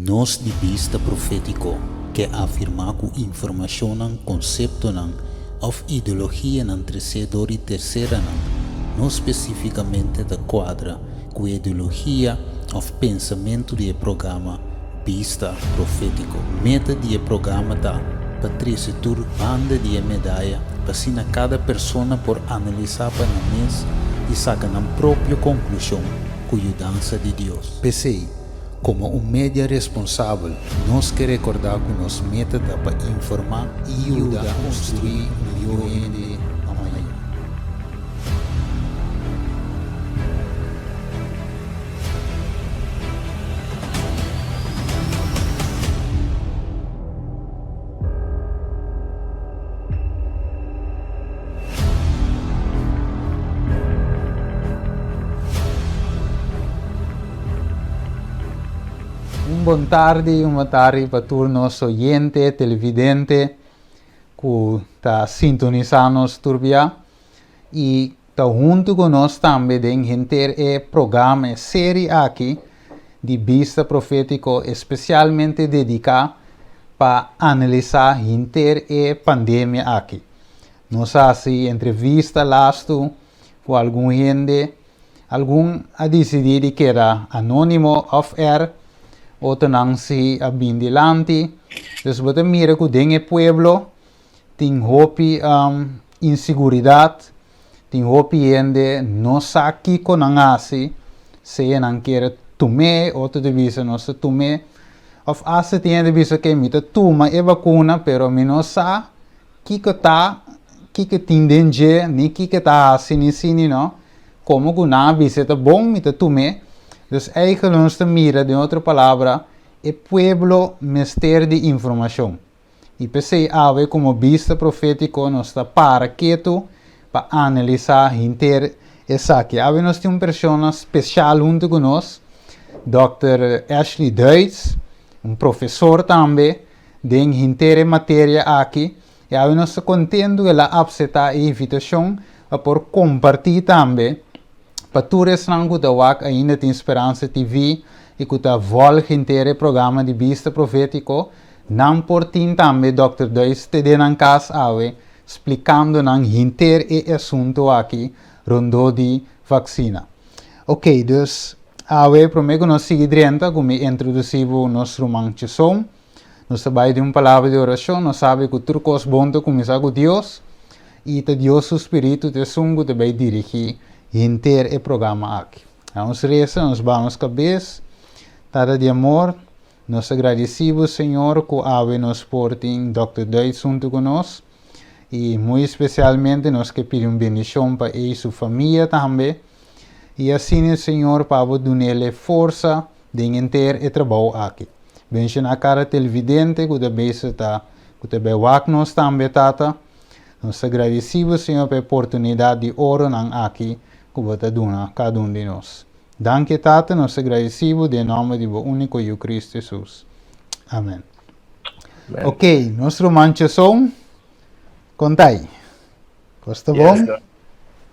Nos di Bista Profétiko ke afirmá ku informashonnan, konseptonan òf ideologianan tresé dor di terseranan no spesífikamente ta kuadra ku e ideologia òf pensamentu di e programa Bista Profétiko. Meta di e programa ta pa trese tur banda di e medaya pa asina kada persona por analisá pa nan mes i saka nan propio konklushon ku yudansa di Dios. P'esei, Komo un media responsabel, nos ke rekordá ku nos meta ta pa informá i yuda konstruí un mihó hende pa mañan. Un bon tardi, un bon tardi pa tur nos oyente, televidente ku ta sintonisá nos tur bia i ta huntu ku nos tambe den henter e programa, e seri aki di Bista Profétiko espesialmente dediká pa analisá henter e pandemia aki. Nos a hasi entrevista lastu ku algun hende. Algun a disidí di keda anónimo òf er, otronan si a bin dilanti. Dus bo ta mira ku den e pueblo tin hopi insiguridat, tin hopi hende no sa kiko nan hasi, sea nan kier tum'é, otro ta bisa nos ta tum'é, òf asta tin hende ta bisa ke mi ta tuma e bakuna pero mi no sa Kiko ta, kiko tin den dje, ni kiko ta hasi ni si ni no. Komo ku nan a bisa e ta bon, mi ta tum'é. Dus eigentlik nos ta mira, den otro palabra, e pueblo mester di informashon. I p'esei awe komo bista profétiko nos ta para ketu pa analisá henter esaki. Awe nos tin un persona spesial huntu ku nos, dòkter Ashley Duits, un profesor tambe, Den henter e materia aki, i awe nos ta kontentu ku el a apseptá e invitashon pa por kompartí tambe pa tur esnan ku ta wak Ainda Tin Speransa TV i ku ta vòlg henter e programa di Bista Profétiko, nan por tin tambe Dòkter Duis te den nan kas awe splikando nan henter e asuntu aki rondó di vaksina. Oké, dus awe promé ku nos sigui drenta ku mi introdusí bo nos ruman Cheson. Nos ta bai den un palabra di orashon, nos sabi ku tur kos bon ta kuminsá ku Dios i ta Dios su spiritu ta esun ku ta bai dirigí henter e programa aki. Nos resa, nos baha nos kabes. Tata di amor, nos ta gradisí bo Señor ku awe nos por tin Dòkter Duits huntu ku nos i muy espesialmente nos ke pidi un bendishon pa e i su famia tambe i asina Señor pa bo dun'el e forsa den henter e trabou aki. Benshoná kada televidente ku ta bezig ta ku ta bai wak nos tambe, Tata. Nos ta gradisí bo, Señor, pa e oportunidat di oronan aki ku bo ta duna kada un di nos. Danki, Tata, nos ta gradisí bo den nòmber di bo úniko Yu Kristu Hesus. Amèn. Ok, nos ruman Cheson, konta ei. Kos ta bon?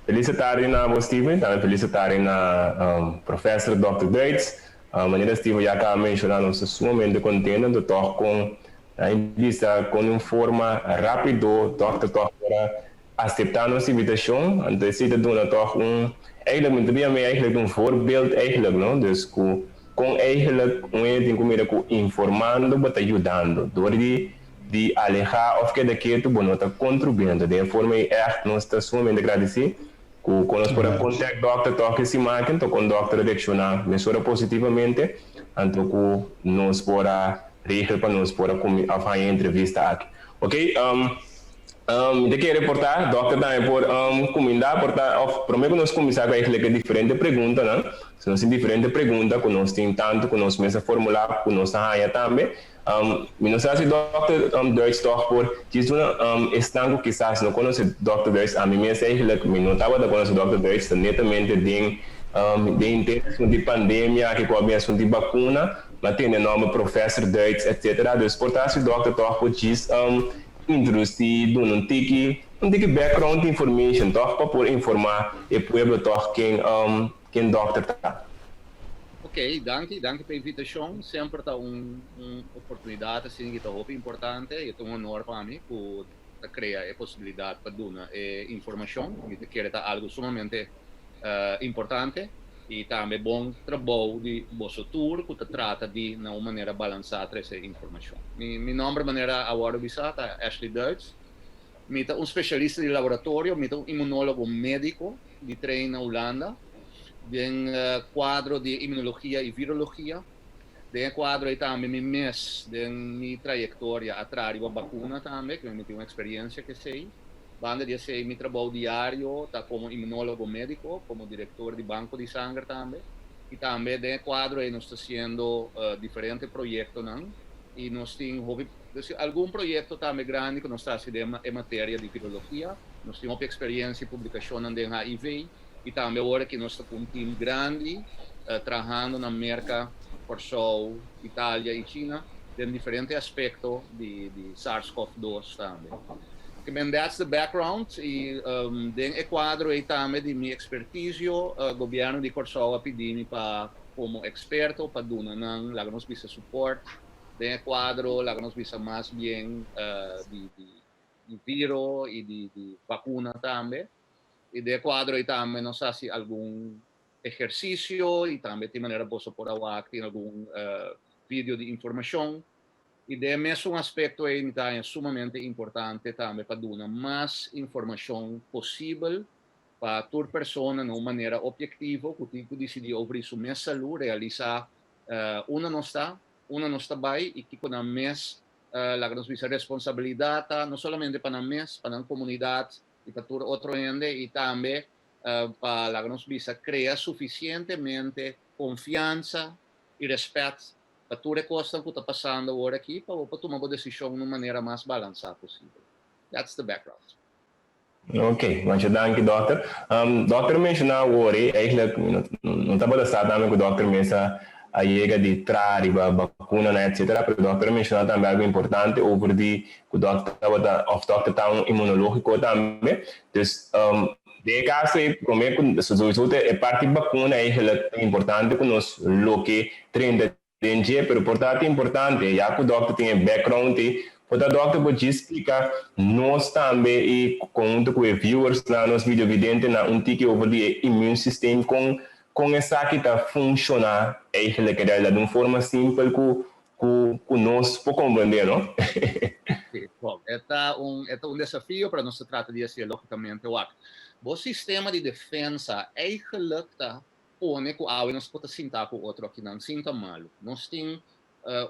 Felis tardi na bo Steven, tambe felis tardi na Professor Dòkter Duits. Manera Steven ya caba menciona nos ta sumamente contento anto toch con a bisa con di un forma rapido Dòkter toch por a acepta nos invitacion anto esey ta duna toch un eigenlijk mi ta bia mi eigenlijk un voorbeeld eigenlijk no dus cu con eigenlijk un hende tin cu mira cu informando bo ta yudando door di di alehá òf keda ketu, bo no ta kontribuendo. Den e forma ei ègt nos ta sumamente gradisí ku kon nos por a kontèkt dòkter tòg e siman aki, anto kon dòkter a reakshoná mesora positivamente, anto ku nos por a regel pa nos por a kumi òf haña e entrevista aki. Oké, mi ta kere por ta dòkter tambe por kumindá por ta òf promé ku nos kuminsá ku eigentlik e diferente preguntanan, si nos tin diferente pregunta ku nos tin tantu ku nos mes a formulá ku nos a haña tambe, Mi no sa si Dòkter Duits tòg por djis duna esnan ku kisas no konosé Dòkter Duits. Ami mes eigenlijk mi no tabata konosé Dòkter Duits, ta netamente den den henter asuntu di pandemia aki ku a bin asuntu di bakuna, mi a tende nòmber Professor Duits etcetera. Dus por ta si dòkter tòg por djis introdusí, duna un tiki un tiki background information tòg pa por informá e pueblo tòg ken ken dòkter ta. Ok, danki, danki pa e invitashon. Semper ta un oportunidat asina ku ta hopi importante i ta un honor pa mi ku ta krea e posibilidat pa duna e informashon. Mi ta kere ta algu sumamente importante i tambe bon trabou di boso tur ku ta trata di na un manera balansá trese informashon. Mi nòmber manera a wòrdu bisá ta Ashley Duits. Mi ta un spesialista di laboratorio, mi ta un imunólogo médiko di train na Hulanda den kuadro di imunologia i virologia. Den e kuadro ei tambe mi mes den mi trayektoria a traha riba bakuna tambe, ku mi tin un eksperiencia ku esei. Banda di esei mi trabou diario ta komo imunólogo médiko, komo direktor di banko di sanger tambe. I tambe den e kuadro ei nos ta hasiendo diferente proyektonan i nos tin hopi algun proyekto tambe grandi ku nos ta hasi den e materia di virologia. Nos tin hopi eksperiencia i publikashonnan den HIV i tambe awor aki nos ta ku un tim grandi trahando na Merka, Kòrsou, Italia i China den diferente aspekto di SARS-CoV-2 tambe. Ke men that's the background i den e kuadro ei tambe di mi ekspertisio gobièrnu di Kòrsou a pidi mi pa komo eksperto pa duna nan laga nos bisa support den e kuadro laga nos bisa mas bien di viro i di vakuna tambe. I den e kuadro ei tambe nos a hasi algun ehersisio i tambe tin manera boso por a wak tin algun video di informashon. I den e mesun aspekto ei mi ta haña sumamente importante tambe pa duna mas informashon posibel pa tur persona na un manera objektivo ku tin ku disidí over di su mes salú, realisá unda nos ta, unda nos ta bai i kiko nan mes laga nos bisa responsabilidat ta no solamente pa nan mes, pa nan komunidat i pa tur otro hende i tambe pa laga nos bisa krea sufisientemente konfiansa i rèspèt pa tur e kosnan ku ta pasando awor aki pa bo por tuma bo desishon na un manera mas balansá posibel. That's the background. Ok, masha danki dòkter. Dòkter a menshoná awor ei, eigenlijk no tabata sa tambe ku dòkter mes a yega di traha riba bakunanan etcetera, pero dòkter a menshoná tambe algu importante over di ku dòkter tabata òf dòkter ta un imunológiko tambe. Dus den e kaso ei promé ku souiso ta e parti bakuna eigenlijk ta importante ku nos loke 30 Den dje, pero por ta importante, ya ku dòkter tin e background ei, por ta dòkter por djis splika nos tambe i konhunto ku e viewers nan, nos videovidentenan un tiki over di e immuunsysteem, kon kon esaki ta funshoná eigenlijk en realidad, di un forma simpel ku ku ku nos por komprendé, no? Sí, bon, e ta un e ta un desafio, pero nos ta trata di hasié lógikamente. Wak, bo sistema di defensa eigenlijk ta pone ku awe nos por ta sintá ku otro akinan sin ta malu. Nos tin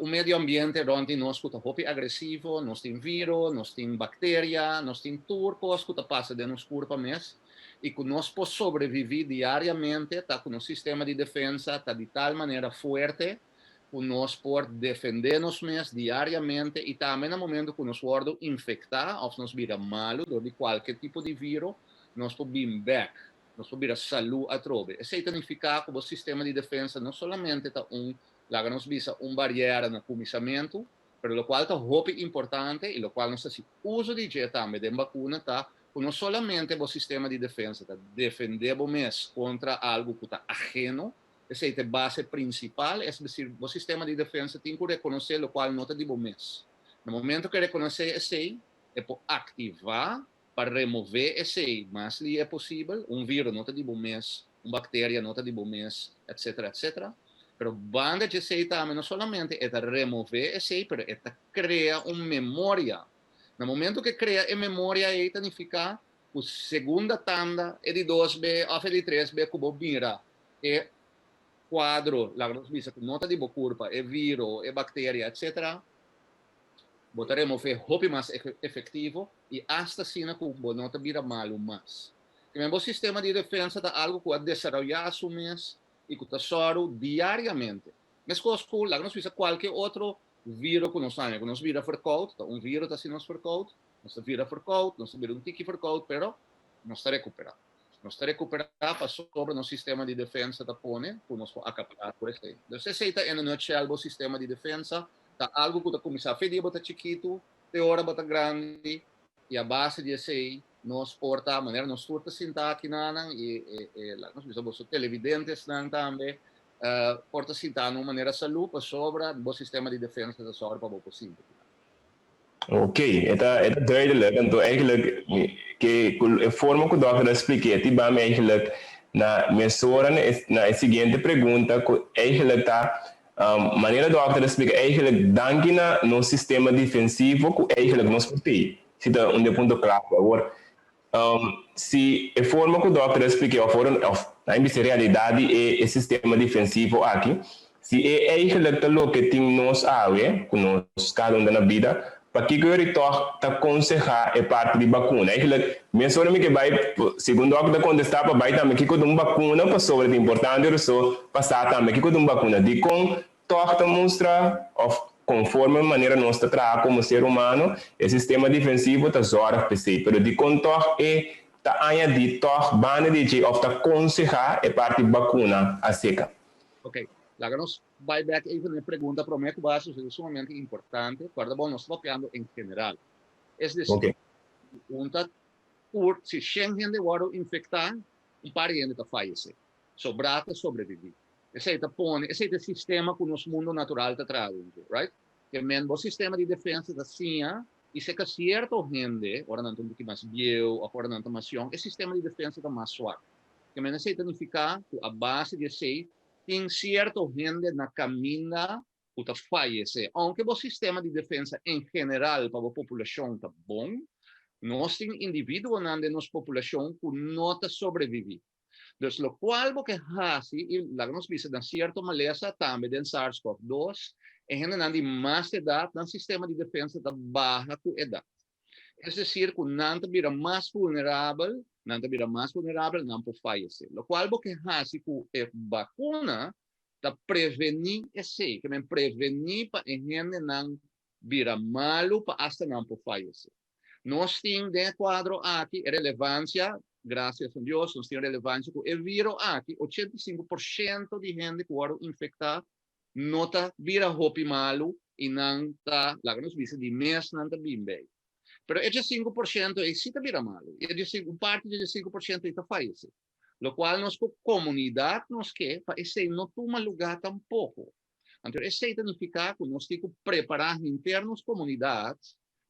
un medio ambiente rònt di nos ku ta hopi agresivo, nos tin viro, nos tin bakteria, nos tin tur kos ku ta pasa den nos kurpa mes i ku nos por sobreviví diariamente ta ku nos sistema di defensa ta di tal manera fuerte ku nos por defendé nos mes diariamente i tambe na momento ku nos wòrdu infektá òf nos bira malu dor di kualke tipo di viro nos por bin bèk. Nos por bira salú atrobe. Esei ta nifiká ku bo sistema di defensa no solamente ta un, laga nos bisa, un bariera na kuminsamentu, pero lokual ta hopi importante i lokual nos ta hasi uso di dje tambe den bakuna ta ku no solamente bo sistema di defensa ta defendé bo mes kontra algu ku ta aheno, esei ta e base prinsipal, es desir, bo sistema di defensa tin ku rekonosé lokual no ta di bo mes. Na momento ku e rekonosé esei, e por aktivá Pa remové esei mas lihe posibel, un viro no ta di bo mes, un bakteria no ta di bo mes, etcetera, etcetera. Pero banda dje esei tambe no solamente e ta remové esei, pero e ta krea un memoria. Na momento ku e krea e memoria ei ta nifiká ku segunda tanda, e di dos be òf e di tres be ku bo mira e kuadro, laga nos bisa ku no ta di bo kurpa, e viro, e bakteria, etcetera, Bo ta remové hopi mas efektivo i asta asina ku bo no ta bira malu mas. Kimen bo sistema di defensa ta algu ku a desaroyá su mes i ku ta sòru diariamente. Meskos ku, laga nos bisa kualke otro viro ku nos haña, ku nos bira verkoud, ta un viro ta hasi nos verkoud, nos ta bira verkoud, nos ta bira un tiki verkoud, pero nos ta rekuperá. Nos ta rekuperá pasobra nos sistema di defensa ta pone ku nos por akapará tur esei. Dus esei ta in a nutshell bo sistema di defensa ta algu ku ta kuminsá fe dia bo ta chikitu te ora bo ta grandi i a base di esei nos por ta manera nos tur ta sinta aki nanan i e laga nos bisa boso televidentesnan tambe. Por ta sinta na un manera salú pasobra bo sistema di defensa ta sòru pa bo por sinti. Ok, e ta e ta duidelijk. Anto eigenlijk ke ku e forma ku dòkter a splik'é ti bami eigenlijk na mesora na e na e siguiente pregunta ku eigenlijk ta manera dòkter a splika eigenlijk danki na nos sistema defensivo ku eigenlijk nos por tei. Si ta un di e punto klave. Awor si e forma ku dòkter a splik'é òf ora òf nan bisa realidat di e e sistema defensivo aki, si e eigenlijk ta loke tin nos awe, ku nos kada un ta na bida, pakiko yori tòg ta konsehá e parti di bakuna? Eigenlijk mesora mi ke bai, segun dòkter ta kontestá pa bai tambe kiko ta un bakuna pasobra ta importante ora so pa sa tambe kiko ta un bakuna. Dikon Tòg ta mustra òf konforme manera nos ta traha komo ser humano, e sistema defensivo ta zòrg p'esei. Pero dikon tòg e ta añadí tòg banda di dje òf ta konsehá e parti bakuna aseka? Ok, laga nos bai bèk even na e pregunta promé ku bo a hasi, pasobra e sumamente importante. Kòrda bon, nos ta papiando en general. Es desir, un ta tur, si shen hende wòrdu infektá, un par di hende ta fayesé. Sobrá ta sobreviví. Esei ta pone, esei ta e sistema ku nos mundo natural ta traha den dje, right? Ke men bo sistema di defensa ta siña i seka sierto hende, ora nan ta un poki mas bieu òf ora nan ta mas yòn, e sistema di defensa ta mas swak. Ke men esei ta nifiká ku a base di esei tin sierto hende na kaminda ku ta fayesé. Ounke bo sistema di defensa en general pa bo populashon ta bon, nos tin individuonan den nos populashon ku no ta sobreviví. Dus lokual bo ke hasi, i laga nos bisa den sierto malesa, tambe den SARS-CoV-2, e hendenan di mas edat, nan sistema di defensa ta baha ku edat. Es desir ku nan ta bira mas vulnerabel, nan ta bira mas vulnerabel, nan por fayesé. Lokual bo ke hasi ku e bakuna ta prevení esei, ke men prevení pa e hendenan bira malu pa asta nan por fayesé. Nos tin den e kuadro aki e relevansia, grasias na Dios, nos tin relevansia ku e viro aki, 85% di hende ku wòrdu infektá no ta bira hopi malu i nan ta, laga nos bisa, di mes nan ta bin bei. Pero e 5% ei si ta bira malu i e un parti di e 5% ei ta fayesé. Lokual nos ku komunidat nos ke pa esei no tuma lugá tampoko. Anto esei ta nifiká ku nos tin ku prepará henter nos komunidat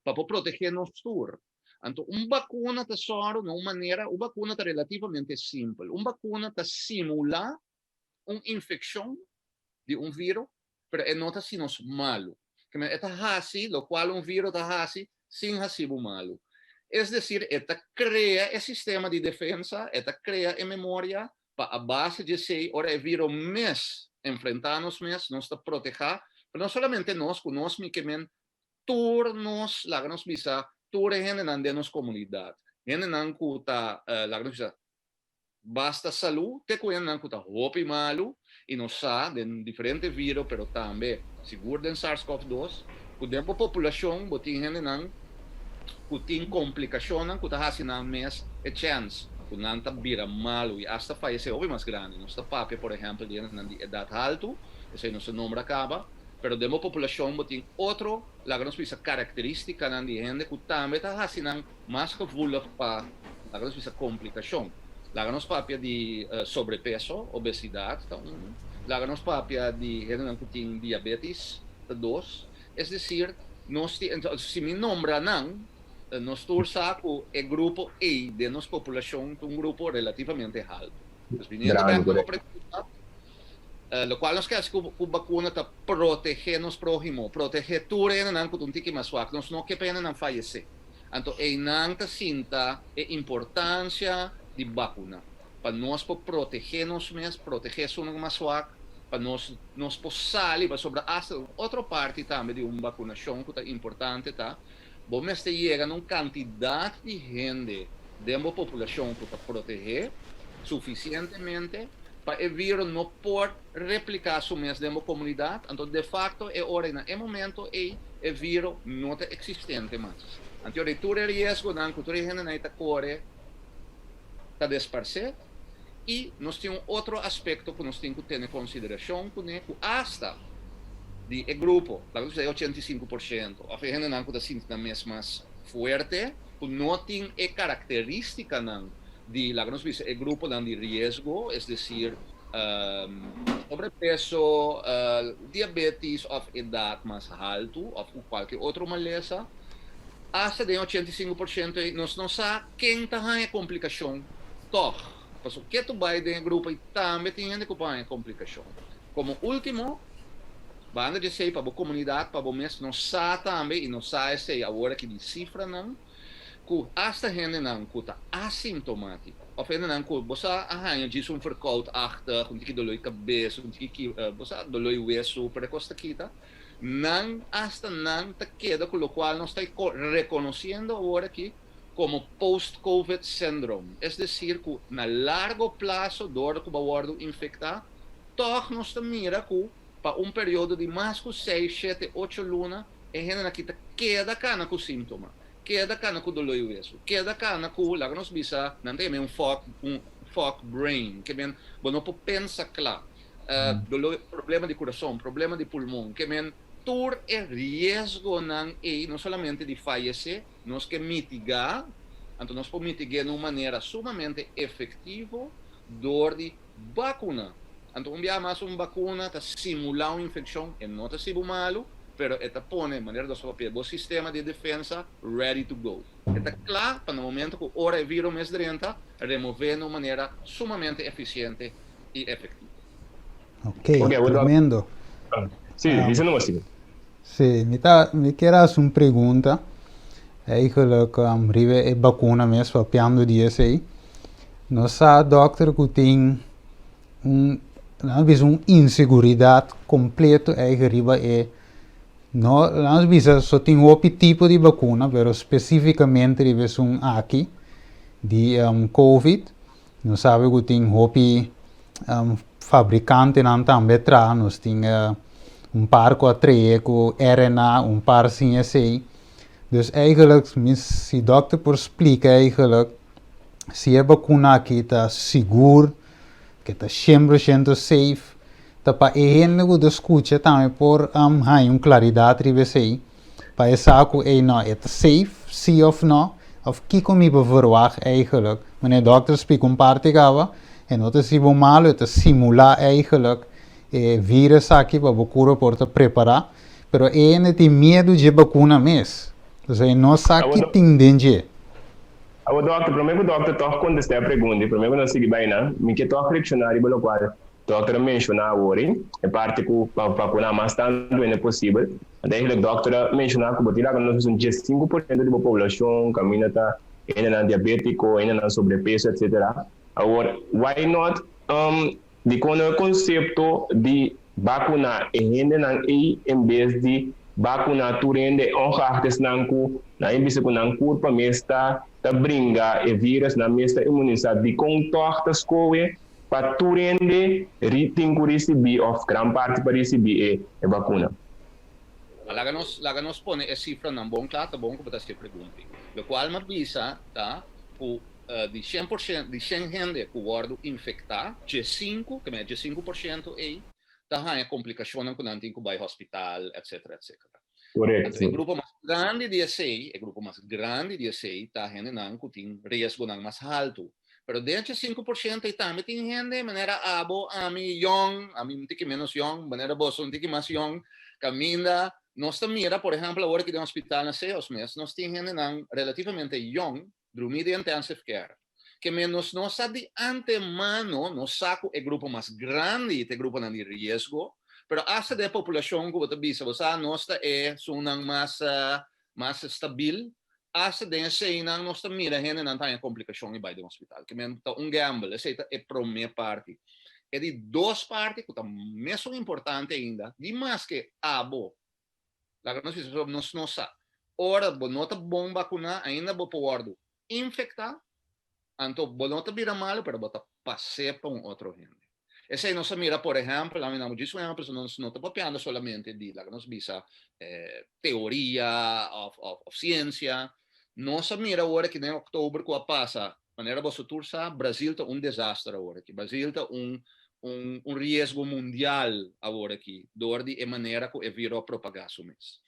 pa por protegé nos tur. Anto un bakuna ta sòru na un manera, un bakuna ta relativamente simpel. Un bakuna ta simulá un infekshon di un viro, pero e no ta hasi nos malu. E ta hasi lokual un viro ta hasi sin hasi bo malu. Es desir, e ta krea e sistema di defensa, e ta krea e memoria pa a base di esei ora e viro mes enfrentá nos mes, nos ta protehá, pero no solamente nos, ku nos mi ke men tur nos, laga nos bisa, tur e hendenan den nos komunidat, hendenan ku ta, laga nos bisa, basta salú, te ku hendenan ku ta hopi malu, i nos sa den diferente viro, pero tambe sigur den SARS-CoV-2, ku den bo populashon bo tin hendenan ku tin komplikashonnan ku ta hasi nan mes e chèns ku nan ta bira malu i asta fayesé hopi mas grandi. Nos ta papia por ehèmpel di hendenan di edat haltu, esei nos a nombra kaba, pero den bo populashon bo tin otro, laga nos bisa, karakterístikanan di hende ku tambe ta hasi nan mas gevoelig pa, laga nos bisa, komplikashon. Laga nos papia di sobrepeso, obesidat ta un, laga nos papia di hendenan ku tin diabetis ta dos. Es desir, nos tin, si mi nombra nan, nos tur sa ku e grupo ei den nos populashon ta un grupo relativamente haltu. Dus biniendo bek na bo pregunta, lokual nos ke hasi ku bakuna ta protegé nos próhimo, protegé tur hendenan ku ta un tiki mas swak. Nos no ke pa hendenan fayesé. Anto einan ta sinta e importancia di bacuna, pa nos por protege nos mes, protege esunnan mas swak, pa nos nos por sali, pasobra hasta un otro parti tambe di un bacunacion cu ta importante ta, bo mester yega na un cantidad di hende den bo populacion cu ta protege suficientemente pa e viro no por replica su mes den bo comunidad, anto de facto e ora na e momento ey e viro no ta existente mas. Anto ora tur e riesgonan cu tur e hendenan ey ta core ta desparce y nos tin un otro aspecto cu nos tin cu tene consideracion cune cu hasta di e grupo, laga nos bisa e 85% of e hendenan cu ta sinti nan mes mas fuerte cu no tin e caracteristicanan di laga nos bisa e gruponan di riesgo, es decir. Sobrepeso, diabetes òf edat mas haltu òf ku kualke otro malesa. Asta den 85% ei nos no sa ken ta haña komplikashon tòg. Pasobra ke tu bai den e grupo ei tambe tin hende ku por haña komplikashon. Komo último, banda di esei pa bo komunidat, pa bo mes, nos sa tambe i nos sa esei awor aki di sifranan, ku asta hendenan ku ta asintomátiko òf hendenan ku bo sa a haña djis un verkoudachtig, un tiki doló di kabes, un tiki bo sa doló di wesu, pero e kos ta kita, nan asta nan ta keda ku lokual nos ta rekonosiendo awor aki komo post-covid syndrome, es desir ku na largo plaso dor ku bo a wòrdu infektá tòg nos ta mira ku pa un periodo di mas ku seis, shete, ocho luna E hendenan aki ta keda kana ku síntoma, keda kana ku doló di wesu, keda kana ku, laga nos bisa, nan ta yama e un fog, un fog brain, ke men bo no por pensa kla, doló, problema di kurason, problema di pulmon, ke men tur e riesgonan ei, no solamente di fayesé, nos ke mitigá, anto nos por mitig'é na un manera sumamente efektivo dor di Bakuna. Anto un biaha mas un bakuna ta simulá un infekshon, e no ta hasi bo malu, pero e ta pone, manera nos papia, bo sistema di defensa ready to go. E ta kla pa na momento ku ora e viro mes drenta, remové na un manera sumamente efisiente i efektivo. Ok, tremendo. Sí, bisa nomás, Steven. Sí, mi ta, mi kier hasi un pregunta. Eigenlijk riba e bakuna mes, papiando di esei. Nos sa dòkter ku tin un nan a bisa un inseguridat kompleto eigen riba e no nan a bisa so tin hopi tipo di bakuna pero spesifikamente riba esun aki di covid nos sabi ku tin hopi fabrikantenan tambe traha nos tin un par ku a trae ku RNA un par sin esei dus eigenlijk si dòkter por splika eigenlijk. Si e bakuna aki ta sigur, ke ta 100% safe, ta pa e hende ku ta skucha tambe por haña un klaridat riba esei, pa e sa ku ey no, e ta safe, si òf no, òf kiko mi por verwagt eigenlijk. Meneer dòkter splika un parti kaba, e no ta hasi bo malu, e ta simulá eigenlijk e virus aki pa bo kurpa por ta prepará, pero e hende tin miedu dje bakuna mes, pasobra e no sa ki tin den dje. Awor dòkter, promé ku dòkter tòg kontestá e pregunta i promé ku nos sigui bai nan, mi ke tòg reakshoná riba lokual dòkter a menshoná awor ei, e parti ku pa vakuná mas tantu hende posibel. Anto eigentlik dòkter a menshoná ku bo tin laga nos bisa un 15% di bo poblashon kaminda ta hendenan diabétiko, hendenan sobrepeso etsetera. Awor, why not Dikon e konsepto di bakuná e hendenan ei en bes di bakuná tur hende ongeacht esnan ku nan e bisa ku nan kurpa mes ta ta bringa e virus, nan mes ta imunisá, dikon tòg ta skohe pa tur hende tin ku risibí òf gran parti pa risibí e e bakuna? Laga nos laga nos pone e sifranan bon kla, ta bon ku bo ta hasi e pregunta ei. Lokual mi a bisa ta ku Di 100%, di 100 hende ku wòrdu infektá, 15, ke mester 15% ei, ta haña komplikashonnan ku nan tin ku bai hospital, etsetera, etsetera. Korekto, Anto sí. e grupo mas grandi di esei, e grupo mas grandi di esei ta hendenan ku tin riesgonan mas haltu. Pero den e 5% ei tambe tin hende manera abo, ami, yòn, ami un tiki ménos yòn, manera boso un tiki mas yòn, kaminda nos ta mira, por ehèmpel, awor aki den hospital na Seos mes, nos tin hendenan relativamente yòn Drumí den intensive care. Ke men nos no sa di antemano, nos sa ku e grupo mas grandi ta e gruponan di riesgo, pero asta den e populashon ku bo ta bisa, bo sa nos ta e esunnan mas mas stabil, asta den eseinan nos ta mira hendenan ta haña komplikashon i bai den hospital. Ke men ta un gamble, esei ta e promé parti. E di dos parti ku ta mesun importante ainda, di maske abo Laga nos bisa pasobra nos no sa. Ora bo no ta bon bakuná ainda bo por wòrdu infektá, anto bo no ta bira malu pero bo ta pas'é pa un otro hende. Esei nos a mira por ehèmpel, ami nan djis un ehèmpel pasobra nos no ta papiando solamente di laga nos bisa teoria òf òf siensia. Nos a mira awor aki den òktober ku a pasa Manera boso tur sa, Brazil ta un desaster awor aki. Brazil ta un un un riesgo mundial awor aki dor di e manera ku e viro a propagá su mes.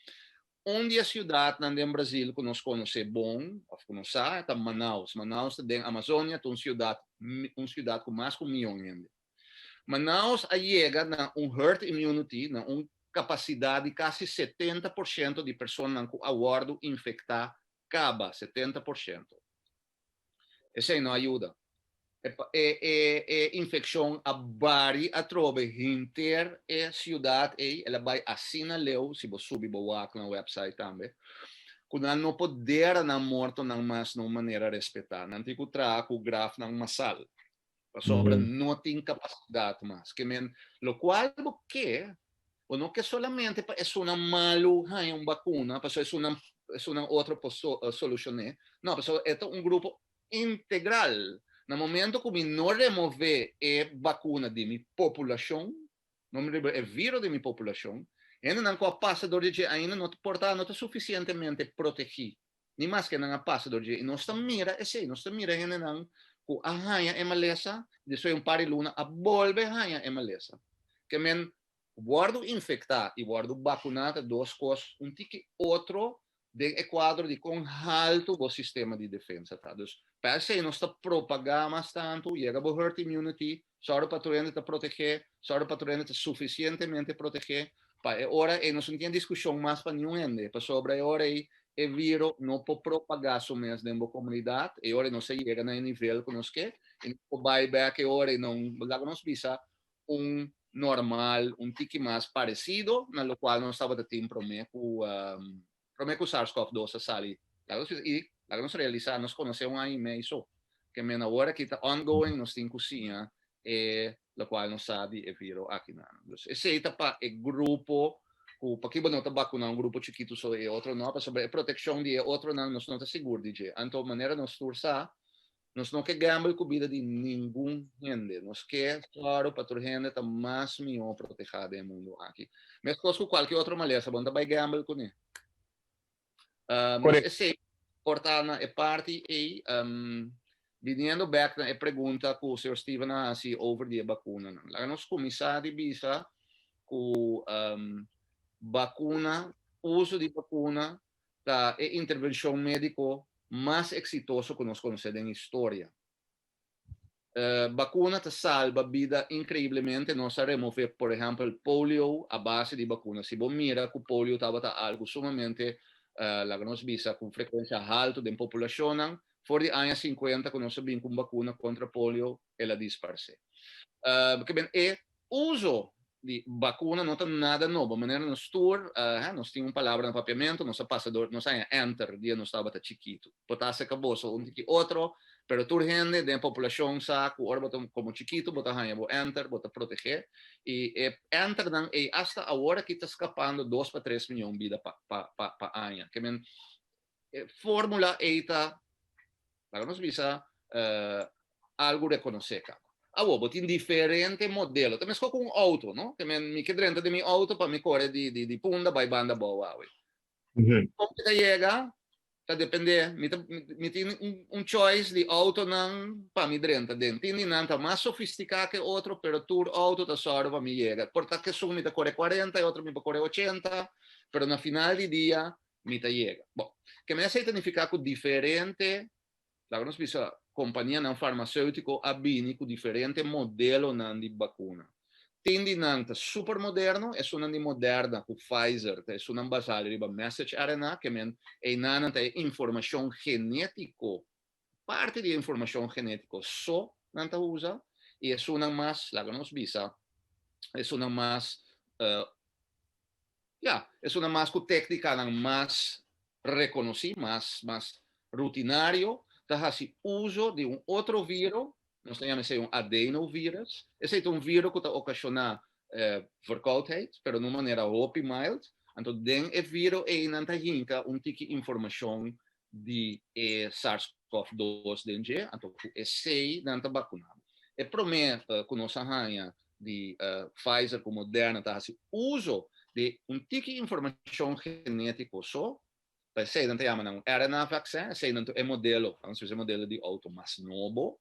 Un di e siudatnan den Brazil ku nos konosé bon òf ku nos sa ta Manaus. Manaus ta den Amazonia, ta un siudat un siudat ku mas ku un mion hende. Manaus a yega na un herd immunity, na un kapasidat di kasi 70% di personanan ku a wòrdu infektá kaba, 70%. Esei no a yuda. E infekshon a bari atrobe henter e siudat ei, el a bai asina leu, si bo subi bo wak na website tambe, ku nan no por dera nan mortonan mas na un manera respetá. Nan tin ku traha ku grafnan masal, pasobra no tin kapasidat mas. Ke men, lokual bo ke, bo no ke solamente pa esunnan malu haña un bakuna, pasobra esunnan esunnan otro por solushoné. No, pasobra e ta un grupo integral. Na momento ku mi no remové e bakuna di mi populashon, no mi remové e viro di mi populashon, hendenan ku a pasa dor di dje ainda no ta por ta no ta sufisientemente protegí, ni maske nan a pasa dor di dje. I nos ta mira esei, nos ta mira hendenan ku a haña e malesa, despues un par di luna a bolbe haña e malesa. Ke men Wòrdu infektá i wòrdu bakuná ta dos kos un tiki otro den e kuadro di kon haltu bo sistema di defensa ta. Dus pa esei nos ta propagá mas tantu, yega bo herd immunity, sòru pa tur hende ta protegé, sòru pa tur hende ta sufisientemente protegé, pa e ora ei nos no tin diskushon mas pa niun hende, pasobra e ora ei e viro no por propagá su mes den bo komunidat, e ora ei nos a yega na e nivel ku nos ke i nos por bai bèk e ora ei na un, laga nos bisa, un normal, un tiki mas parecido na locual nos tabata tin prome cu prome cu SARS-CoV-2 a sali. Laga nos bisa y laga nos realisa nos conoce un aña y mei so. Ke men awor aki ta ongoing nos tin cu siña e locual nos sa di e viro aki nan. Dus esey ta pa e grupo cu pakibo no ta vacuna un grupo chikito so e otro no pasobra e proteccion di e otronan nos no ta sigur di dje. Anto manera nos tur sa Nos no ke gamble ku bida di ningun hende. Nos ke sòru pa tur hende ta mas mihó protehá den e mundu aki. Meskos ku kualke otro malesa, bo no ta bai gamble kuné. Nos esei por ta na e parti ei. Biniendo bèk na e pregunta ku señor Steven a hasi over di e bakunanan. Laga nos kuminsá di bisa ku bakuna, uso di bakuna ta e intervencion medico mas exitoso cu nos conoce den historia. Bacuna ta salba bida increiblemente, nos a remove por ehempel polio a base di bacuna. Si bo mira cu polio tabata algo sumamente, laga nos bisa, cu frecuencia halto den populacionnan, for di aña 50 cu nos a bin cu un bacuna contra polio, el a disparce. E uso di bakuna no ta nada nobo. Manera nos tur, nos tin un palabra na papiamentu, nos a pasa dor, nos a haña enter dia nos tabata chikitu. Por ta aserka boso un tiki otro, pero tur hende den e populashon sa ku ora bo ta komo chikitu bo ta haña bo enter, bo ta protegé. I e enternan ei asta awor aki ta skapando dos pa tres mion bida pa pa pa pa aña. Ke men e fórmula ei ta, laga nos bisa, algu rekonosé kaba. Awor, bo tin diferente modelo. Ta meskos ku un outo, no? Ke men, mi ke drenta den mi outo pa mi kore di di di Punda bai Banda Bou awe. Kon mi ta yega ta dependé. Mi ta mi tin un un choice di outonan pa mi drenta den. Tin di nan ta mas sofistiká ke otro, pero tur outo ta sòru pa mi yega. Por ta kesun mi ta kore 40, e otro mi por kore 80, pero na final di dia mi ta yega. Bon, ke men esei ta nifiká ku diferente, laga nos bisa, kompanianan farmaseutiko a bini ku diferente modelonan di bakuna. Tin di nan ta super moderno, esunnan di Moderna ku Pfizer ta esunnan basá riba message RNA, ke men einanan ta e informashon genétiko, parti di e informashon genétiko so nan ta usa, i esunnan mas, laga nos bisa, esunnan mas Ya, esunnan mas ku téknikanan mas rekonosí, mas mas rutinario, ta hasi uso di un otro viro, nos ta yama esei un adenovirus. Esei ta un viro ku ta okashoná verkoudheid, pero na un manera hopi mild. Anto den e viro ei nan ta hinka un tiki informashon di e SARS-CoV-2 den dje, anto ku esei nan ta bakuná bo. E promé ku nos a haña di Pfizer ku Moderna ta hasi uso di un tiki informashon genétiko so, pa esei nan ta yama nan un RNA vaccin, esei nan ta e modelo, nos bisa e modelo di outo mas nobo.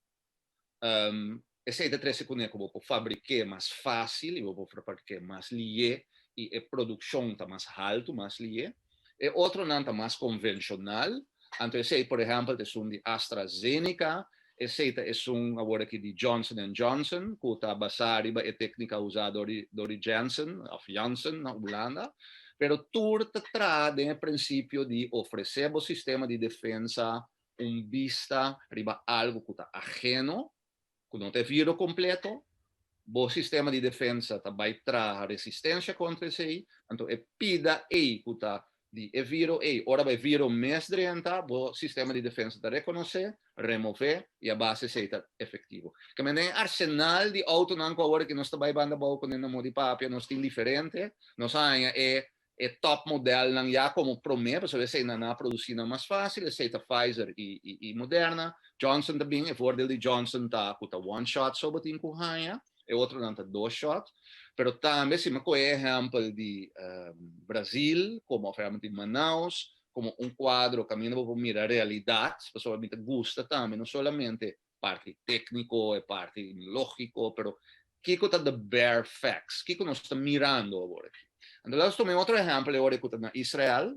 Esei ta trese kuné ku bo por fabrik'é mas fásil i bo por fabrik'é mas lié i e produkshon ta mas haltu, mas lié. E otronan ta mas konvenshonal, anto esei por ehèmpel ta esun di AstraZeneca. Esei ta esun awor aki di Johnson and Johnson ku ta basá riba e téknika usá dor di dor di Janssen òf Janssen na Hulanda. Pero tur ta traha den e prinsipio di ofresé bo sistema di defensa un bista riba algu ku ta ageno, ku no ta e viro kompleto. Bo sistema di defensa ta bai traha resistensia kontra esei, anto e pida ei ku ta di e viro ei, ora bo e viro mes drenta, bo sistema di defensa ta rekonosé, remové i a base esei ta efektivo. Kemey den e arsenal di outonan ku awor aki nos ta bai banda abou kuné na modi papia, nos tin diferente, nos a haña e e top modelnan ya komo promé, pasobra esei nan a produsí nan mas fásil, esei ta Pfizer i i Moderna. Johnson ta bin, e voordeel di Johnson ta ku ta one shot so bo tin ku haña. E otronan ta dos shot. Pero tambe si mi kohe ehèmpel di Brazil komo òf ehèmpel di Manaus komo un kuadro kaminda bo por mira realidat, pasobra mi ta gusta tambe no solamente parti tékniko, e parti lógiko, pero kiko ta the bare facts, kiko nos ta mirando awor aki. Anto laat nos tuma e otro ehèmpel e ora ku ta na Israel.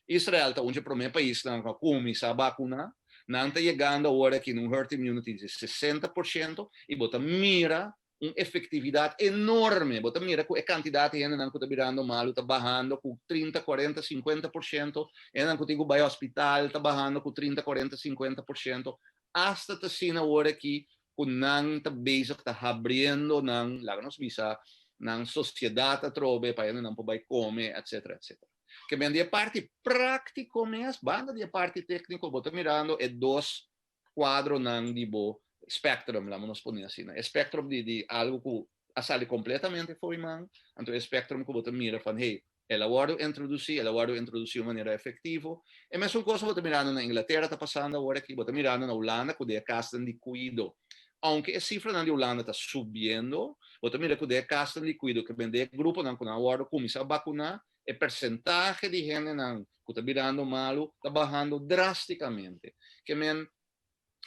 Israel ta un dje promé paisnan ku a kuminsá bakuná. Nan ta yegando awor aki na un herd immunity di 60% i bo ta mira un efektividat enorme. Bo ta mira ku e kantidat di hendenan ku ta birando malu ta bahando ku 30, 40, 50%. Hendenan ku tin ku bai hospital ta bahando ku 30, 40, 50%. Asta ta asina awor aki ku nan ta bezig ta habriendo nan, laga nos bisa, nan sosiedat atrobe pa hendenan por bai kome, etcetera, etcetera. Ke men di e parti práktiko mes, banda di e parti tékniko, bo ta mirando e dos kuadronan di bo spectrum, laga nos pone asina. E spectrum di di algu ku a sali kompletamente fo'i man, anto e spectrum ku bo ta mira van, hey, el a wòrdu introdusí, el a wòrdu introdusí un manera efektivo. E mesun kos bo ta mirando na Inglatera ta pasando awor aki, bo ta mirando na Hulanda ku den e kasnan di kuido. Ounke e sifranan di Hulanda ta subiendo, bo ta mira ku den e kasnan di kuido ke bende e gruponan ku nan a wòrdu kuminsá bakuná, e persentahe di hendenan ku ta birando malu ta bahando drástikamente. Ke men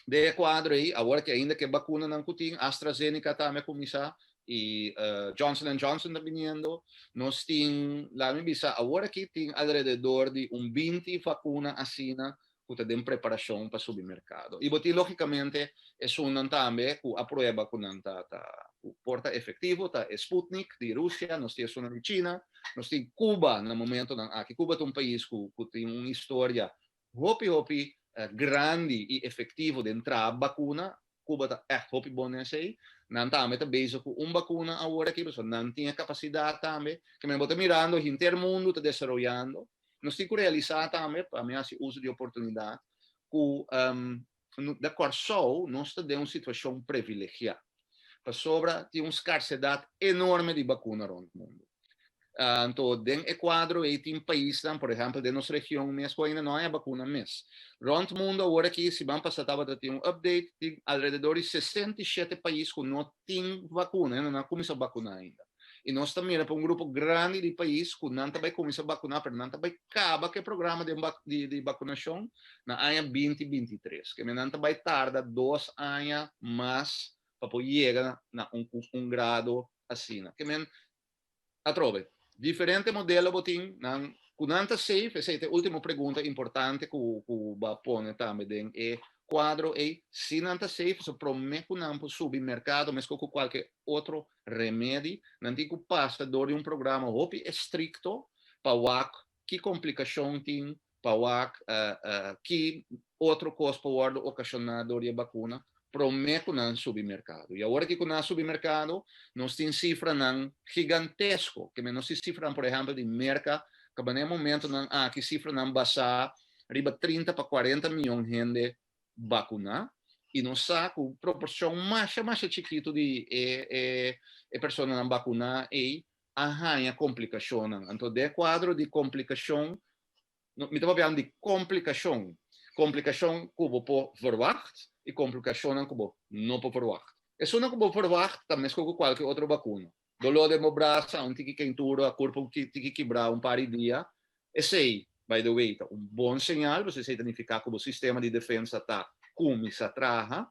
den e kuadro ei, awor ke ainda ke bakunanan ku tin, AstraZeneca tambe a kuminsá i Johnson and Johnson ta biniendo, nos tin, laga mi bisa, awor aki tin alrededor di un 20 vakuna asina ku ta den preparashon pa subi merkado. I bo tin lógikamente esunnan tambe ku a prueba ku nan ta ta ku por ta efektivo, ta e Sputnik di Rusia, nos tin esunnan di China, nos tin Cuba na momentonan aki. Cuba ta un pais ku ku tin un historia hopi hopi grandi i efektivo den traha bakuna. Cuba ta ègt hopi bon den esei. Nan tambe ta bezig ku un bakuna awor aki, pasobra nan tin e kapasidat tambe. Ke men bo ta mirando henter mundu ta desaroyando. Nos tin ku realisá tambe, pa mi hasi uso di oportunidat, ku na Kòrsou nos ta den un situashon privilegiá, pasobra tin un skarsedat enorme di bakuna rònt mundu. Anto den e kuadro ei tin paisnan, por ehèmpel den nos region mes, ku ainda no haña bakuna mes. Rònt mundu awor aki, siman pasá tabata tin un update, tin alrededor di 67 pais ku no tin bakuna, nan no a kuminsá bakuná ainda. I nos ta mira pa un grupo grandi di pais ku nan ta bai kuminsá bakuná, pero nan ta bai kaba ku e programa di di bakunashon na aña 2023. Kende nan ta bai tarda 2 aña mas pa por yega na un un grado asina. Ke men atrobe, diferente modelo bo tin, nan ku nan ta safe, esei ta e ultimo pregunta importante ku ku bo a pone tambe den e kuadro ei, si nan ta safe, so promé ku nan por subi merkado meskos ku kualke otro remedi, nan tin ku pasa dor di un programa hopi estrikto pa wak ki komplikashon tin, pa wak ki otro kos por wòrdu okashoná dor di e bakuna promé ku nan subi merkado. I awor aki ku nan a subi merkado, nos tin sifranan gigantesko. Ke men nos tin sifranan por ehèmpel di Merka, kaba na e momentonan aki sifranan basá riba 30 pa 40 mion hende bakuná i nos sa ku proporshon masha masha chikitu di e e e personanan bakuná ei a haña komplikashonnan. Anto den e kuadro di komplikashon, mi ta papiando di komplikashon, komplikashon ku bo por verwagt i komplikashonnan ku bo no por verwagt. Esunnan ku bo verwagt ta meskos ku kualke otro bakuna. Doló den bo brasa, un tiki keintura, kurpo un tiki kibrá un par di dia, esei, by the way, ta un bon señal, pasobra esei ta nifiká ku bo sistema di defensa ta kuminsá traha.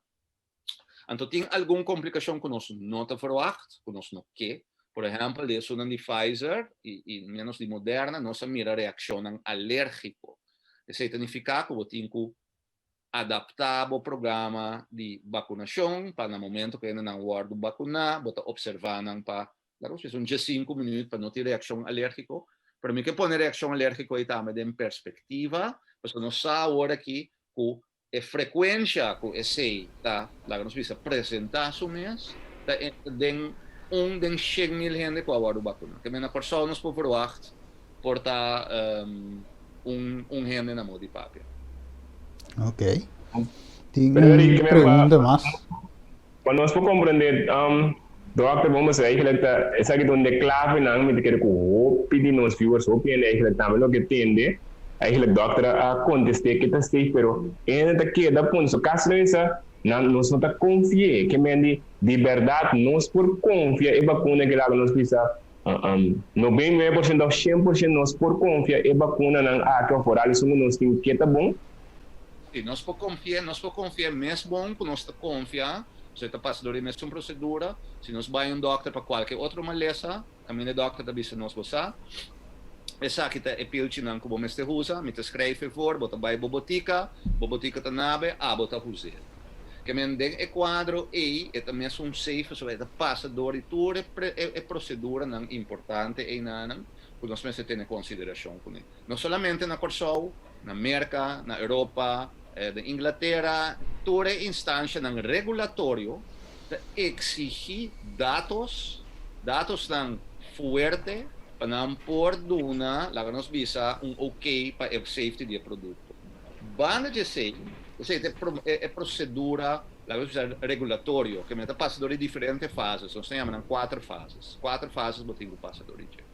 Anto tin algun komplikashon ku nos no ta verwagt, ku nos no ke. Por ehèmpel, di esunnan di Pfizer i i ménos di Moderna, nos a mira reakshonnan alérgiko. Esei ta nifiká ku bo tin ku. Adaptá bo programa di bakunashon pa na momento ku hendenan wòrdu bakuná, bo ta opservá nan pa, laga nos bisa, un diesinku minüt pa no tin reakshon alérgiko. Pero mi ke pone reakshon alérgiko ei tambe den perspektiva, pasobra nos sa awor aki ku e frekuensha ku esei ta, laga nos bisa, presentá su mes ta den un den 100.000 hende ku a wòrdu bakuná. Ke men na Kòrsou nos por verwagt por ta un hende na modo di papia. Ok. Tin un pregunta mas? Pa nos por comprende, Dokter, bon bo eigenlijk ta, esaki ta un de clavenan, mi ta kere cu hopi di nos viewers, hopi hende eigenlijk tambe lo ke tende, eigenlijk dokter a conteste ke ta safe, pero hende ta keda pone su cas reza, nan nos no ta confie, ke men di, di berdad nos por confia e vacuna ke laga nos bisa, 99% òf 100% nos por konfia e bakunanan aki òf oral esun ku nos tin ke ta bon? Sí, nos por konfia, nos por konfia mes bon ku nos ta konfia, pasobra e ta pasa dor di mesun prosedura. Si nos bai un dòkter pa kualke otro malesa, kaminda e dòkter ta bisa nos, Bo sa, esaki ta e pilchinan ku bo mester usa, mi ta skrijf e voor, bo ta bai bo botika, bo botika ta nabe, abo ta us'é. Ke men den e kuadro ei e ta mesun safe pasobra e ta pasa dor di tur e proseduranan importante einanan ku nos mester tene konsiderashon kuné. No solamente na Kòrsou, na Merka, na Europa, den Inglatera, tur e instanshanan regulatorio ta eksigí datos, datosnan fuerte pa nan por duna, laga nos bisa, un ok pa e safety di e produkto. Banda di esei, esei ta e prosedura, laga nos bisa, regulatorio, ke men ta pasa dor di diferente fases, nos ta yama nan kuater fases, kuater fases bo tin ku pasa dor di dje.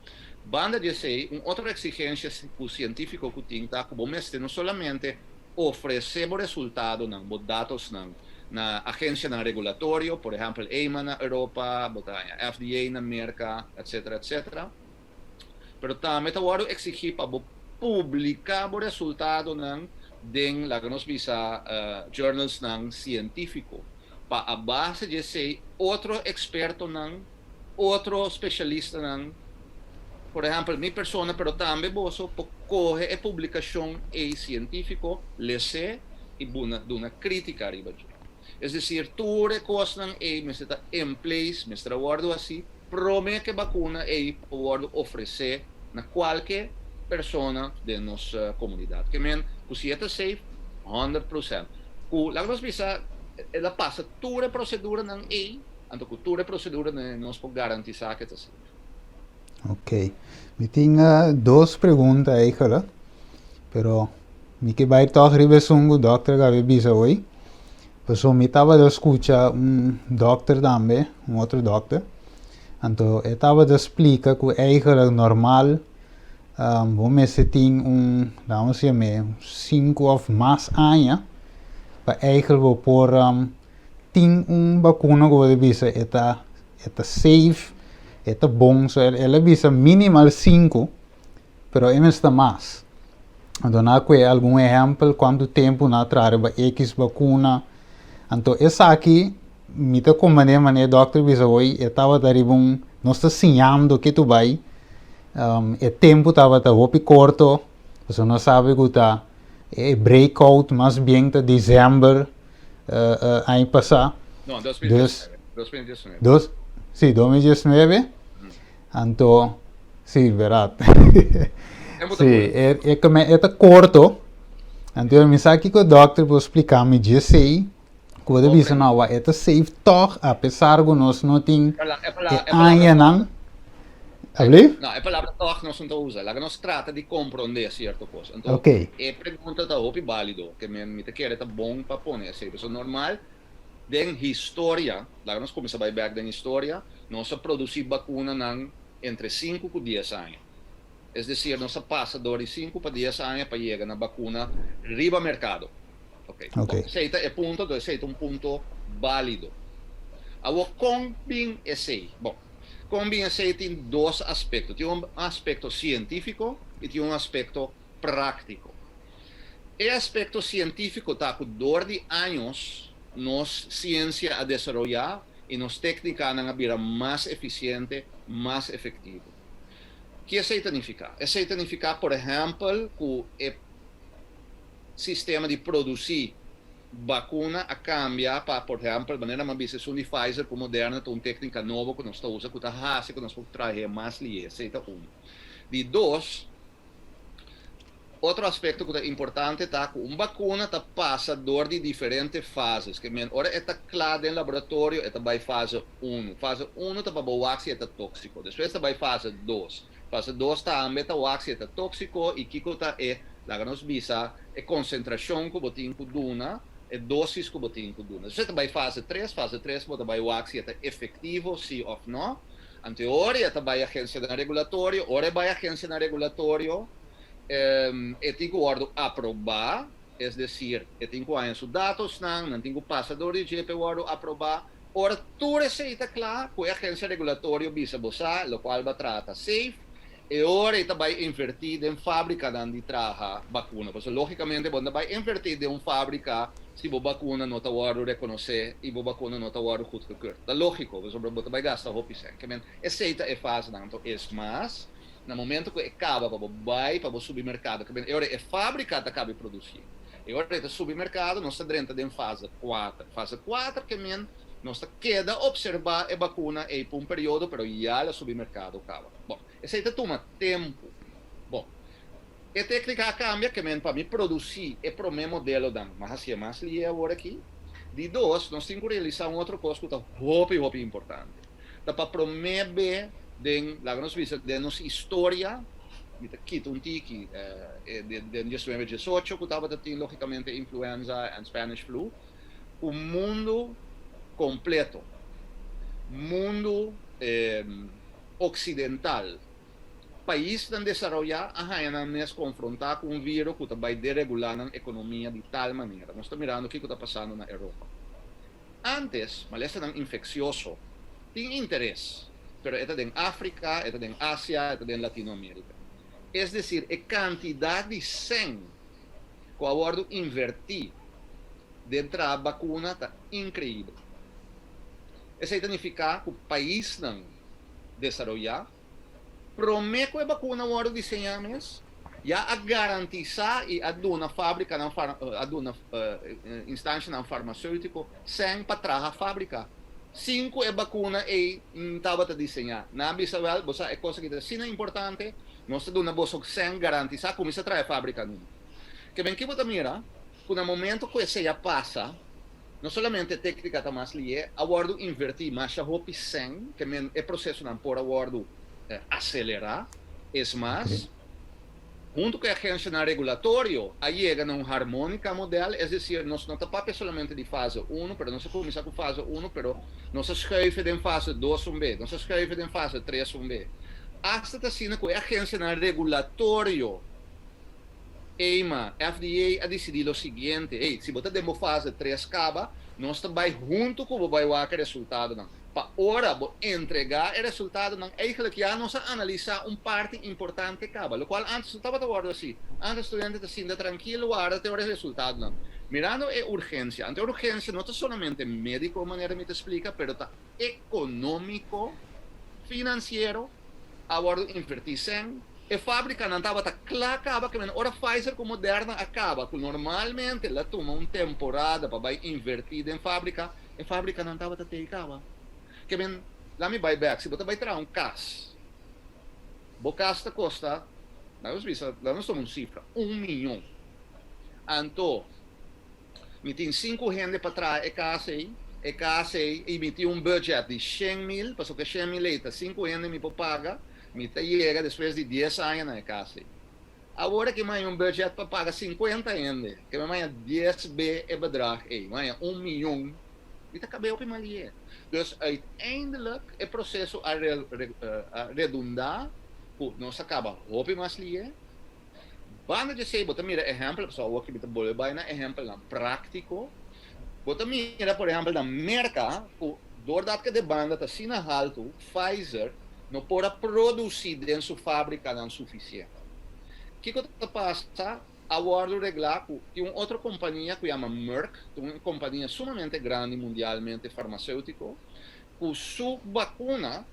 Banda di esei, un otro eksigensia ku sientífiko ku tin ta ku bo mester no solamente ofresé bo resultadonan, bo datosnan, na agensianan regulatorio, por ehèmpel EMA na Europa, bo ta haña FDA na Merka, etcetera, etcetera, Pero tambe ta wòrdu eksigí pa bo publiká bo resultadonan den, laga nos bisa, journalsnan sientífiko, pa a base di esei otro ekspertonan, otro spesialistanan, por ehèmpel mi persona pero tambe boso, por kohe e publikashon ei sientífiko, les'é i duna krítika riba dje. Es desir, tur e kosnan ei mester ta en place, mester a wòrdu hasí Prome ke bakuna ei por wòrdu ofresé na kualke persona den nos komunidat. Ke men ku si e ta safe, 100%. Ku laga nos bisa el a pasa tur e proseduranan ei, anto ku tur e proseduranan ei nos por garantisá ku e ta safe. Ok. Mi tin dos pregunta eigenlijk, pero mi ke bai tòg riba esun ku dòkter Gaby bisa hoy. Pasobra mi tabata skucha un dòkter tambe, un otro dòkter, anto e tabata splika ku eigenlijk normal bo mester tin un, laat nos yam'é, sinku òf mas aña pa eigenlijk bo por tin un bakuna ku bo ta bisa e ta e ta safe, e ta bon. So el a bisa minimal sinku. Pero e mester ta mas. Anto nan a kue algun ehèmpel kuantu tempu nan a traha riba ekis bakuna. Anto esaki mi ta komprendé manera e dòkter bisa hoy e tabata riba un nos ta siñando ke tu bai e tempu tabata hopi korto pasobra nos sabi ku ta e breakout mas bien ta desèmber aña pasá. No, 2019. Dos, sí, 2019. Anto, sí, berat. Sí, e, e, e ta corto. Anto, mi sa kiko dokter por splika mi dje esei, ku bo ta bisa no, e ta safe toch, a pesar ku nos no tin e añanan. Alblief? No, e palabra toch nos no ta usa. Laga nos trata di komprondé sierto kos. Anto, e pregunta ta hopi bálido, ke mi ta kere ta bon pa pone esei. Pasobra normal, Den historia, laga nos kuminsá bai bèk den historia, nos a produsí bakunanan entre sinku ku dies aña. Es desir, nos a pasa dor di 5 pa 10 aña pa yega na bakuna riba merkado. Oké, bon, esei ta e punto, entonces esei ta un punto bálido. Awor, kon bin esei? Bon, kon bin esei tin dos aspekto. Tin un aspekto sientífiko i tin un aspekto práktiko. E aspekto sientífiko ta ku dor di años nos siensia a desaroyá i nos téknikanan a bira mas efisiente, mas efektivo. Ki esei ta nifiká? Esei ta nifiká, por ehèmpel, ku e sistema di produsí Bakuna a kambia pa, por ehèmpel, manera mi a bisa esun di Pfizer ku Moderna ta un téknika nobo ku nos ta usa ku ta hasi ku nos por trahe mas lihe. Esei ta un. Di dos, otro aspekto ku ta importante ta ku un bakuna ta pasa dor di diferente fases. Ke men ora e ta kla den laboratorio e ta bai fase unu. Fase unu ta pa bo wak si e ta tóksiko. Despues ta bai fase dos. Fase dos tambe ta wak si e ta tóksiko i kiko ta e, laga nos bisa, e konsentrashon ku bo tin ku duna, e dósis ku bo tin ku duna. Despues ta bai fase tres, fase tres bo ta bai wak si e ta efektivo, si òf nò. Anto e ora e ta bai agensianan regulatorio, ora e bai agensianan regulatorio e tin ku wòrdu aprobá, es desir, e tin ku haña su datosnan, nan tin ku pasa dor di dje pa e wòrdu aprobá. Ora tur esei ta kla, ku e agensia regulatorio bisa bo sa lokual bo a traha ta safe, E ora ei ta bai invertí den fábrikanan di traha bakuna. Pasobra lógikamente bo no ta bai invertí den un fábrika si bo bakuna no ta wòrdu rekonosé i bo bakuna no ta wòrdu goedgekeurd. Ta lógiko, pasobra bo ta bai gasta hopi sèn. Ke men, esei ta e fasenan. Anto es mas, na momento ku e kaba pa bo bai pa bo subi merkado, ke men, e ora ei e fábrika ta kaba produsí. E ora ei ta subi merkado, nos ta drenta den fase kuater. Fase kuater ke men, nos ta keda opservá e bakuna ei pa un periodo, pero ya el a subi merkado kaba. Bon, esei ta tuma tempu. Bon, e téknika a kambia ke men pa mi produsí e promé modelonan, mi a hasié mas lié awor aki. Di dos, nos tin ku realisá un otro kos ku ta hopi, hopi importante. Ta pa promé be den, laga nos bisa, den nos historia, mi ta kita un tiki den diesnuebe diesocho ku tabata tin lógikamente influenza en Spanish flu, ku mundu kompleto, mundu oksidental, paisnan desaroyá a haña nan mes konfrontá ku un viro ku ta bai deregulá nan ekonomia di tal manera. Nos ta mirando kiko ta pasando na Europa. Ántes, malesanan infeksioso tin interes, pero e ta den Afrika, e ta den Asia, e ta den Latinoamérika. Es desir, e kantidat di sèn ku a wòrdu invertí den traha bakuna ta inkreibel. Esei ta nifiká ku paisnan desaroyá, promé ku e bakuna wòrdu diseñá mes, ya a garantisá i a duna fábrikanan, a duna instanshanan farmaséutiko sèn pa traha fábrika, sin ku e bakuna ei tabata diseñá. Nan a bisa, Wèl, bo sa e kos aki ta asina importante, nos ta duna boso sèn garantisá, kuminsá traha e fábrika numa. Ke men ki bo ta mira ku na momento ku esei a pasa, No solamente e téknika ta mas lié, a wòrdu invertí masha hopi sèn, ke men e prosesonan por a wòrdu aselerá. Es mas, huntu ku e agenshanan regulatorio a yega na un harmónika modèl, es desir, nos no ta papia solamente di fase unu, pero nos a kuminsá ku fase unu, pero nos a schuif den fase dos un be, nos a schuif den fase tres un be. Asta ta asina ku e agenshanan regulatorio EMA, FDA a disidí lo siguiente, Hey, si bo ta den bo fase tres kaba, nos ta bai huntu ku bo bai wak e resultadonan. Pa ora bo entregá e resultadonan, eigenlijk ya nos a analisá un parti importante kaba, lokual ántes no tabata wòrdu así. Ántes studiante ta sinta trankil warda te ora e resultadonan. Mirando e urgensia, anto e urgensia no ta solamente médiko manera mi ta splika, pero ta ekonómiko, finansiero, a wòrdu invertí sèn. E fábrikanan tabata kla kaba ke men ora Pfizer ku Moderna a kaba ku normalmente la tuma un temporada pa bai invertí den fábrika, e fábrikanan tabata tei kaba. Ke men, la mi bai bèk, si bo ta bai traha un kas, bo kas ta kosta, laga nos bisa, laga nos tuma un sifra, un miyon. Anto, Mi tin sinku hende pa traha e kas ei, e kas ei, i mi tin un budget di 100.000, pasobra ku e 100.000 ei ta sinku hende mi por paga, mi ta yega despues di 10 aña na e kas ei. Awor aki mi haña un budget pa paga 50 hende, ke mi haña 10 be e bedrag ei, mi haña un miyon, mi ta kab'é hopi malié. Dus uiteindelijk e proseso a redundá ku nos a kaba hopi mas lié. Banda di esei bo ta mira ehèmpel, pasobra awor ki mi ta bolbe bai na ehèmpelnan práktiko, bo ta mira por ehèmpel na Merka ku doordat ku e demanda ta asina haltu, Pfizer no por a produsí den su fábrikanan sufisiente. Kiko ta pasa? A wòrdu reglá ku tin un otro kompania ku yama Merck, ta un kompania sumamente grandi mundialmente farmaséutiko, ku su bakuna,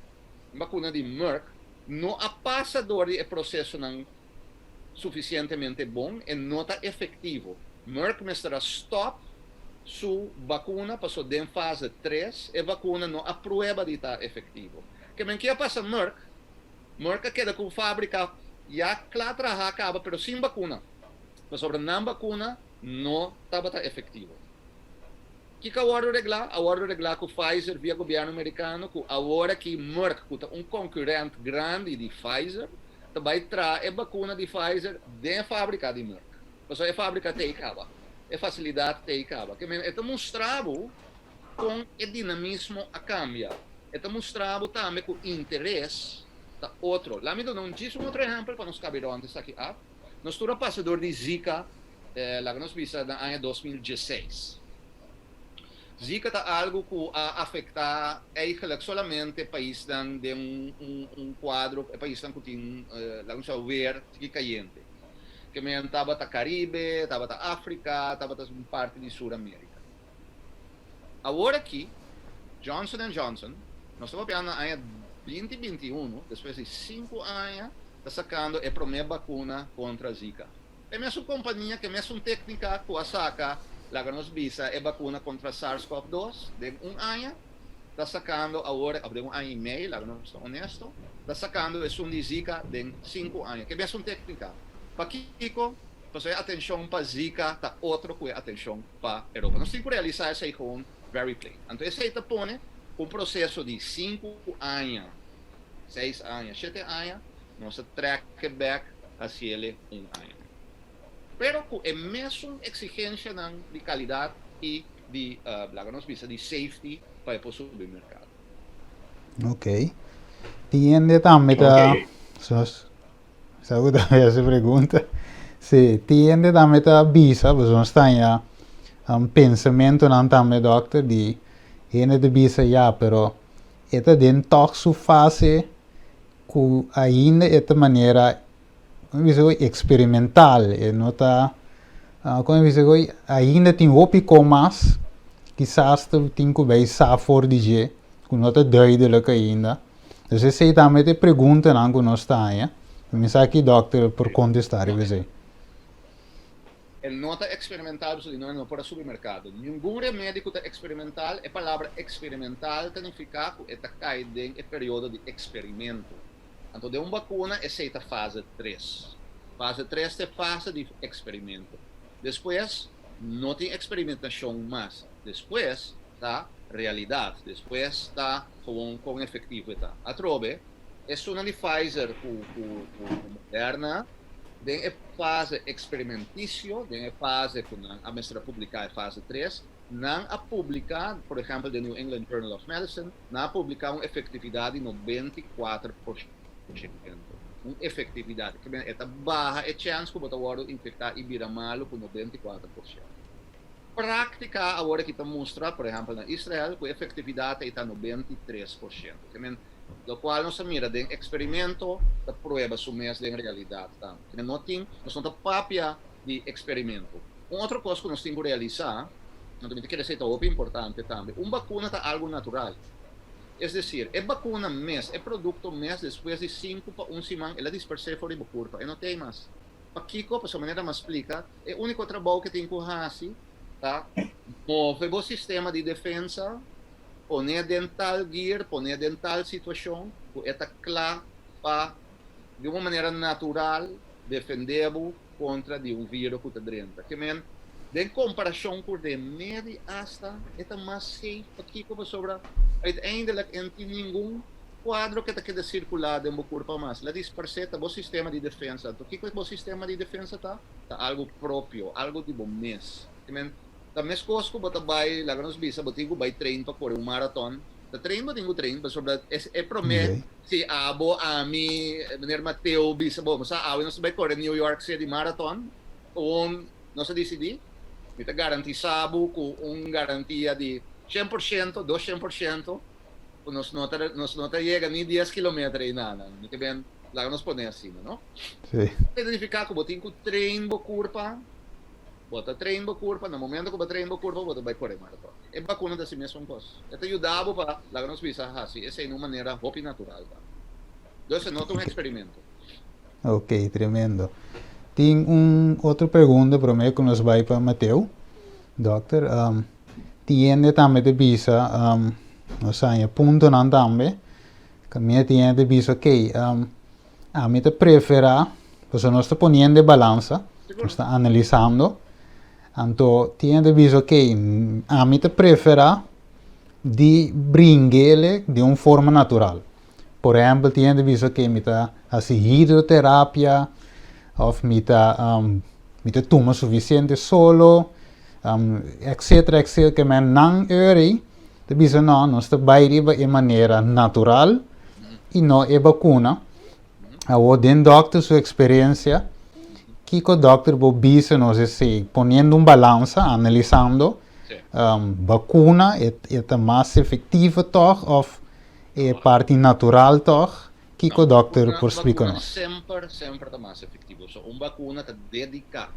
bakuna di Merck, no a pasa dor di e prosesonan sufisientemente bon, e no ta efektivo. Merck mester a stòp. Su bakuna pasó den fase 3, e vakuna no a prueba di ta efektivo. Ke men ke a pasa Merck? Merck a keda ku un fábrika ya kla traha kaba pero sin bakuna, pasobra nan bakuna no tabata efektivo. Kiko a wòrdu reglá? A wòrdu reglá ku Pfizer via gobièrnu merikano ku awor aki Merck ku ta un konkurent grandi di Pfizer ta bai traha e bakuna di Pfizer den e fábrika di Merck. Pasobra e fábrika t'ei kaba, e fasilidat t'ei kaba. Ke men e ta mustra bo kon e dinamismo a kambia. E ta mustra bo tambe ku interes ta otro. Laat mi duna un djis un otro ehèmpel pa nos kabi rònt esaki ap. Nos tur a pasa dor di Zika, laga nos bisa na aña 2016. Zika ta algu ku a afektá eigenlijk solamente paisnan den un kuadro, e paisnan ku tin, laga nos bisa, weer tiki kayente. Ke men tabata Karibe, tabata Afrika, tabata un parti di Sur Amerika. Awor aki, Johnson and Johnson, nos ta papiando na aña 2021, despues di 5 aña, ta sakando e promé bakuna kontra Zika. E mesun kompania, ku e mesun téknika ku a saka, laga nos bisa, e bakuna kontra SARS-CoV-2, den un aña, ta sakando awor, den un aña i mei, laga nos ta honesto, ta sakando esun di Zika den 5 aña. Ku e mesun téknika. Pakiko, pasobra e atenshon pa Zika ta otro ku e atenshon pa Europa. Nos tin ku realisá esei gewoon very plain. Anto esei ta pone un proseso di 5 aña, 6 aña, 7 aña, nos a track back hacia un aña. Pero ku e mesun eksigensianan di kalidat i di, laga nos bisa, di safety pa e por subi merkado. Ok. Tin tambe ta. Sabe tambe e pregunta? Si, tin tambe ta bisa, nos ta un pensamentunan tambe, dòkter, di hende ta bisa ya, pero e ta den toch su fase ku ainda e ta manera bisa eksperimental, e no ta kon bisa ainda tin hopi kos mas, kisas tin ku bai sa for di dje, ku no ta duidelijk ainda. Dus esei tambe ta preguntanan ku nos ta haña. Mi sa ku dòkter por kontestá riba esei. E no ta eksperimental, pasobra no por subi merkado. Ningun remedi ku ta eksperimental, e palabra eksperimental ta nifiká ku e ta kai den e periodo di eksperimento. Anto, den un bakuna, esei ta fase 3. Fase 3 ta fase di eksperimento. Despues, no tin eksperimentashon mas. Despues, ta realidat. Despues, ta gewoon kon efektivo ta. Atrobe, esun di Pfizer ku Moderna, den e fase eksperimentisio, den e fase ku nan a mester publiká e fase 3, nan a publiká, por ehèmpel, the New England Journal of Medicine, nan a publiká un efektividat di 94%. Un efektividat. Ke men, e ta baha e chèns ku bo ta wòrdu infektá i bira malu ku 94%. Práktika awor aki ta mustra, por ehèmpel, na Israel, ku efektividat ta 93%. Ke men, lokual nos a mira den eksperimento, ta prueba su mes den realidat tambe. Ke men no tin, nos no ta papia di eksperimento. Un otro kos ku nos tin ku realisá, anto mi ke ta hopi importante tambe, un bakuna ta algu natural. Es desir, e bakuna mes, e produkto mes, despues di 5 pa un siman, el a dispersá for di bo kurpa, e no tin mas. Pakiko, pa manera m'a splika, e úniko trabou ku e tin ku hasi, ta move e sistema di defensa, pone den tal gear, pone den tal situashon, ku e ta kla pa, di un manera natural, defendé kontra di un vírùs ku ta drenta. Ke men, den komparashon ku remedi hasta, e ta mas safe pakiko pasobra uiteindelijk no tin ningun kuadro ku ta keda sirkulá den bo kurpa mas. El a dispersá ta bo sistema di defensa. Anto kiko bo sistema di defensa ta? Ta algu propio, algu di bo mes. Ke men, ta mes kos ku bo ta bai, laga nos bisa, bo tin ku bai train pa kore un maraton. Ta train bo tin ku train, pasobra e promé si abo, ami, meneer Mateo bisa bo, sa awe nos bai kore New York City Marathon, un nos a disidí, mi ta garantisá bo ku un garantia di 100%, 200%, ku nos no ta yega ni 10 kilometer einan. Mi ke men, laga nos pone asina, no? Si. Signifiká ku bo tin ku train bo kurpa, bo ta train bo kurpa, na momento ku bo train bo kurpa, bo ta bai kore maraton. E bakuna ta asina mesun kos. E ta yuda bo pa, laga nos bisa hasi, esei na un manera hopi natural ta. Dus no ta un eksperimento. Ok, tremendo. Tin un otro pregunta promé ku nos bai pa Mateo. Dòkter, Tin hende tambe ta bisa, nos a haña puntonan tambe, kaminda tin hende ta bisa, ok, ami ta preferá, pasobra nos ta poniendo e balansa, nos ta analisando, anto tin hende ta bisa, ok, ami ta preferá di bring'ele di un forma natural. Por ehèmpel, tin hende ta bisa, ok, mi ta hasi hidroterapia, òf mi ta mi ta tuma sufisiente solo, etcetera, etcetera, ke men nan eur ta bisa no, nos ta bai riba e manera natural i no e bakuna. Awor den dòkter su eksperensia, kiko dòkter bo bisa nos esei? Poniendo un balansa, analisando, bakuna e ta mas efektivo tòg òf e parti natural tòg? Kiko dòkter por splika nos? Bakuna semper, semper ta mas efektivo. So un bakuna ta dediká.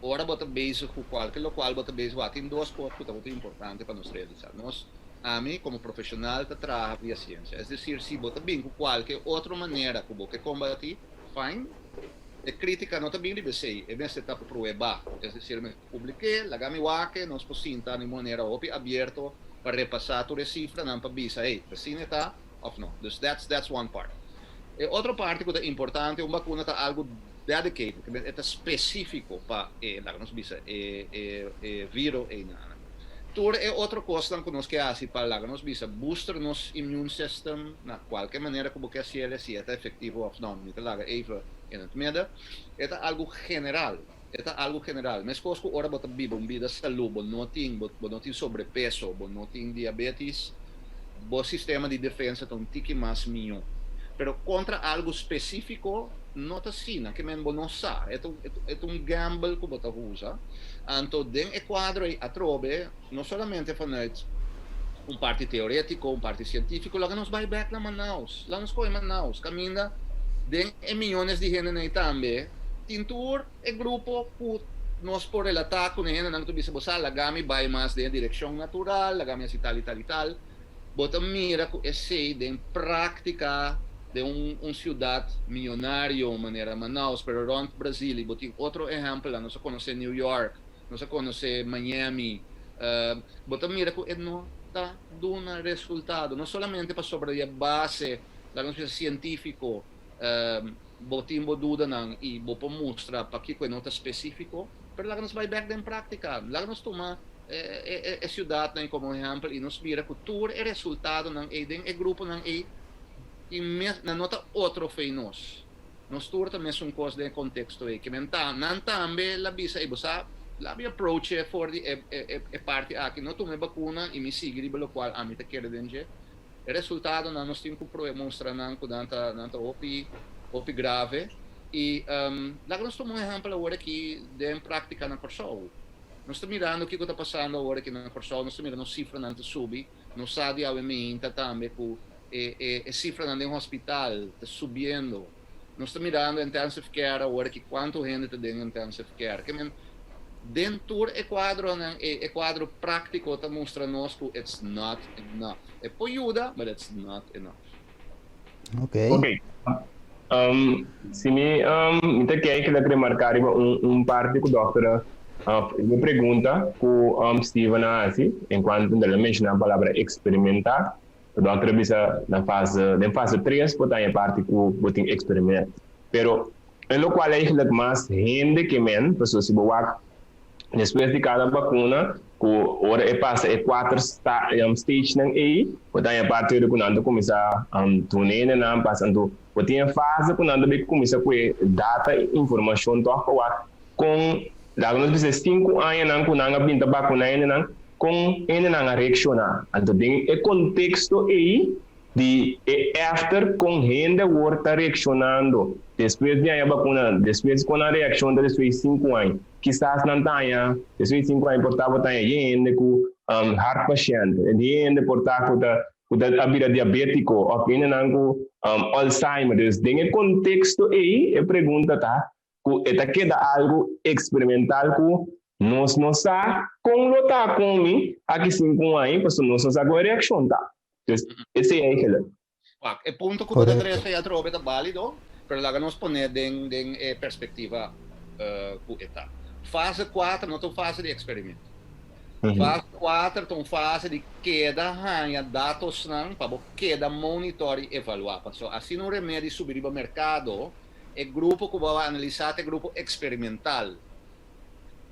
Ora bo ta bezig ku kualke lokual bo ta bezig wak, tin dos kos ku ta hopi importante pa nos realisá. Nos, ami komo profeshonal ta traha via siensia. Es desir, si bo ta bin ku kualke otro manera ku bo ke kombatí, fine. E krítika no ta bin riba esei, e mester ta pruebá. Es desir, mester publik'é, laga mi wak, nos por sinta na un manera hopi abierto pa repasá tur e sifranan pa bisa, hey, asina e ta òf no. Dus that's that's one part. E otro parti ku ta importante, un bakuna ta algu dedicated, e ta spesífiko pa e, laga nos bisa, e e e viro einan. Tur e otro kosnan ku nos ke hasi pa, laga nos bisa, booster nos immune system na kualke manera ku bo ke hasiel, si e ta efektivo òf no, mi ta laga even in het midden. E ta algu general, e ta algu general. Meskos ku ora bo ta biba un bida salú, bo no tin, bo no tin sobrepeso, bo no tin diabetis, bo sistema di defensa ta un tiki mas mihó. Pero kontra algu spesífiko no ta asina, ke men bo no sa. E ta e ta un gamble ku bo ta usa. Anto den e kuadro ei atrobe, no solamente vanuit un parti teorétiko, un parti sientífiko, laga nos bai bèk na Manaus. Laga nos kohe Manaus, kaminda den e miyones di hendenan ei tambe tin tur e grupo ku nos por relatá ku e hendenan ku ta bisa bo sa laga mi bai mas den e direkshon natural, laga mi hasi tal i tal i tal. Bo ta mira ku esei den práktika den un un siudat miyonario manera Manaus, pero rònt Brazil i bo tin otro ehèmpelnan, nos a konosé New York, nos a konosé Miami, bo ta mira ku e no ta duna resultado, no solamente pasobra di e base, laga nos bisa sientífiko, Bo tin bo dudanan i bo por mustra pakiko e no ta spesífiko, pero laga nos bai bèk den práktika. Laga nos tuma e siudatnan ei komo ehèmpel i nos mira ku tur e resultadonan ei den e gruponan ei tin mes, nan no ta otro fei nos. Nos tur ta mesun kos den e konteksto ei. Ke men ta, nan tambe la bisa, ei bo sa, labi mi approach'e for di e parti aki, no tuma e bakuna i mi sigui riba lokual ami ta kere den dje. E resultadonan nos tin ku proe mustra nan ku nan ta nan ta hopi hopi grave i laga nos tuma un ehèmpel awor aki den práktika na Kòrsou. Nos ta mirando kiko ta pasando awor aki na Kòrsou, nos ta mira nos sifranan ta subi, nos sa di awe meinta tambe ku e e e sifranan den hospital ta subiendo. Nos ta mirando intensive care awor aki kuantu hende ta den intensive care. Ke men den tur e kuadronan e e kuadro práktiko ta mustra nos ku it's not enough. E por yuda, but it's not enough. Ok. Ok. Si mi mi ta kei keda remarká riba un un parti ku dòkter a mi pregunta ku Steven a hasi enkuanto el a menshoná palabra eksperimentá. Dòkter a bisa na fase den fase tres bo ta haña parti ku bo tin eksperimento. Pero e lokual eigentlik mas hende ke men, pasobra si bo wak despues di kada bakuna ku ora e pasa e kuater stagenan ei, bo ta haña parti ora ku nan ta kuminsá duna hendenan pasa. Anto bo tin e fase ku nan ta bay kuminsá ku e data i informashon tòg pa wak kon, laga nos bisa e sinku añanan ku nan a bin ta bakuna hendenan, Kon hendenan a reakshoná? Anto den e konteksto ei di e efter kon hende awor ta reakshonando despues di haña bakuna, despues kon nan reakshon ta despues di sinku aña. Kisas nan ta haña despues di sinku aña por ta bo ta haña yen hende ku hart pashènt, yen hende por ta ku ta ku ta a bira diabétiko òf hendenan ku Alzheimer. Dus den e konteksto ei e pregunta ta ku e ta keda algu eksperimental ku nos no sa kon lo ta komi aki sinku aña pasobra nos no sa kon e reakshon ta. Dus esei eigenlijk. Wak, e punto ku bo ta trese ei atrobe ta bálido, pero laga nos pone den den e perspektiva ku e ta. Fase kuater no ta un fase di eksperimento. Fase 4 ta un fase di keda haña datosnan pa bo keda monitor i evaluá. Paso asina un remedi subi riba merkado, e grupo ku bo a analisá ta e grupo eksperimental.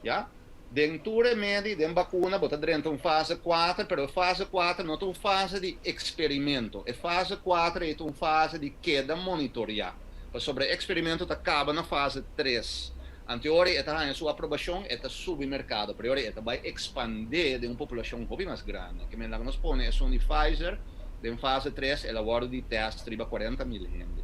Ya. Den tur remedi, den bakuna, bo ta drenta un fase 4, pero e fase 4 no ta un fase di eksperimento. E fase 4 ei ta un fase di keda monitoriá. Pasobra e eksperimento ta kaba na fase 3. Anto ora e ta haña su aprobashon, e ta subi merkado, pero ora e ta bai ekspandé den un populashon hopi mas grandi. Ke men laga nos pone esun di Pfizer den fase 3, el a wòrdu di tèst riba 40.000 hende.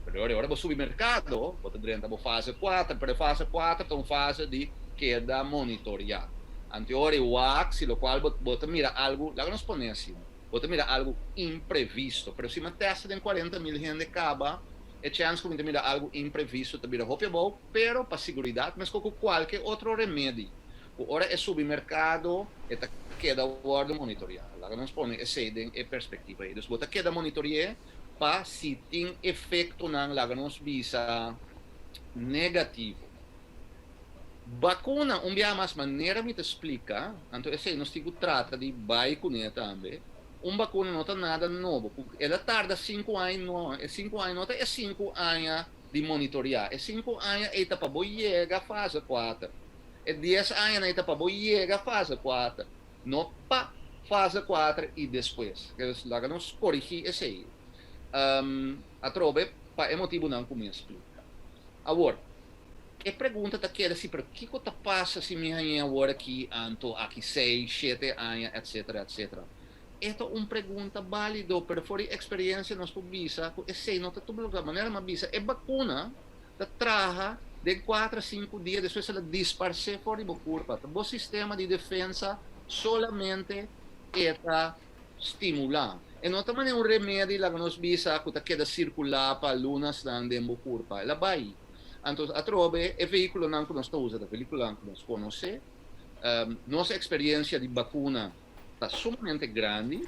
Pero ora ora bo subi merkado, bo ta drenta bo fase 4, pero e fase 4 ta un fase di keda monitoriá. Anto ora e wak si lokual bo bo ta mira algu, laga nos pone asina, bo ta mira algu imprevisto, pero si mi a tèst den 40.000 hende kaba, e chèns ku mi ta mira algu imprevisto ta bira hopi abou, pero pa siguridat, meskos ku kualke otro remedi, ku ora e subi merkado e ta keda wòrdu monitoriá. Laga nos pone esei den e perspektiva ei. Dus bo ta keda monitori'é pa si tin efektonan, laga nos bisa, negativo. Bakuna, un biaha mas manera mi ta splika, anto esei nos tin ku trata di bai kuné tambe. Un bakuna no ta nada nobo. Ku el a tarda 5 aña no, e 5 aña no ta e 5 aña di monitoriá. E 5 aña ei ta pa bo yega fase 4. E 10 añanan ei ta pa bo yega fase 4. No pa fase 4 i despues. Dus laga nos korigí esei. Atrobe pa e motibunan ku mi a splika. Awor, e pregunta ta keda si, pero kiko ta pasa si mi hañ'é awor aki, anto aki 6, 7 aña, etcetera, etcetera? E ta un pregunta bálido, pero for di eksperensia nos por bisa ku esei no ta tuma lugá. Manera mi a bisa, e bakuna ta traha den 4 a 5 dia, despues el a disparsé for di bo kurpa. Ta bo sistema di defensa solamente e ta stimulá. E no ta manera un remedi, laga nos bisa, ku ta keda sirkulá pa lunasnan den bo kurpa. El a bai. Anto atrobe e vehíkulonan ku nos ta usa ta vehíkulonan ku nos konosé. Nos eksperensia di bakuna ta sumamente grandi,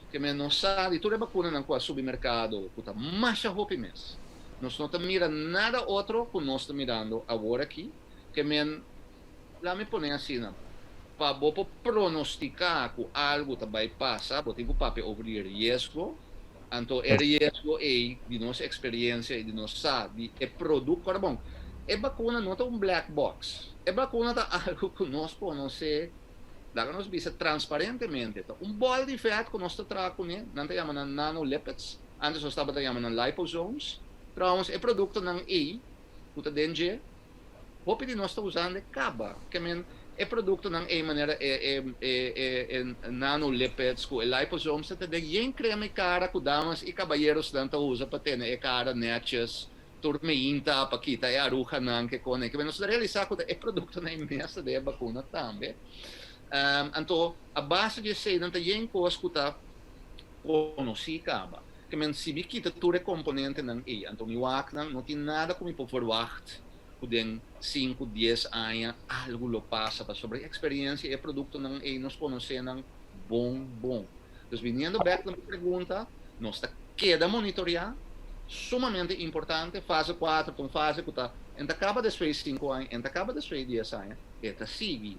ke men nos sa di tur e bakunanan ku a subi merkado ku ta masha hopi mes. Nos no ta mira nada otro ku nos ta mirando awor aki, ke men laat mi pone asina, pa bo por pronostiká ku algu ta bai pasa, bo tin ku papia over di riesgo. Anto e riesgo ei di nos eksperensia i di nos sa di e produkto. Ora bon, e bakuna no ta un black box. E bakuna ta algu ku nos konosé, laga nos bisa transparentemente, ta un bòl di vèt ku nos ta traha kuné, nan ta yama nan nanolipids, antes nos tabata yama nan liposomes. Trouwens, e produktonan ei ku ta den dje, hopi di nos ta usando e kaba. Ke men e produktonan ei manera e e e e e nanolipids ku e liposomes ta den yen krema i kara ku damas i kabayerosnan ta usa pa tene e kara netjes tur meinta pa kita e aruganan ke kone. Ke men nos ta realisá ku ta e produktonan ei mes ta den e bakuna tambe. Anto a base di esei nan ta yen kos ku ta konosí kaba. Ke men si mi kita tur e komponentenan ei, anto mi wak nan no tin nada ku mi por verwagt ku den 5, 10 aña algu lo pasa, pasobra e eksperensia, e produktonan ei nos konosé nan bon bon. Dus biniendo bèk na bo pregunta, nos ta keda monitoriá, sumamente importante, fase 4 ta un fase ku ta en ta kaba despues di 5 aña, en ta kaba despues di 10 aña, e ta sigui.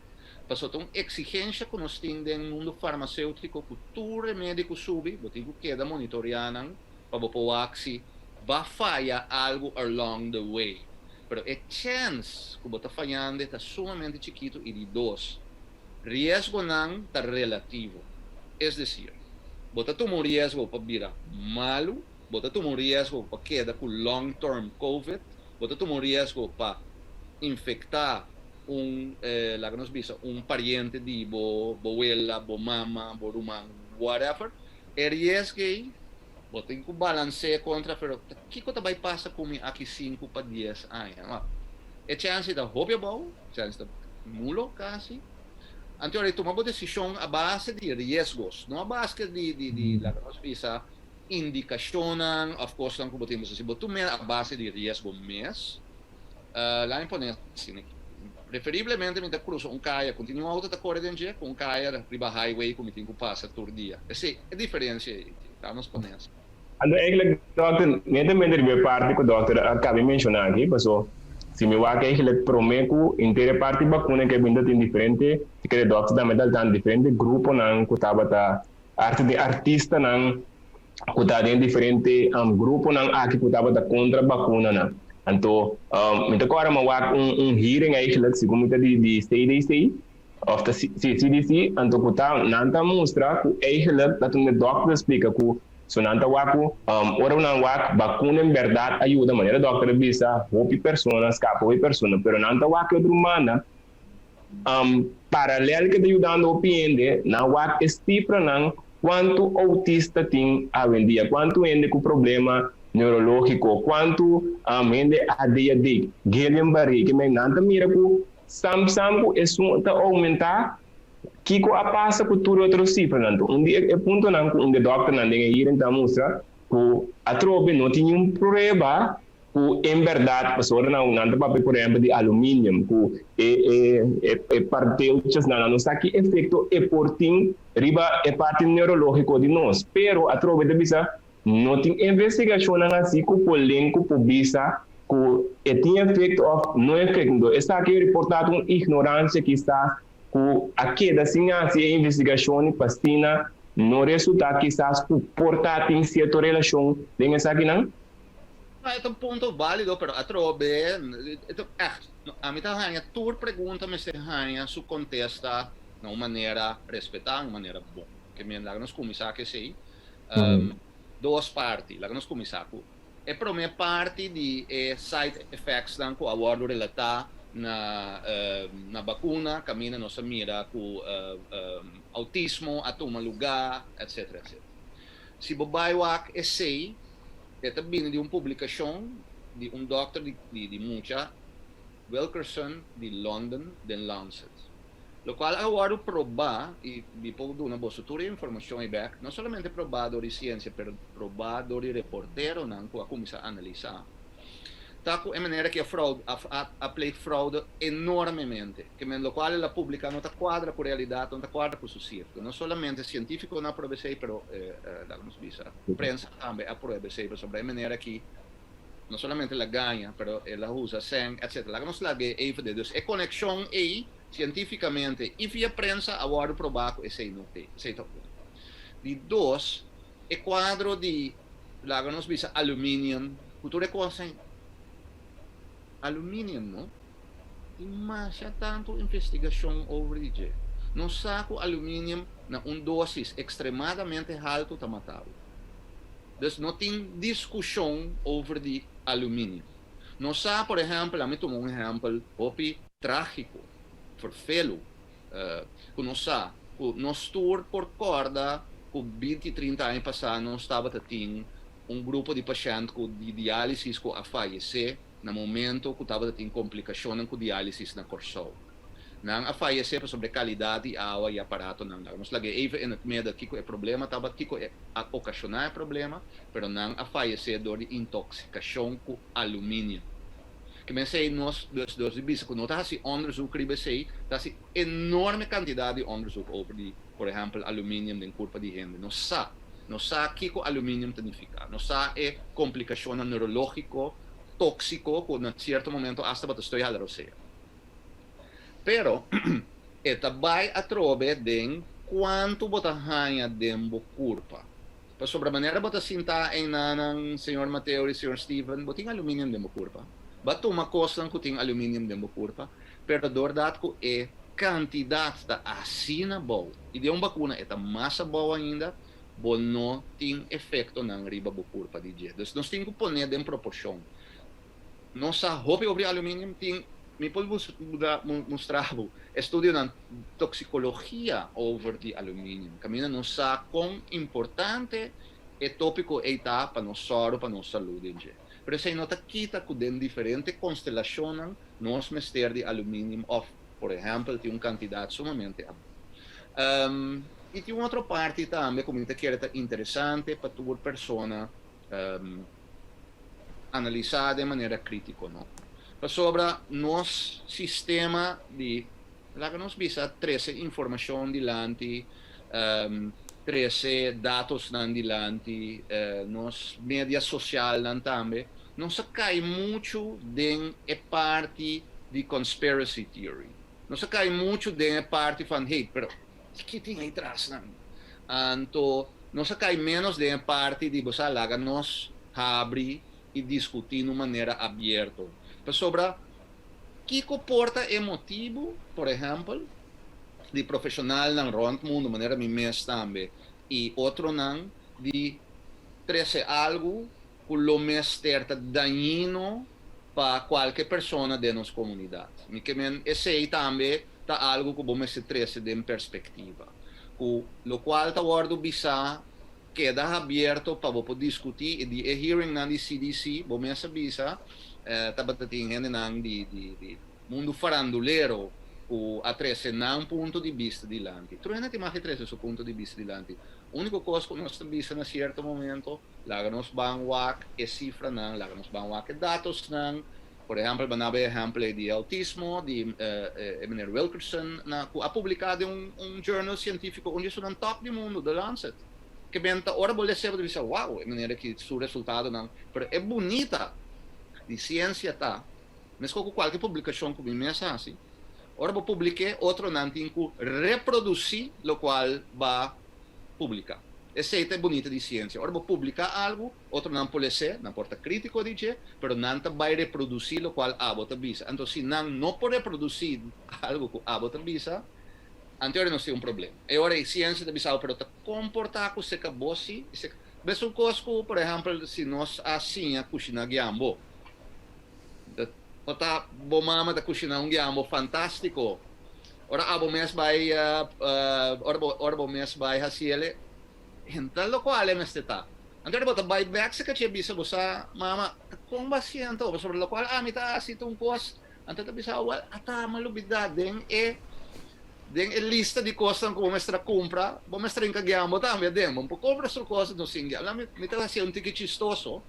Pasobra ta un eksigensha ku nos tin den mundu farmaséutiko ku tur remedi ku subi, bo tin ku keda monitoriá nan pa bo por wak si ba faya algu along the way. Pero e chèns ku bo ta fayando ta sumamente chikitu i di dos, riesgonan ta relativo. Es desir, bo ta tuma un riesgo pa bira malu, bo ta tuma un riesgo pa keda ku long term covid, bo ta tuma un riesgo pa infektá un, laga nos bisa, un pariente di bo, bo wela, bo mama, bo ruman, whatever. E riesgo ei, bo tin ku balans'é kontra, pero ta kiko ta bai pasa ku mi aki 5 pa 10 aña? Ma, e chèns ta hopi abou, chèns ta nulo kasi. Anto ora tuma bo desishon a base di riesgos, no a base di, laga nos bisa, indikashonnan òf kosnan ku bo tin. Si bo tuma a base di riesgo mes, laga mi pone asina. Preferiblemente mi ta krusa un kaya ku tin un outo ta kore den dje, ku un kaya riba highway ku mi tin ku pasa tur dia. Esei e diferensia ei, laga nos pone asina. Anto eigenlijk, dokter, netamente di e parti ku dokter a kaba di menshoná aki, paso. Si mi wak eigenlijk prome ku intere parti bakuna ke binta tin diferente, si kere dokter tambe ta tan diferente gruponan ku tabata arte di artistanan ku ta den diferente gruponan aki ku tabata kontra bakunanan. Anto mi ta kòrda mi a wak un hearing eigenlijk segun mi ta di CDC òf ta si CDC anto ku ta nan ta mustra ku eigenlijk ta tunda dòkter ta splika ku so nan ta wak ku ora nan wak bakuna en bèrdat a yuda manera dòkter a bisa hopi persona skapa hopi persona pero nan ta wak e otro manda paralel ke ta yudando hopi hende nan wak e sifranan kuantu outista tin awendia kuantu hende ku problema neurológiko kuantu hende ADHD Guillain-Barré ke men nan ta mira ku Sam sam ku esun ta oumentá, kiko a pasa ku tur e otro sifranan? Un di e puntonan ku un di e dòkternan den e hearing ta mustra ku atrobe no tin niun prueba ku en bèrdat, pasobra nan nan ta papia por ehèmpel di aluminium ku e e e parteltjesnan nan no sa ki efekto e por tin riba e parti neurológiko di nos. Pero atrobe ta bisa No tin investigashonnan hasi ku por len ku por bisa ku e tin efekto òf no efekto. Esaki a reportá ta un ignoransia kisas ku a keda sin hasi e investigashon pa asina no resultá kisas ku por ta tin sierto relashon den esakinan. No, e ta un punto válido, pero atrobe, e ta ègt, ami ta haña tur pregunta mester haña su kontesta na un manera respetá, un manera bon. Ke men laga nos kuminsá ku esei. Dos parti. Laga nos kuminsá ku e promé parti di e side effectsnan ku a wòrdu relatá na na bakuna kaminda nos a mira ku outismo a tuma lugá etcetera etcetera. Si bo bai wak esei e ta bini di un publikashon di un dòkter di di mucha Wilkerson di London den Lancet. Lokual a wòrdu probá, i mi por duna boso tur e informashon ei bèk, no solamente probá dor di siensia, pero probá dor di reporteronan ku a kuminsá analisá, ta ku e manera ku e fraude a a pleeg fraude enormemente. Ke men lokual el a publiká no ta kuadra ku realidat, no ta kuadra ku su sirkulo. No solamente sientífikonan a prueba esei, pero laga nos bisa, prensa tambe a prueba esei, pasobra e manera ki no solamente el a gaña, pero el a usa sèn, etcétera. Laga nos lag'é even de. Dus e konekshon ei, sientífikamente i via prensa, a wòrdu probá ku esei no te. Esei ta un. Di dos, e kuadro di, laga nos bisa aluminium, ku tur e kosnan, aluminium no tin masha tantu investigashon over di dje. Nos sa ku aluminium na un dosis ekstremadamente haltu ta mata bo. Dus no tin diskushon over di aluminium. Nos sa, por ehèmpel, ami tuma un ehèmpel hopi trágiko, ferfelu, ku nos sa ku nos tur por kòrda ku binti, trinta aña pasá nos tabata tin un grupo di pashènt ku di diálisis ku a fayesé na momento ku tabata tin komplikashonnan ku diálisis na Kòrsou. Nan a fayesé pasobra e kalidat di awa i aparatonan. Laga nos lag'é even in het midden kiko e problema tabata, kiko e a okashoná e problema, pero nan a fayesé dor di intoksikashon ku aluminium. Ke men esei nos dus dus di bisa ku no ta hasi onderzoek riba esei, ta hasi enorme kantidat di onderzoek over di, por ehèmpel, aluminium den kurpa di hende. Nos sa, nos sa kiko aluminium ta nifiká, nos sa e komplikashonnan neurológiko, tóksiko ku na sierto momento asta bo ta stoi hala rosea. Pero e ta bai atrobe den kuantu bo ta haña den bo kurpa. Pasobra manera bo ta sintá einanan, señor Mateo i señor Steven, bo tin aluminium den bo kurpa. Bo a tuma kosnan ku tin aluminium den bo kurpa, pero doordat ku e kantidat ta asina abou, i den un bakuna e ta mas abou ainda, bo no tin efektonan riba bo kurpa di dje. Dus nos tin ku pon'é den proporshon. Nos sa hopi over di aluminium, tin, mi por mustra bo estudionan toxicologia over di aluminium, caminda nos sa con importante e topico ey ta pa nos sòru pa nos salud den dje. Pero esey no ta kita cu den diferente constelacionnan nos mester di aluminium of, por ehempel, tin un cantidad sumamente abou. Y tin un otro parti tambe cu mi ta kere ta interesante pa tur persona analisá den manera krítiko no. Pasobra nos sistema di, laga nos bisa, trese informashon dilanti, trese datosnan dilanti, nos media sosialnan tambe. Nos a kai muchu den e parti di conspiracy theory. Nos a kai muchu den e parti van, hey, pero ki tin ei tras nan? Anto nos a kai menos den e parti di bo sa laga nos habri i diskutí na un manera abierto. Pasobra kiko por ta e motibu, por ehèmpel, di profeshonalnan rònt mundu, manera mi mes tambe i otronan, di trese algu ku lo mester ta dañino pa kualke persona den nos komunidat. Mi ke men esei tambe ta algu ku bo mester trese den perspektiva. Ku lokual ta wòrdu bisá keda habierto pa bo por diskutí i di e hearingnan di CDC bo mes a bisa tabata tin hendenan di di mundu farandulero ku a trese nan punto di bista dilanti. Tur hende tin mag di trese su punto di bista dilanti. Úniko kos ku nos ta bisa na sierto momento, Laga nos ban wak e sifranan, laga nos ban wak e datosnan. Por ehèmpel, bo naba e ehèmpel ei di e outismo di e meneer Wilkerson na ku a publiká den un journal sientífiko, un di esunnan tòp di mundu, The Lancet. Ke ben ta ora bo les'é bo ta bisa, wow, e meneer aki su resultadonan. Pero e bunita di siensia ta, meskos ku kualke publikashon ku mi mes hasi, ora bo publik'é, otronan tin ku reprodusí lokual b'a publiká. Esei ta e bunita di siensia. Ora bo publiká algu, otronan por les'é, nan por ta krítiko di dje, pero nan ta bai reprodusí lokual abo ta bisa. Anto si nan no por reprodusí algu ku abo ta bisa, anto ora nos tin un problema. E ora ei siensia ta bisa bo, pero ta komportá ku seka bo si i seka. Mesun kos ku, por ehèmpel, si nos a siña kushiná giambo. Bo ta, bo mama ta kushiná un giambo fantástiko. Ora abo mes bai, ora bo, ora bo mes bai hasi el, henter lokual e mester ta. Anto ora bo ta bai bèk si kachi a bisa bo sa, Mama, ta kon bo a sienta bo? Pasobra lokual ami ta hasi ta un kos. Anto e ta bisa, Wèl, ata mi a lubidá den e, den e lista di kosnan ku bo mester a kumpra, bo mester hinka giambo tambe aden. Bo no por kumpra tur kos no sin giambo. Mi, mi ta hasi un tiki chistoso,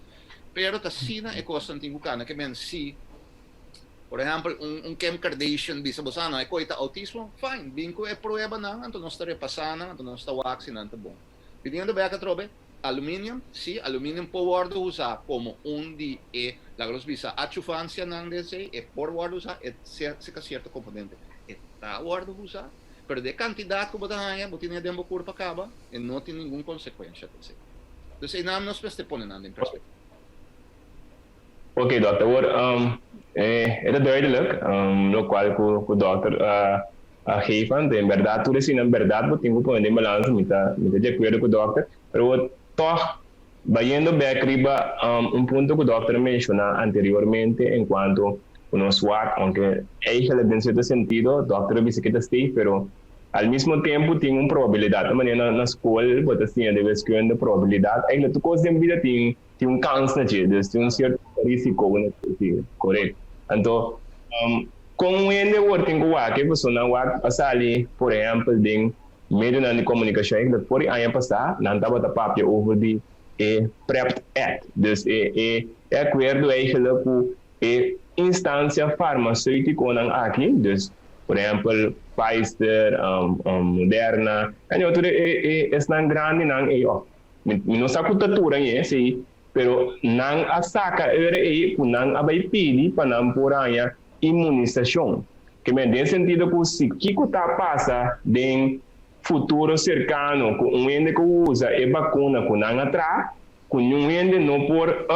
pero ta asina e kosnan tin ku kana. Ke men si. Por ehèmpel, un Kim Kardashian bisa bo sa, no, e koi ta outismo, fine, bin ku e pruebanan, anto nos ta repasá nan, anto nos ta wak si nan ta bon. Biniendo bek atrobe, aluminium, sí, aluminium por wòrdu usá komo un di e, laga nos bisa, achuvancianan den esei, e por wòrdu usá, e seka sierto komponente, e ta wòrdu usá, pero di e kantidat ku bo ta haña, bo tine den bo kurpa kaba, e no tin ningun konsekuensha den esei. Dus einan nos mester pone nan den perspektiva. Ok dokter, awor e ta duidelijk locual cu dokter a geef aan. En berdad tur esina berdad bo tin cu pone den balansa, mi ta mi ta di acuerdo cu dokter. Pero awor toch bayendo bek riba un punto cu dokter a menciona anteriormente en cuanto cu nos wak, aunke eigenlijk den cierto sentido dokter a bisa cu e ta safe, pero al mismo tempo tin un probabilidad. Ta manera na school bo ta siña de wiskunde probabilidad, eigenlijk tur cos den bida tin. Tin un kans na dje, dus tin un sierto risiko na dje, si, korekto. Anto, kon un hende wor tin ku wak e persona wak a sali, por ehèmpel, den medionan di komunikashon, e for di aña pasá nan tabata papia over di e PrEP Act, dus e e e akuerdo eigenlijk ku e instansia farmaseutikonan aki, dus por ehèmpel Pfizer, Moderna, en otro e e esnan grandinan ei òf Mi no sa ku ta tur aña esei, pero nan a saka ora ei ku nan a bai pidi pa nan por haña inmunisashon. Ke men den sentido ku si kiko ta pasa den futuro serkano ku un hende ku usa e bakuna ku nan a traha, ku niun hende no por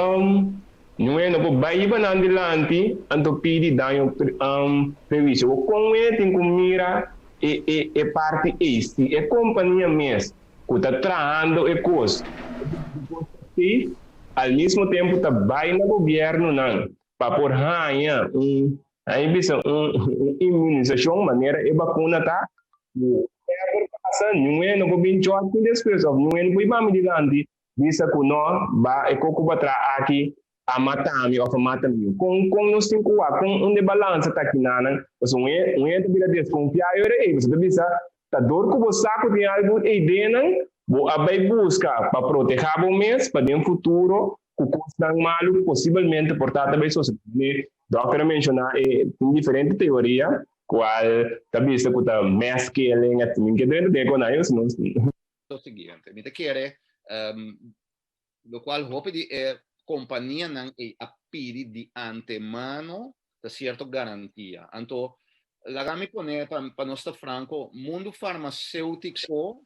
niun hende no por bai hiba nan dilanti anto pidi daño prewisio. Bo kon hende tin ku mira e e parti ei? Si e kompania mes ku ta trahando e kos si al mismo tempu ta bai na gobièrnunan pa por haña un haña bisa un inmunisashon manera e bakuna ta ku ever pasa niun hende no por bin chòchi despues òf niun hende por bami dilanti bisa ku no ba e koko pa traha aki a mata mi òf a mata mi. Kon kon nos tin ku wak kon un de balansa ta kinanan pasobra un hende ta bira deskonfiá e ora ei pasobra ta bisa Ta dor ku bo sa ku tin algu ei den nan, bo a bai buska pa protehá bo mes pa den futuro ku kosnan malu posibelmente por ta ta bai sosodé. Dòkter a menshoná e tin diferente teoria kual ta bisa ku ta mass killing a tin ke drenta den e konai o si no. Lo siguiente, mi ta kere lokual hopi di e kompanianan ei a. pidi di antemano ta sierto garantia. Anto, laga mi pone, pa nos ta franko, mundu farmaséutiko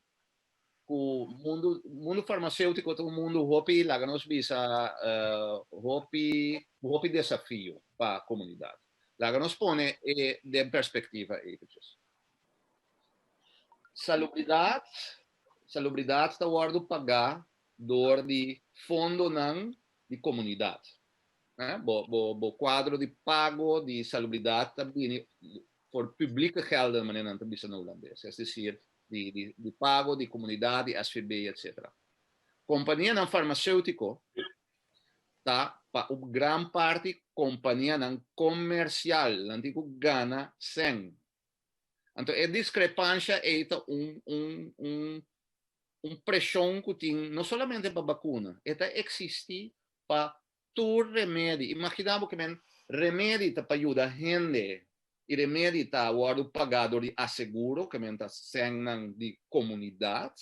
ku mundu mundu farmaséutiko ta un mundu hopi, laga nos bisa, hopi hopi desafio pa komunidat. Laga nos pone e den perspektiva eventjes. Salubridat Salubridat ta wòrdu pagá dor di fondonan di komunidat. Bo bo bo kuadro di pago di salubridat ta bini for publieke gelden, manera nan ta bisa na hulandes, es desir di di di pago di komunidat, di SVB, etsetera. Kompanianan farmaseutiko ta pa un gran parti kompanianan komersial, nan tin ku gana sèn. Anto e diskrepansha ei ta un un un un preshon ku tin no solamente pa bakuna, e ta eksistí pa tur remedi. Imaginá bo ke men remedi ta pa yuda hende i remedi ta wòrdu pagá dor di aseguro, ke men ta sènnan di komunidat.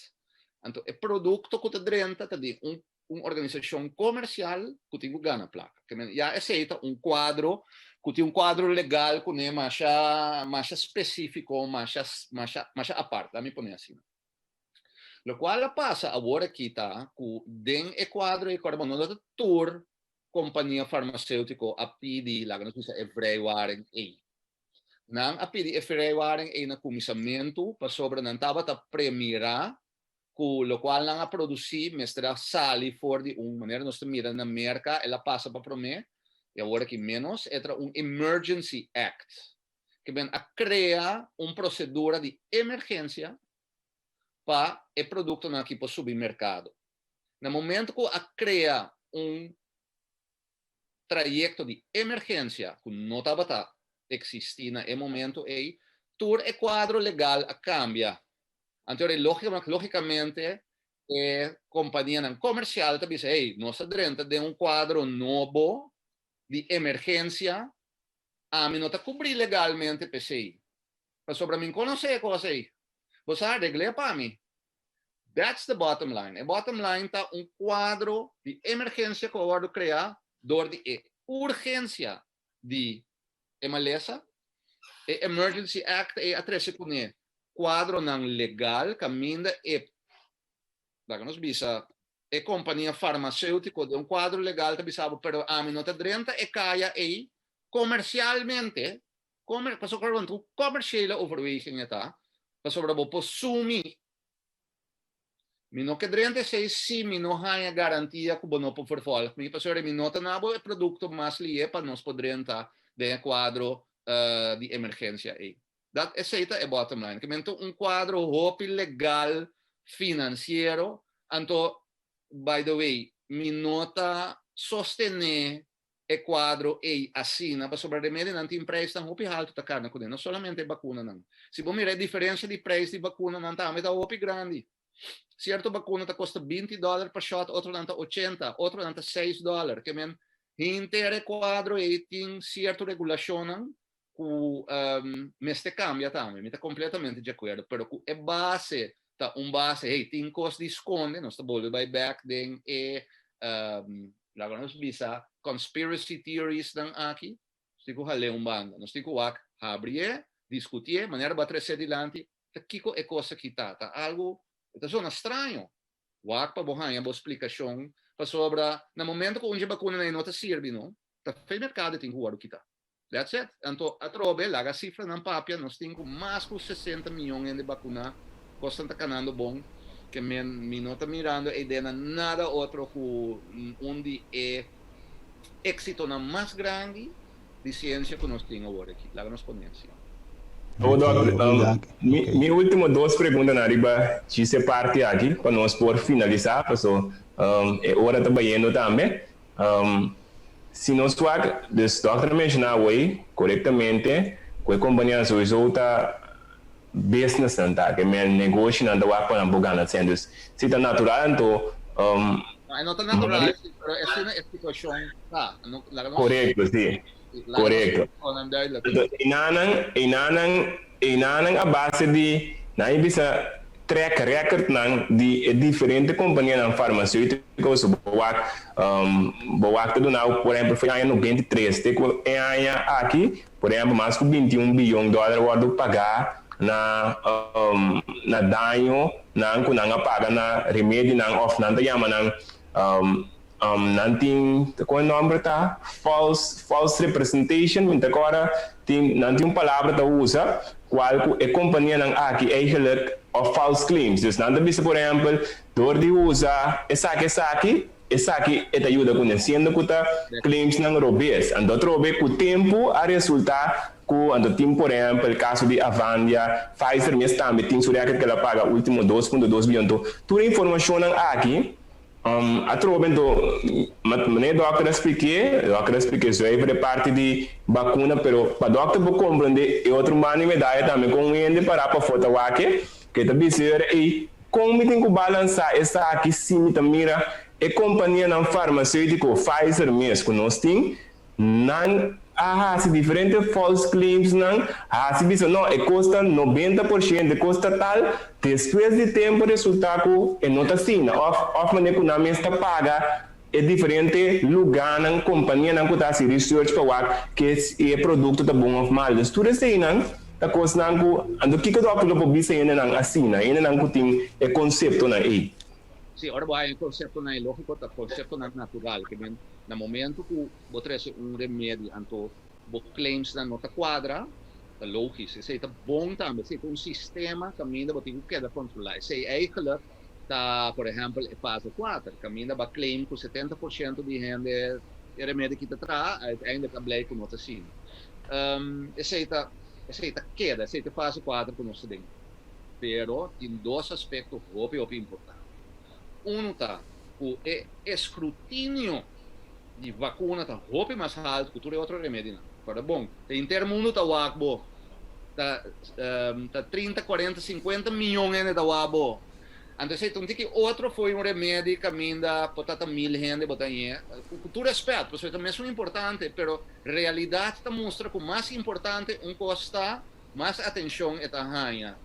Anto e produkto ku ta drenta ta di un un organisashon komersial ku tin ku gana plaka. Ke men ya esei ta un kuadro ku tin un kuadro legal kuné masha masha spesífiko, masha masha masha apart, laat mi pone asina. Lokual a pasa awor aki ta ku den e kuadro ei kòrda bo no ta tur kompania farmaseutiko a pidi laga nos bisa e vrijwaring ei. Nan a pidi e vrijwaring ei na kuminsamentu pasobra nan tabata premirá ku lokual nan a produsí mester a sali for di un manera nos ta mira na Merka el a pasa pa promé i awor aki ménos e tra un emergency act ke men a krea un prosedura di emergensia pa e produktonan aki por subi merkado. Na momento ku a krea un trayekto di emergensia ku no tabata eksistí na e momento ei, tur e kuadro legal a kambia. Anto e lógikamente e kompanianan komersial ta bisa, hey, nos a drenta den un kuadro nobo di emergensia, ami no ta kubrí legalmente p'esei, pasobra mi konosé e kos ei. Bo sa regl'é pa mi. That's the bottom line. E bottom line ta un kuadro di emergensia ku a wòrdu kreá dor di e urgensia di e malesa. E Emergency Act ei a trese kuné kuadronan legal kaminda e, laga nos bisa, e kompania farmaseutiko den un kuadro legal ta bisa bo pero ami no ta drenta e kaya ei komersialmente Comer, pasobra ku un komersiële overweging e ta, pasobra bo por sumi. Mi no ke drenta esei si mi no haña garantia ku bo no por vervolg mi, pasobra mi no ta na bo e produkto mas lié pa nos por drenta den e kuadro di emergensia ei. Dat esei ta e bottom line. Ke men ta un kuadro hopi legal, finansiero, anto by the way mi no ta sostené e kuadro ei asina pasobra remedinan tin preisnan hopi haltu ta karna kuné, no solamente e bakunanan. Si bo mira e diferensia di preis di bakunanan tambe ta hopi grandi. Sierto bakuna ta kosta binti dòler pa shòt, otronan ta ochenta, otronan ta seis dòler. Ke men hinter e kuadro ei tin sierto regulashonnan ku mester kambia tambe. Mi ta kompletamente di akuerdo, pero ku e base ta un base, hey, tin kos di skonde, nos ta bolbe bai bèk den e, laga nos bisa, conspiracy theories nan aki, nos tin ku hal'é un banda, nos tin ku wak habrié, diskutié, manera bo a tresé dilanti, ta kiko e kos aki ta, ta algu, e ta zona straño, wak pa bo haña bo splikashon, pasobra na momento ku un dje bakunanan ei no ta sirbi no, ta fe merkado e tin ku wòrdu kitá. That's it. Anto atrobe laga cifranan papia, nos tin cu mas cu 60 miyon hende vacuna, cosnan ta canando bon, ke men mi no ta mirando eyde na nada otro cu un di e exitonan mas grandi di ciencia cu nos tin awor aki. Laga nos pone asina. Awor Dòkter, mi ultimo dos preguntanan riba djis e parti aki pa nos por finalisa, paso e ora ta bayendo tambe. Si nos wak, dus dòkter a menshoná awey korektamente ku e kompanianan souiso ta businessnan ta, ke men negoshinan ta wak pa nan por gana sèn. Dus si ta natural anto. No, e no ta natural si, pero asina e situashon ta. No, laga nos. Korekto, si. Korekto. Anto einanan, einanan, einanan a base di nan a bisa. Track recordnan di e diferente kompanianan farmaseutiko, so bo wak bo wak ta duna por ehempel for e aña 93 te ku e aña aki, por ehempel, mas ku 21 biyon dòler wòrdu pagá na daño nan ku nan a paga na remedinan òf nan ta yama nan nan tin, kon e nòmber ta, false representation, mi ta kòrda tin nan tin un palabra ta usa kual ku e kompanianan aki eigenlijk òf false claims. Dus nan ta bisa, por ehempel, dor di usa esaki, esaki, esaki, e ta yuda kuné, siendo ku ta claims nan robes. Anto trobe ku tempu a resultá ku anto tin, por ehempel, kaso di Avandia, Pfizer mes tambe tin su record ku el a paga último 2.2 bion. Tur informashonnan aki atrobe, anto meneer dòkter a spliká, dòkter a spliká zuiver e parti di vakuna, pero pa dòkter por komprondé e otro mano medaya tambe kon hende para pafó ta wak ku ta bisa ei kon mi tin ku balansá esaki si mi ta mira e kompanianan farmaseutiko, Pfizer mes ku nos tin, nan a hasi diferente false claims, nan hasi bisa no e kosta 90%, kosta tal, despues di tempu resultá ku e no ta asina, òf manera ku nan mes ta paga e diferente lugánan, kompanianan ku ta hasi research pa wak ku e produkto ta bon òf malu. Dus tur eseinan ta kosnan ku anto kiko dòkter lo por bisa hendenan asina, hendenan ku tin e konseptonan ei? Sí, ora bo haya konseptonan lógiko, ta konseptonan natural, ke men na momento ku bo trese un remedi anto bo claims nan no ta kuadra, ta logisch. Esei ta bon tambe, esei ta un sistema kaminda bo tin ku keda kontrolá. Esei eigenlijk ta, por ehèmpel, e fase 4, kaminda bo a claim ku 70% di hende e remedi ku ta traha, uiteindelijk a blijk ku no ta asina. Esei ta keda, esei ta fase 4 ku nos ta den. Pero tin dos aspekto hopi hopi importante. Uno ta ku e eskrutinio di vakuna ta hopi mas altu ku tur otro remedinan. Pero bon, te henter mundu ta wak bo. Ta 30, 40, 50 mion hende ta wak bo. Anto esei un tiki otro for un remedi kaminda por ta 1000 hende bo ta hañ'é. Ku tur rèspèt, pasobra ta mesun importante, pero realidat ta mustra ku mas importante un kos ta, mas atenshon e ta haña.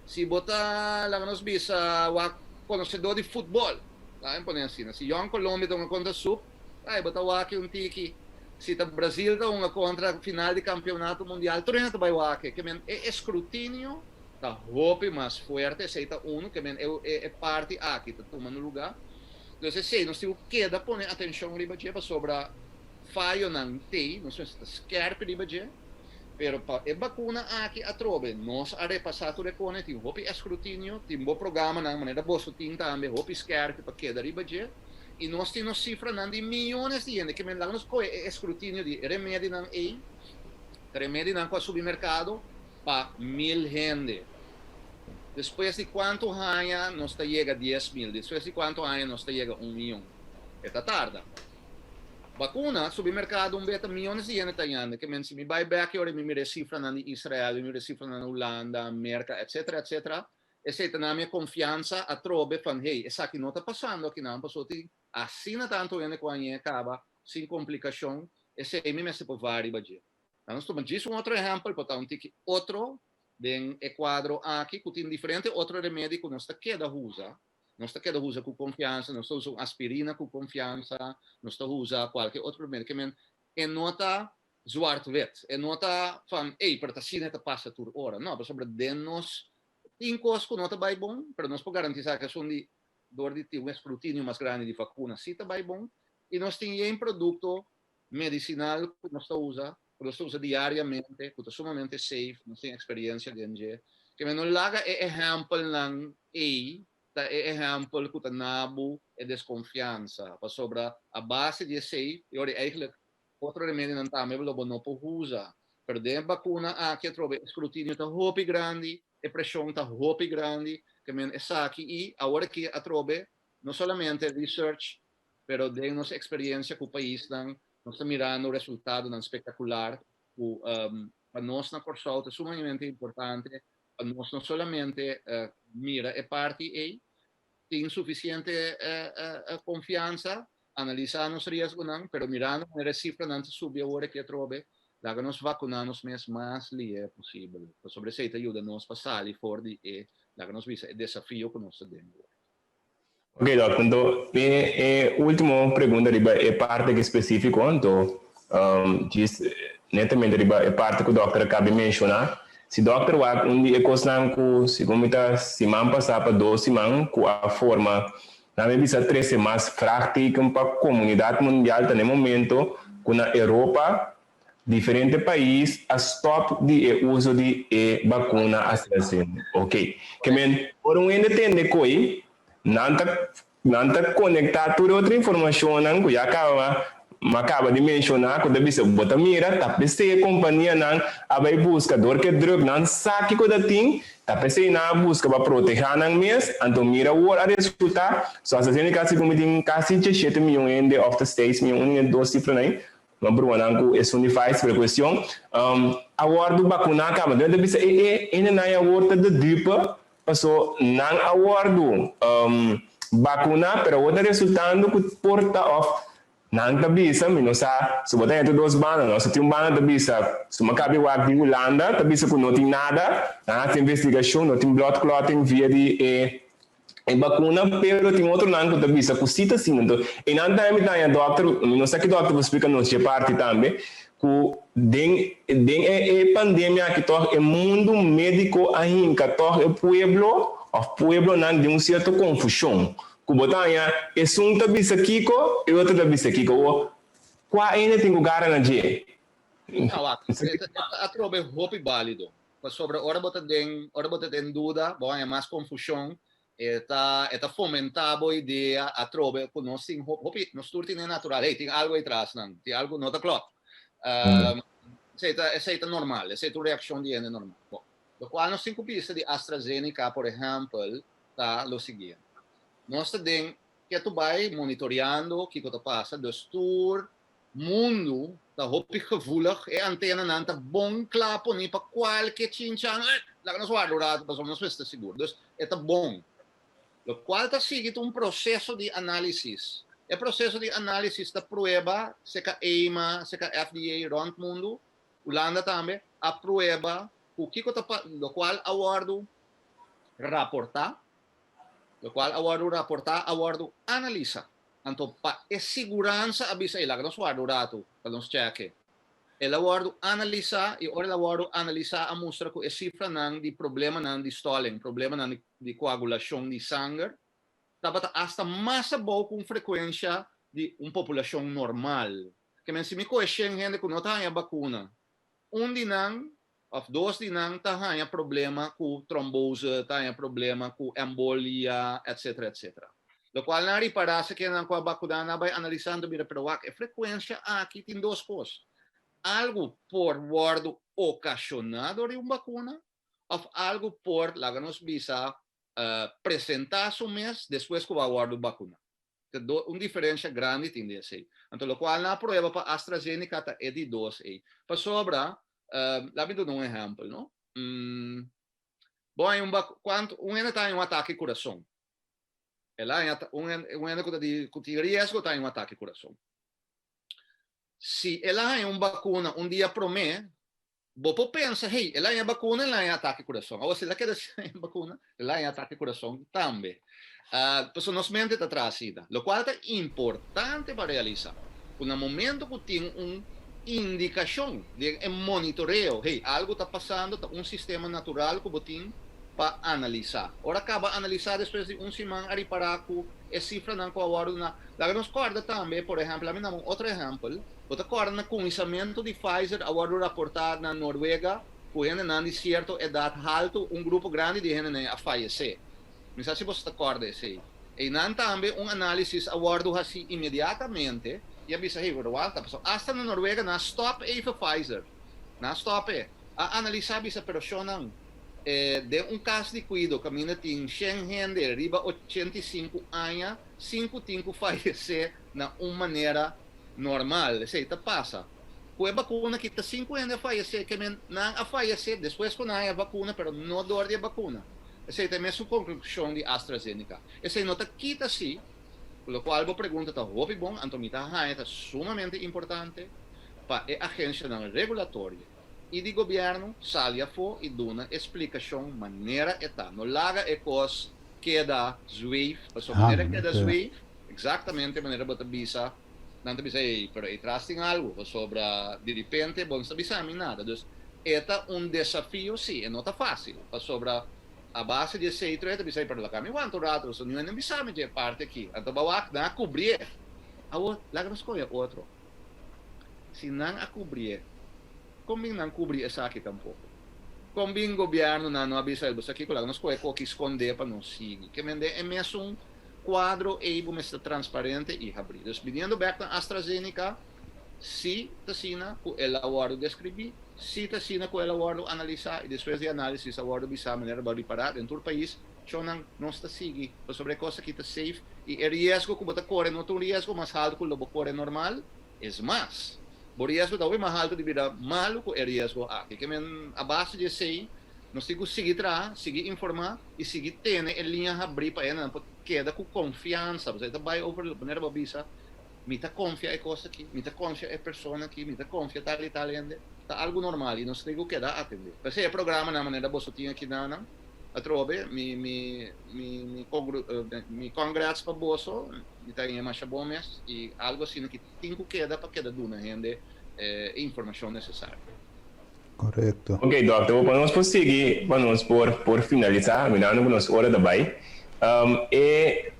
Si bo ta, laga nos bisa, wak konosedó di futbòl, laga mi pone asina, si Jong Colombia ta hunga kontra Sup, ai, bo ta wak un tiki. Si ta Brasil ta hunga kontra final di kampeonato mundial, tur hende ta bai wak. Ke men e eskrutinio ta hopi mas fuerte, esei ta uno, ke men e parti aki ta tuma na lugá. Dus esei, nos tin ku keda pone atenshon riba dje, pasobra fayonan t'ei, nos mester ta skèrp riba dje, pero pa e vakuna aki atrobe, nos a repasá tur e kos, tin hopi eskrutinio, tin bo programanan, manera boso tin tambe, hopi skèrp pa keda riba dje, i nos tin nos sifranan di miónes di hende, ke men laga nos kohe e eskrutinio di remedinan ei, remedinan ku a subi merkado pa 1000 hende. Despues di kuantu aña nos ta yega 10.000, despues di kuantu aña nos ta yega 1 mion. E ta tarda. Vakuna, subi merkado un bes ta miónes di hende ta hañando. Ke men si mi bai bèk i ora mi mira e sifranan di Israel, mi mira e sifranan na Hulanda, Merka, etc. Etc. Esei ta duna mi konfiansa atrobe van hey, esaki no ta pasando akinan, pasobra tin asina tantu hende ku a hañ'é kaba sin komplikashon, esei mi mester por wak riba dje. Nos tuma djis un otro ehèmpel, por ta un tiki otro den e kuadro aki, ku tin diferente otro remedi ku nos ta keda usa, nos ta keda usa ku konfiansa, nos ta usa un aspirina ku konfiansa, nos ta usa kualke otro remedi. Ke men e no ta zwart-wit, e no ta van, ei, pero ta asina ta pasa tur ora. No, pasobra den nos tin kos ku no ta bai bon, pero nos por garantisá ku esun di dor di tin un eskrutinio mas grandi di vakuna sí ta bai bon, i nos tin yen produkto medisinal ku nos ta usa, ku nos ta usa diariamente, ku ta sumamente safe, nos tin eksperensia den dje. Ke men no laga e ehèmpelnan ei ta e ehèmpel ku ta duna bo e deskonfiansa, pasobra a base di esei, i ora eigenlijk otro remedinan tambe lo bo no por usa. Pero den vakuna aki atrobe eskrutinio ta hopi grandi, e preshon ta hopi grandi, ke men esaki i awor aki atrobe no solamente research, pero den nos eksperensia ku paisnan, nos ta mirando resultadonan spektakular ku pa nos na Kòrsou ta sumamente importante pa nos no solamente mira e parti ei, tin sufisiente konfiansa, analisá nos riesgonan, pero mirando manera e sifranan ta subi awor aki atrobe, laga nos vakuná nos mes mas lihé posibel. Pasobra esei ta yuda nos pa sali for di e Laga nos bisa e desafio ku nos ta den awor. Ok dòkter, anto mi e último pregunta riba e parti aki spesífiko, anto djis netamente riba e parti ku dòkter a kabi menshoná. Si dòkter wak un di e kosnan ku segun mi ta siman pasá pa dos siman ku a forma nan mi bisa trese mas vraagteken pa komunidat mundial ta na e momento ku na Europa Diferente pais a stop di e uso di e bakuna AstraZeneca. Ok. Ke men, ora un hende tende koe, nan ta nan ta konektá tur e otro informashonnan ku ya kaba m'a kaba di menshoná ku ta bisa bo ta mira ta p'esei e kompanianan a bai buska dor ku e drùk nan sa kiko ta tin, ta p'esei nan a buska pa protehá nan mes, anto mira awor a resultá, so AstraZeneca si ku mi tin kasi diesshete miyon hende òf ta seis miyon, un di e dos sifranan ei. Ma bruanan ku esun di Pfizer e kuestion a wòrdu bakuná kaba. Dor ta bisa e e hendenan awor ta de dupe paso nan a wòrdu bakuná pero awor ta resultando ku por ta òf nan ta bisa mi no sa si bo ta henter dos banda no si tin un banda ta bisa suma kabi wak di Hulanda ta bisa ku no tin nada nan hasi investigashon no tin blood clotting via di e E bakuna, pero tin otronan ku ta bisa ku si ta asina. Anto, einan tambe mi ta haña dòkter, mi no sa ki dòkter por splika nos dje parti tambe, ku den den e e pandemia aki tòg e mundu médiko a hinka tòg e pueblo òf pueblonan den un sierto konfushon, ku bo ta haña esun ta bisa kiko, e otro ta bisa kiko. Awor, kua hende tin ku gara na dje? Awak, e ta atrobe hopi bálido. Pasobra ora bo ta den, ora bo ta den duda, bo haña mas konfushon, e ta, e ta fomentá bo idea atrobe ku nos tin hopi, nos tur tin e natural, hey, tin algu atras nan, tin algu no ta klòp. Esei ta, esei ta normal, esei ta un reakshon di hende normal. Bon, lokual nos tin ku bisa di AstraZeneca, por ehèmpel, ta lo siguiente. Nos ta den ketu bai monitoreando kiko ta pasa, dus tur Mundu ta hopi gevoelig, e antenanan ta bon kla poni pa kualke chinchan, eh, laga nos warda un ratu pasobra nos mester sigur. Dus e ta bon. Lokual ta sigui ta un proseso di análisis. E proseso di análisis ta prueba seka EMA, seka FDA rònt mundu, Hulanda tambe, a prueba ku kiko ta pa, lokual a wòrdu raportá, lokual a wòrdu raportá a wòrdu analisá. Anto pa e siguransa a bisa ei, laga nos warda un ratu pa nos chèke. El a wòrdu analisá i ora el a wòrdu analisá a mustra ku e sifranan di problemanan di stòling, problemanan di koagulashon di sanger, tabata asta mas abou ku un frekuensha di un populashon normal. Ke men si mi kohe shen hende ku no ta haña bakuna, un di nan òf dos di nan ta haña problema ku trombose, ta haña problema ku embolia, etcetera, etcetera. Lokual nan a ripará si kennan ku a bakuná nan a bai analisando mira, pero wak, e frekuensia aki tin dos kos, algu por wòrdu okashoná dor di un bakuna òf algu por, laga nos bisa, presentá su mes despues ku bo a wòrdu bakuná. Ta do, un diferencia grandi tin di esey. Anto locual nan a prueba pa AstraZeneca ta e di dos ey. Pasobra, laat mi duna un ehempel, no? Bo haña un bac, cuanto, un hende ta haña un atake curason. El a haña, un hende, un hende cu ta di, cu tin riesgo ta haña un atake curason. Si el a haña un bacuna un dia prome, Bo por pensa, hey, el a haña bakuna, el a haña atake kurason. Awor, si el a keda sin haña bakuna, el a haña atake kurason tambe. Pasobra nos mente ta traha asina. Lokual ta importante pa realisá, ku na momento ku tin un indikashon den e monitoreo, hey, algu ta pasando, ta un sistema natural ku bo tin pa analisá. Ora kaba analisá despues di un siman a ripará ku e sifranan ku a wòrdu na. Laga nos kòrda tambe, por ehèmpel, ami dam un otro ehèmpel. Bo ta kòrda na kuminsamentu di Pfizer a wòrdu raportá na Norwega ku hendenan di sierto edat haltu, un grupo grandi di hendenan a fayesé. Mi sa si boso ta kòrda esei. Einan tambe un análisis a wòrdu hasí inmediatamente i a bisa, hey, pero wak ta pasó. Asta na Norwega nan a stòp even Pfizer. Nan a stòp e. A analisá bisa, pero shonnan, den un kas di kuido kaminda tin shen hende riba 85 aña, sinku tin ku fayesé na un manera normal, esei ta pasa. Ku e bakuna kita 5 hende a fayesé, ke men nan a fayesé despues ku nan haña bakuna, pero no dor di e bakuna. Esei ta e mesun konklushon di AstraZeneca. Esei no ta kita si, ku lokual bo pregunta ta hopi bon, anto mi ta haña ta sumamente importante pa e agenshanan regulatorio. I di gobièrnu sali afó i duna e splikashon manera e ta. No laga e kos keda zweef, pasobra manera e keda zweef, eksaktamente manera bo ta bisa, nan ta bisa, ey, pero ei tras tin algu, pasobra diripente bo no ta bisa mi nada. Dus, e ta un desafio, sí, e no ta fásil, pasobra a base di esei tur e ta bisa, ey, pero laga mi wanta un rato, pasobra niun hende no bisa mi dje parti aki. Anto bo a wak, nan a kubrié. Awor, laga nos kohe otro. Si nan a kubrié, kon bin nan kubri esaki tampoko? Kon bin gobièrnunan no a bisa el, Bo sa kiko, laga nos kohe koki skondé pa nos sigui. Ke men den e mesun kuadro ei bo mester transparente i habrí. Dus biniendo bèk na AstraZeneca, si ta asina ku el a wòrdu deskribí, si ta asina ku el a wòrdu analisá i despues di análisis a wòrdu bisá manera bo a ripará den tur pais, shownan nos ta sigui pasobra e kos aki ta safe i e riesgo ku bo ta kore no ta un riesgo mas haltu ku lo bo kore normal. Es mas, bo riesgo ta hopi mas haltu di bira malu ku e riesgo aki. Ke men a base di esei, nos tin ku sigui traha, sigui informá i sigui tene e liña habrí pa hendenan por keda ku konfiansa. Pasobra e ta bai over manera bo a bisa, Mi ta konfia e kos aki, mi ta konfia e persona aki, mi ta konfia tal i tal hende. Ta algu normal i nos tin ku keda atendé. P'esei e programanan manera boso tin aki nan, Atrobe, mi mi mi mi congru mi congrats pa boso, mi ta haña masha bon mes y algo asina ki tin cu keda pa keda duna hende e informacion necesario. Correcto. Ok dokter, pa nos por sigui, pa nos por por finalisa, mirando cu nos ora ta bay, e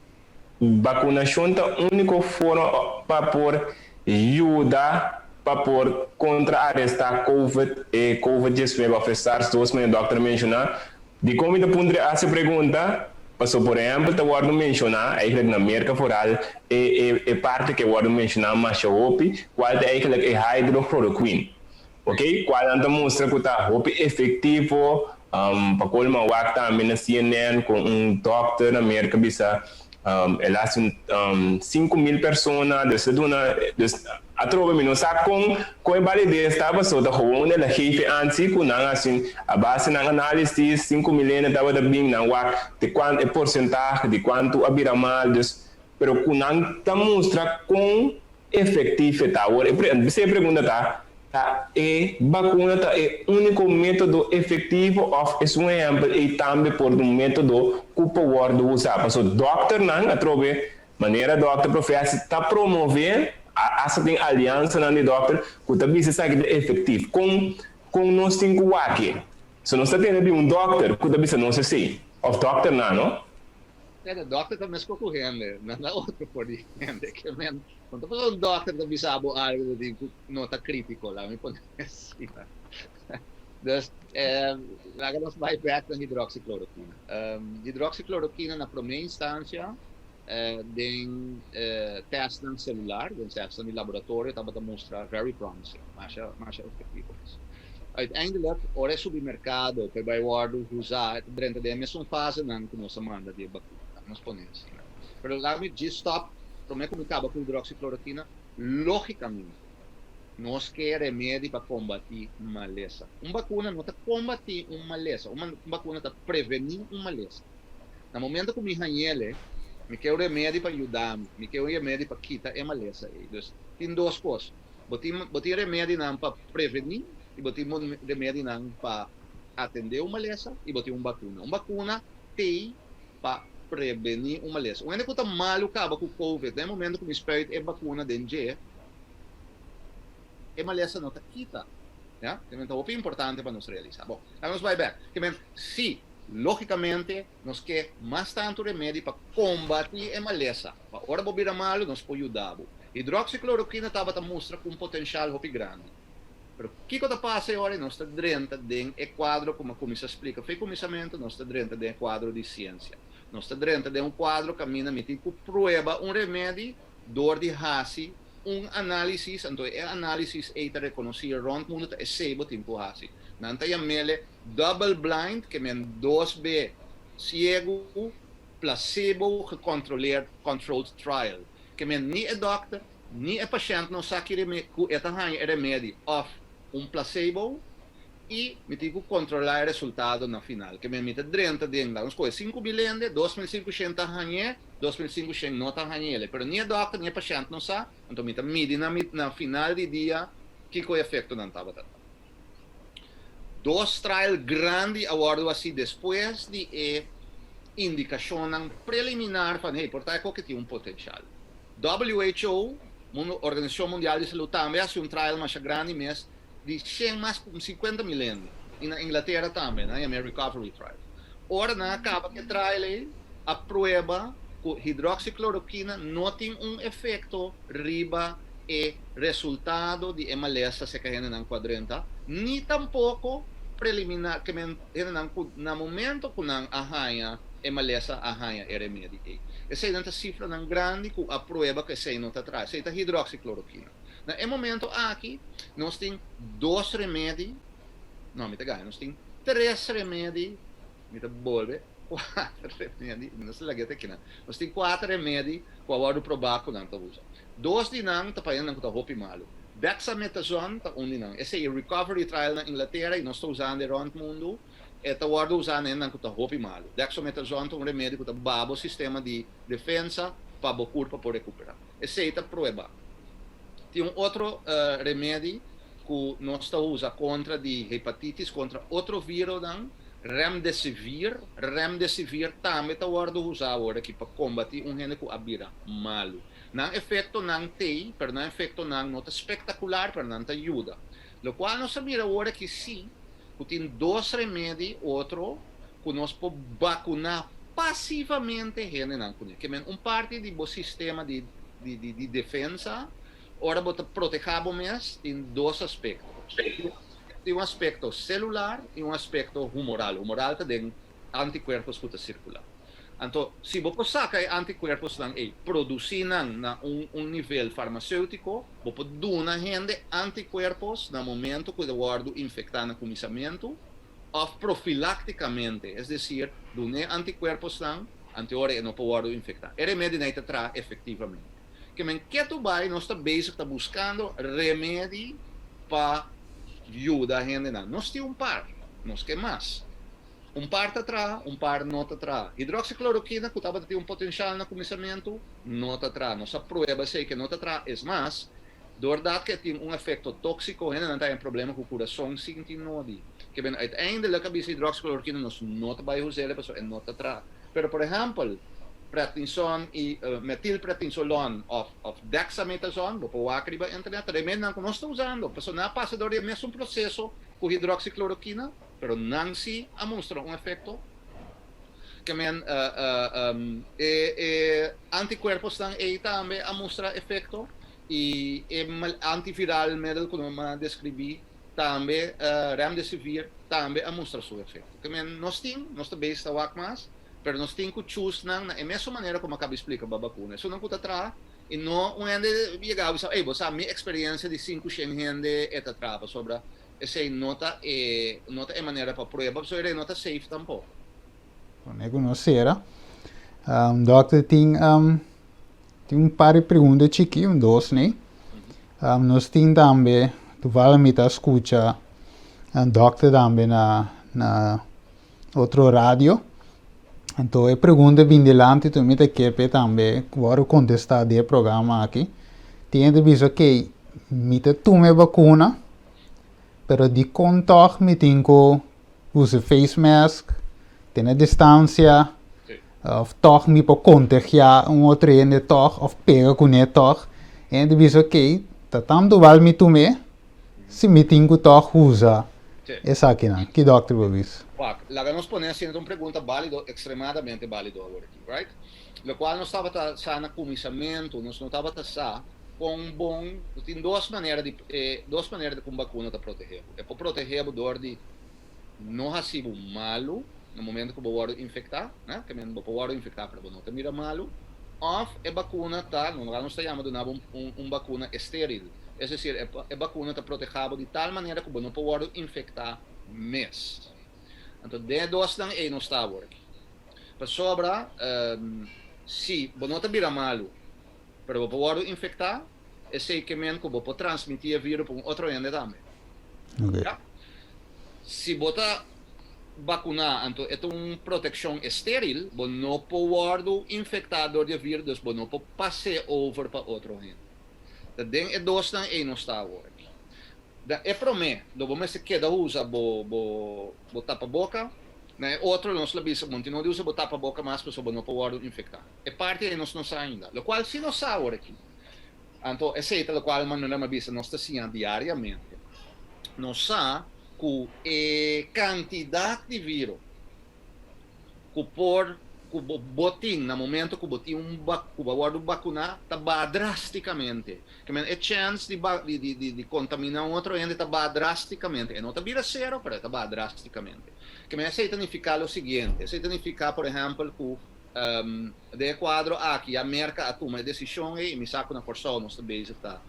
Vacunacion ta unico forma pa por yuda pa por contraaresta covid, e covid 19 of e SARS 2 manera dokter a menciona. Dicon mi ta puntra haci pregunta? Paso por ehempel ta wordo menciona eigenlijk na Merca vooral e e e parti ke wordo menciona masha hopi cual ta eigenlijk e hydrochloroquine. Ok, cual nan ta mustra cu ta hopi efectivo. Pa colmo a wak tambe na CNN con un dokter na Merca bisa el a haci un 5000 persona, dus ta duna, dus atrobe mi no sa con con e validez ta paso ta gewoon el a geef aan si cu nan haci a base nan analisis 5000 hende tabata bin nan wak di cuanto e porcentahe di cuanto a bira mal, dus pero cu nan ta mustra con Efektief e ta. Awor e e pregunta ta, ta e bakuna ta e úniko método efektivo òf esun ehèmpel ei tambe por ta un método ku por wòrdu usá? Paso dòkternan atrobe manera dòkter Profesi ta promové, asta tin aliansanan di dòkter ku ta bisa esaki ta efektief. Kon kon nos tin ku wak e? So nos ta tende di un dòkter ku ta bisa nos esei òf dòkternan no? Pero dokter ta mesco cu hende, nan ta otro for di hende. Ke men, no ta pasobra un dokter ta bisa bo algo bo tin cu no ta critico, laat mi pone asina. Dus, laga nos bai bek na hidroxicloroquina. Hidroxicloroquina na prome instancia den testnan celular, den testnan di laboratorio tabata mustra very promising, masha, masha efectivo mes. Uiteindelijk, ora e subi merkado pa e bai wòrdu usá, e ta drenta den e mesun fasenan ku nos a manda di e bakuna. Laga nos pone asina. Pero laga mi djis stòp promé ku mi kaba ku hidroxicloroquina. Lógikamente, nos ke remedi pa kombatí malesa. Un bakuna no ta kombatí un malesa, un bakuna ta prevení un malesa. Na momento ku mi hañ'el, mi ke un remedi pa yuda mi, mi ke un remedi pa kita e malesa ei. Dus, tin dos kos. Bo tin bo tin remedinan pa prevení i bo tin remedinan pa atendé un malesa i bo tin un bakuna. Un bakuna t'ei pa prevení un malesa. Un hende ku ta malu kaba ku covid, na e momento ku mi spuit e bakuna den dje, e malesa no ta kita. Ya? Ke men ta hopi importante pa nos realisá. Bon, laga nos bai bèk. Ke men, si, lógikamente nos ke mas tantu remedi pa kombatí e malesa. Pa ora bo bira malu, nos por yuda bo. Hidroxicloroquina tabata mustra cu un potencial hopi grandi. Pero kico ta pasa e ora y nos ta drenta den e cuadro como a cuminsa splica fe cuminsamento, nos ta drenta den e cuadro di ciencia. Nos ta drenta den un cuadro caminda mi tin cu prueba un remedi door di haci un analisis, anto e analisis ey ta reconoci rond mundo ta esey bo tin cu haci. Nan ta yamele double blind, ke men dos be ciego, placebo gecontroleerd controlled trial. Ke men ni e dòkter ni e pashènt no sa ki reme ku e ta haña e remedi òf un plasebo i mi tin ku kontrolá e resultado na final. Ke men mi ta drenta den laga nos kohe 5000 hende, 2500 ta hañ'é, 2500 no ta hañ'é. Pero ni e dòkter ni e pashènt no sa, anto mi ta midi na na final di dia kiko e efektonan tabata. Dos trial grandi a wòrdu hasí despues di e indikashonnan preliminar van hey, por ta e koke tin un potenshal. WHO, Organisashon Mundial di Salú, tambe a hasi un trial masha grandi mes di shen mas ku sinkuenta mil hende, i na Inglatera tambe, nan yama e Recovery Trial. Ora nan a kaba ku e trial ei, a prueba ku hidroxicloroquina no tin un efekto riba e resultado di e malesa serka hendenan ku a drenta, ni tampoko preliminar, ke men hendenan ku na momento ku nan a haña e malesa a haña e remedi ei. Eseinan ta sifranan grandi ku a prueba ku esei no ta traha. Esei ta hidroxicloroquina. Na e momento aki nos tin dos remedi, no mi ta gana, nos tin tres remedi, mi ta bolbe kuater remedi, mi no sa lag'e ta kinan, nos tin kuater remedi ku a wòrdu probá ku nan ta usa. Dos di nan ta pa hendenan ku ta hopi malu. Dexamethasone ta un di nan. Esei e recovery trial na Inglatera i nos ta usando e rònt mundu. E ta wòrdu usá na hendenan ku ta hopi malu. Dexamethasone ta un remedi ku ta baha bo sistema di defensa pa bo kurpa por rekuperá. Esei ta prueba. Tin un otro remedi ku nos ta usa kontra di hepatitis, kontra otro vironan, Remdesivir. Remdesivir tambe ta wòrdu usa awor aki pa kombatí un hende ku a bira malu. Nan efektonan t'ei, pero nan efektonan no ta spektakular, pero nan ta yuda. Lokual nos a mira awor aki sí, ku tin dos remedi otro ku nos por bakuná pasivamente hendenan kuné. Ke men un parti di bo sistema di di defensa ora bo ta protehá bo mes tin dos aspekto. Tin un aspekto selular i un aspekto humoral. Humoral ta den antikuerpos ku ta sirkulá. Anto si bo por saka e antikuerposnan ei, produsí nan na un un nivel farmaseutiko, bo por duna hende antikuerpos na momento ku e ta wòrdu infektá na kuminsamentu òf profiláktikamente, es desir, dun'é antikuerposnan ante ora e no por wòrdu infektá. E remedinan ei ta traha efektivamente. Ke men ketu bai nos ta bezig ta buskando remedi pa yuda hendenan. Nos tin un par, nos ke mas. Un par ta traha, un par no ta traha. Hidroxicloroquina ku tabata tin un potenshal na kuminsamentu, no ta traha. Nos a prueba esei ke no ta traha. Es mas, doordat ke tin un efekto tóksiko, hendenan ta haña problema ku kurason sin tin nodi. Ke ben uiteindelijk a bisa hidroxicloroquina nos no ta bai us'el pasobra e no ta traha. Pero por ehèmpel, prednison i metilprednisolon òf òf dexamethason, bo por wak riba internet, ta remennan ku nos ta usando pasobra nan a pasa dor di e mesun proseso ku hidroxicloroquina. Pero nan si a mustra un efecto. Ke men e e anticuerposnan ei tambe a mustra efecto y e antiviral middel cu nos a describi tambe remdesivir tambe a mustra su efecto. Ke men nos tin, nos ta bezig ta wak mas, pero nos tin cu choose nan na e mesun manera como a caba di splica ba bacuna. Esunnan cu ta traha y no un hende yega bisa, ey bo sa mi experiencia di sinku shen hende e ta traha pasobra Esei no ta e no ta e manera pa prueba pasobra e no ta safe tampoco. Pone ku nos sera. Dokter tin tin un par di pregunta chiki, un dos nei. Nos tin tambe, toevallig mi ta skucha dokter tambe na na otro radio. Anto e pregunta bin dilanti tur mi ta ke p'e tambe wòrdu kontestá den e programa aki. Tin hende bisa okey mi ta tuma e bakuna pero dikon tòg mi tin ku usa face mask, tene distansia òf tòg mi por kontagiá un otro hende tòg òf pega kuné tòg. E hende bisa okey ta tantu bal mi tum'é si mi tin ku tòg usa esakinan. Ki dòkter bo bisa? Wak, laga nos pone asina, ta un pregunta bálido, ekstremadamente bálido awor aki, right? Lokual nos tabata sa na kuminsamentu, nos no tabata sa kon bon, tin dos manera di, dos manera di ku un bakuna ta protehé bo. E por protehé bo dor di no hasi bo malu na momento ku bo wòrdu infektá, né, ke men bo por wòrdu infektá pero bo no ta mira malu, òf e bakuna ta, lokual nos ta yama duna bo un bakuna estéril, es desir e bakuna ta protehá bo di tal manera ku bo no por wòrdu infektá mes. Anto den e dosnan ei nos ta awor aki. Pasobra si bo no ta bira malu pero bo por wòrdu infektá, esei ke men ku bo por transmití e vírus pa un otro hende tambe. Ya. Si bo ta bakuná anto e ta un protekshon estéril, bo no por wòrdu infektá dor di e vírus, dus bo no por pas'é over pa otro hende. Ta den e dosnan ei nos ta awor aki. Da e promé, lo bo mester keda usa bo bo bo tapaboka. Na e otro nos lo bisa bo no tin no di usa bo tapaboka mas pasobra bo no por wòrdu infektá. E parti ei nos no sa ainda. Lokual si nos sa awor aki. Anto esei ta lokual manera mi a bisa nos ta siña diariamente. Nos sa ku e kantidat di viro ku por ku bo bo tin na momento ku bo tin un ku bo a wòrdu bakuná ta baha drástikamente. Ke men e chèns di ba di di di kontaminá un otro hende ta baha drástikamente. E no ta bira sero pero e ta baha drástikamente. Ke men esei ta nifiká lo siguiente, esei ta nifiká por ehèmpel ku den e kuadro aki ya Merka a tuma e desishon ei i mi sa ku na Kòrsou nos ta bezig ta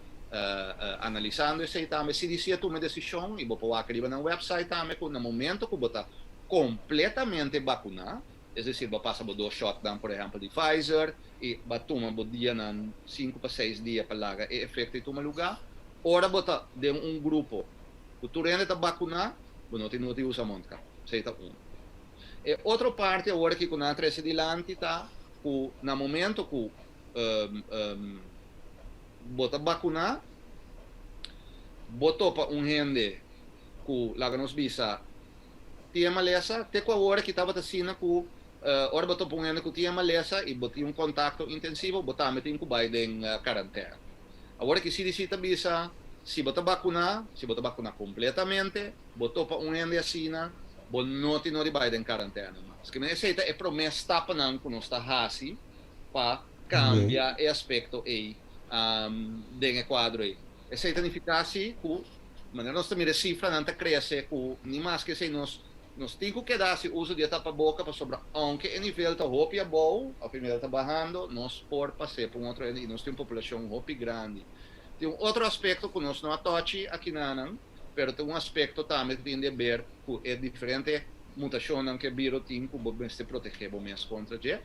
analisando esei tambe. CDC a tuma e desishon i bo por wak riba nan wèpsait tambe ku na momento ku bo ta kompletamente bakuná, es desir bo a pasa bo dos shòtnan por ehèmpel di Pfizer i bo a tuma bo dianan sinku pa seis dia pa laga e efekto ei tuma lugá, ora bo ta den un grupo ku tur hende ta bakuná bo no tin noti usa mondkap. Esei ta unu. E otro parti awor aki ku nan a trese dilanti ta ku na momento ku bo ta bakuná, bo topa un hende ku laga nos bisa tin e malesa, te ku awor aki tabata asina ku ora bo topa un hende ku tin e malesa i bo tin un kontakto intensivo, bo tambe tin ku bai den karantena. Awor aki CDC ta bisa si bo ta bakuná, si bo ta bakuná kompletamente, Bo topa un hende asina, bo no tin no di bai den karantena mas. Kimen esei ta e promé stapnan ku nos ta hasi pa kambia e aspekto ei den e kuadro ei. Esei ta nifiká si ku manera nos ta mira e sifranan ta krese ku ni maske esei nos nos tin ku keda hasi uso di e tapaboka pasobra ounke e nivel ta hopi abou òf e nivel ta bahando nos por pas'é pa un otro hende i nos tin un populashon hopi grandi. Tin un otro aspekto ku nos no a tòchi akinanan. Pero ta un aspekto tambe ku tin di aber ku e diferente mutashonnan ku e biro tin ku bo mester protegé bo mes kontra dje.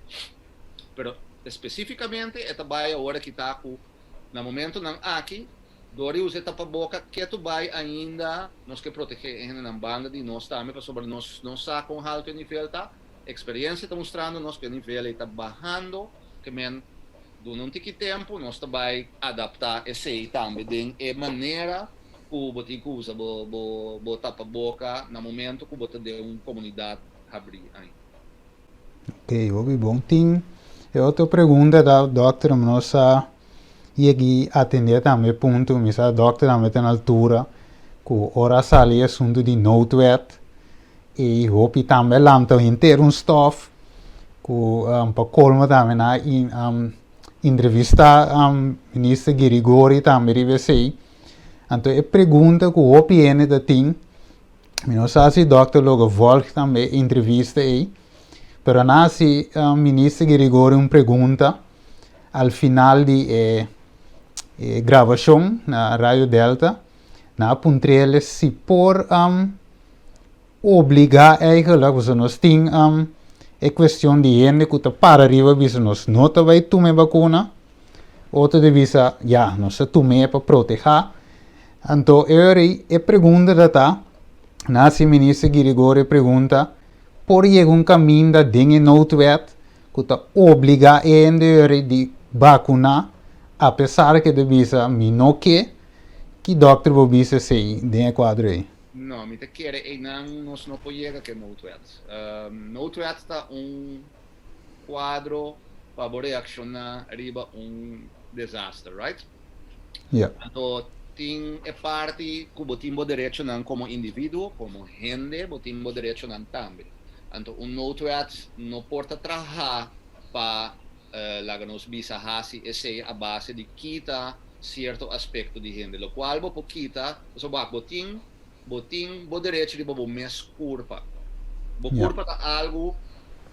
Pero espesífikamente e ta bai awor aki ta ku na momentonan aki dor di usa e tapaboka ketu bai ainda nos ke protegé e hendenan banda di nos tambe pasobra nos no sa kon haltu e nivel ta. Eksperensia ta mustrando nos ku e nivel ei ta bahando ke men duna un tiki tempu nos ta bai adaptá esei tambe den e manera ku bo tin ku usa bo bo bo tapaboka na momento ku bo ta den un komunidat habrí ainda. Ok, hopi bon. Tin e otro pregunta ta dòkter mi no sa yegi atendé tambe punto mi sa dòkter tambe ta na altura ku ora a sali e asuntu di noodwet i hopi tambe a lanta henter un stof ku pa kolmo tambe nan a entrevista minister Girigori tambe riba esei. Anto e pregunta ku hopi hende ta tin, mi no sa si dòkter lo gevolg tambe e entrevista ei, pero nan hasi minister Girigorio un pregunta al final di e e grabashon na Radio Delta, nan a puntr'el si por obligá eigenlijk, pasobra nos tin e kuestion di hende ku ta para riba bisa nos no ta bai tuma e bakuna, Otro ta bisa, ya, nos ta tum'é pa protehá. Anto e ora ei e pregunta ta ta, na hasi minister Girigorio e pregunta, por yega un kaminda den e noodwet ku ta obligá e hende e ora ei di bakuná apesar ku e ta bisa mi no ke? Ki dòkter bo bisa esei den e kuadro ei? No, mi ta kere einan nos no por yega ku e noodwet. Noodwet ta un kuadro pa bo reakshoná riba un desaster, right? Ja. Anto tin e parti ku bo tin bo derechonan komo individuo, komo hende bo tin bo derechonan tambe. Anto un noodwet no por ta traha pa laga nos bisa hasi esei a base di kita sierto aspekto di hende. Lokual bo por kita, pasobra bo tin Bo tin bo derecho riba bo mes kurpa. Bo kurpa ta algu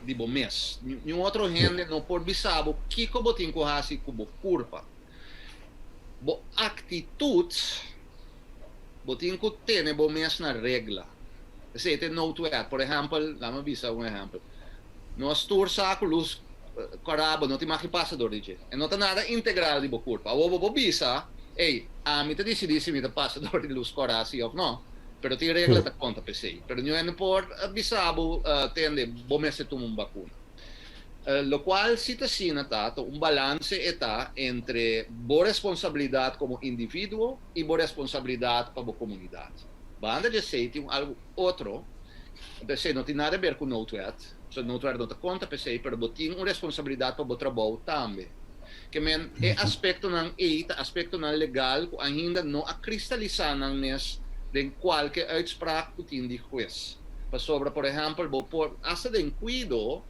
di bo mes. Niun otro hende no por bisa bo kiko bo tin ku hasi ku bo kurpa. Bo aktitut, bo tin ku tene bo mes na regla. Esei ta e noodwet. Por ehèmpel, laat mi bisa un ehèmpel. Nos tur sa ku lus kòrá bo no tin mag di pasa dor di dje. E no ta nada integral di bo kurpa. Awor bo por bisa, Ey, ami ta disidí si mi ta pasa dor di lus kòrá si òf nò. Pero tin regla ta konta p'esei. Pero niun hende por bisa bo, Tende, bo mester tuma un bakuna. Lokual si ta asina ta, ta un balanse e ta entre bo responsabilidat komo individuo i bo responsabilidat pa bo komunidat. Banda di esei tin un algu otro, anto esei no tin nada ber ku noodwet, so noodwet no ta konta pa esei, pero bo tin un responsabilidat pa bo trabou tambe. Ke men e aspektonan ei ta aspektonan legal ku ainda no a kristalisá nan mes den kualke uitspraak ku tin di hues. Pasobra por ehèmpel bo por asta den kuido,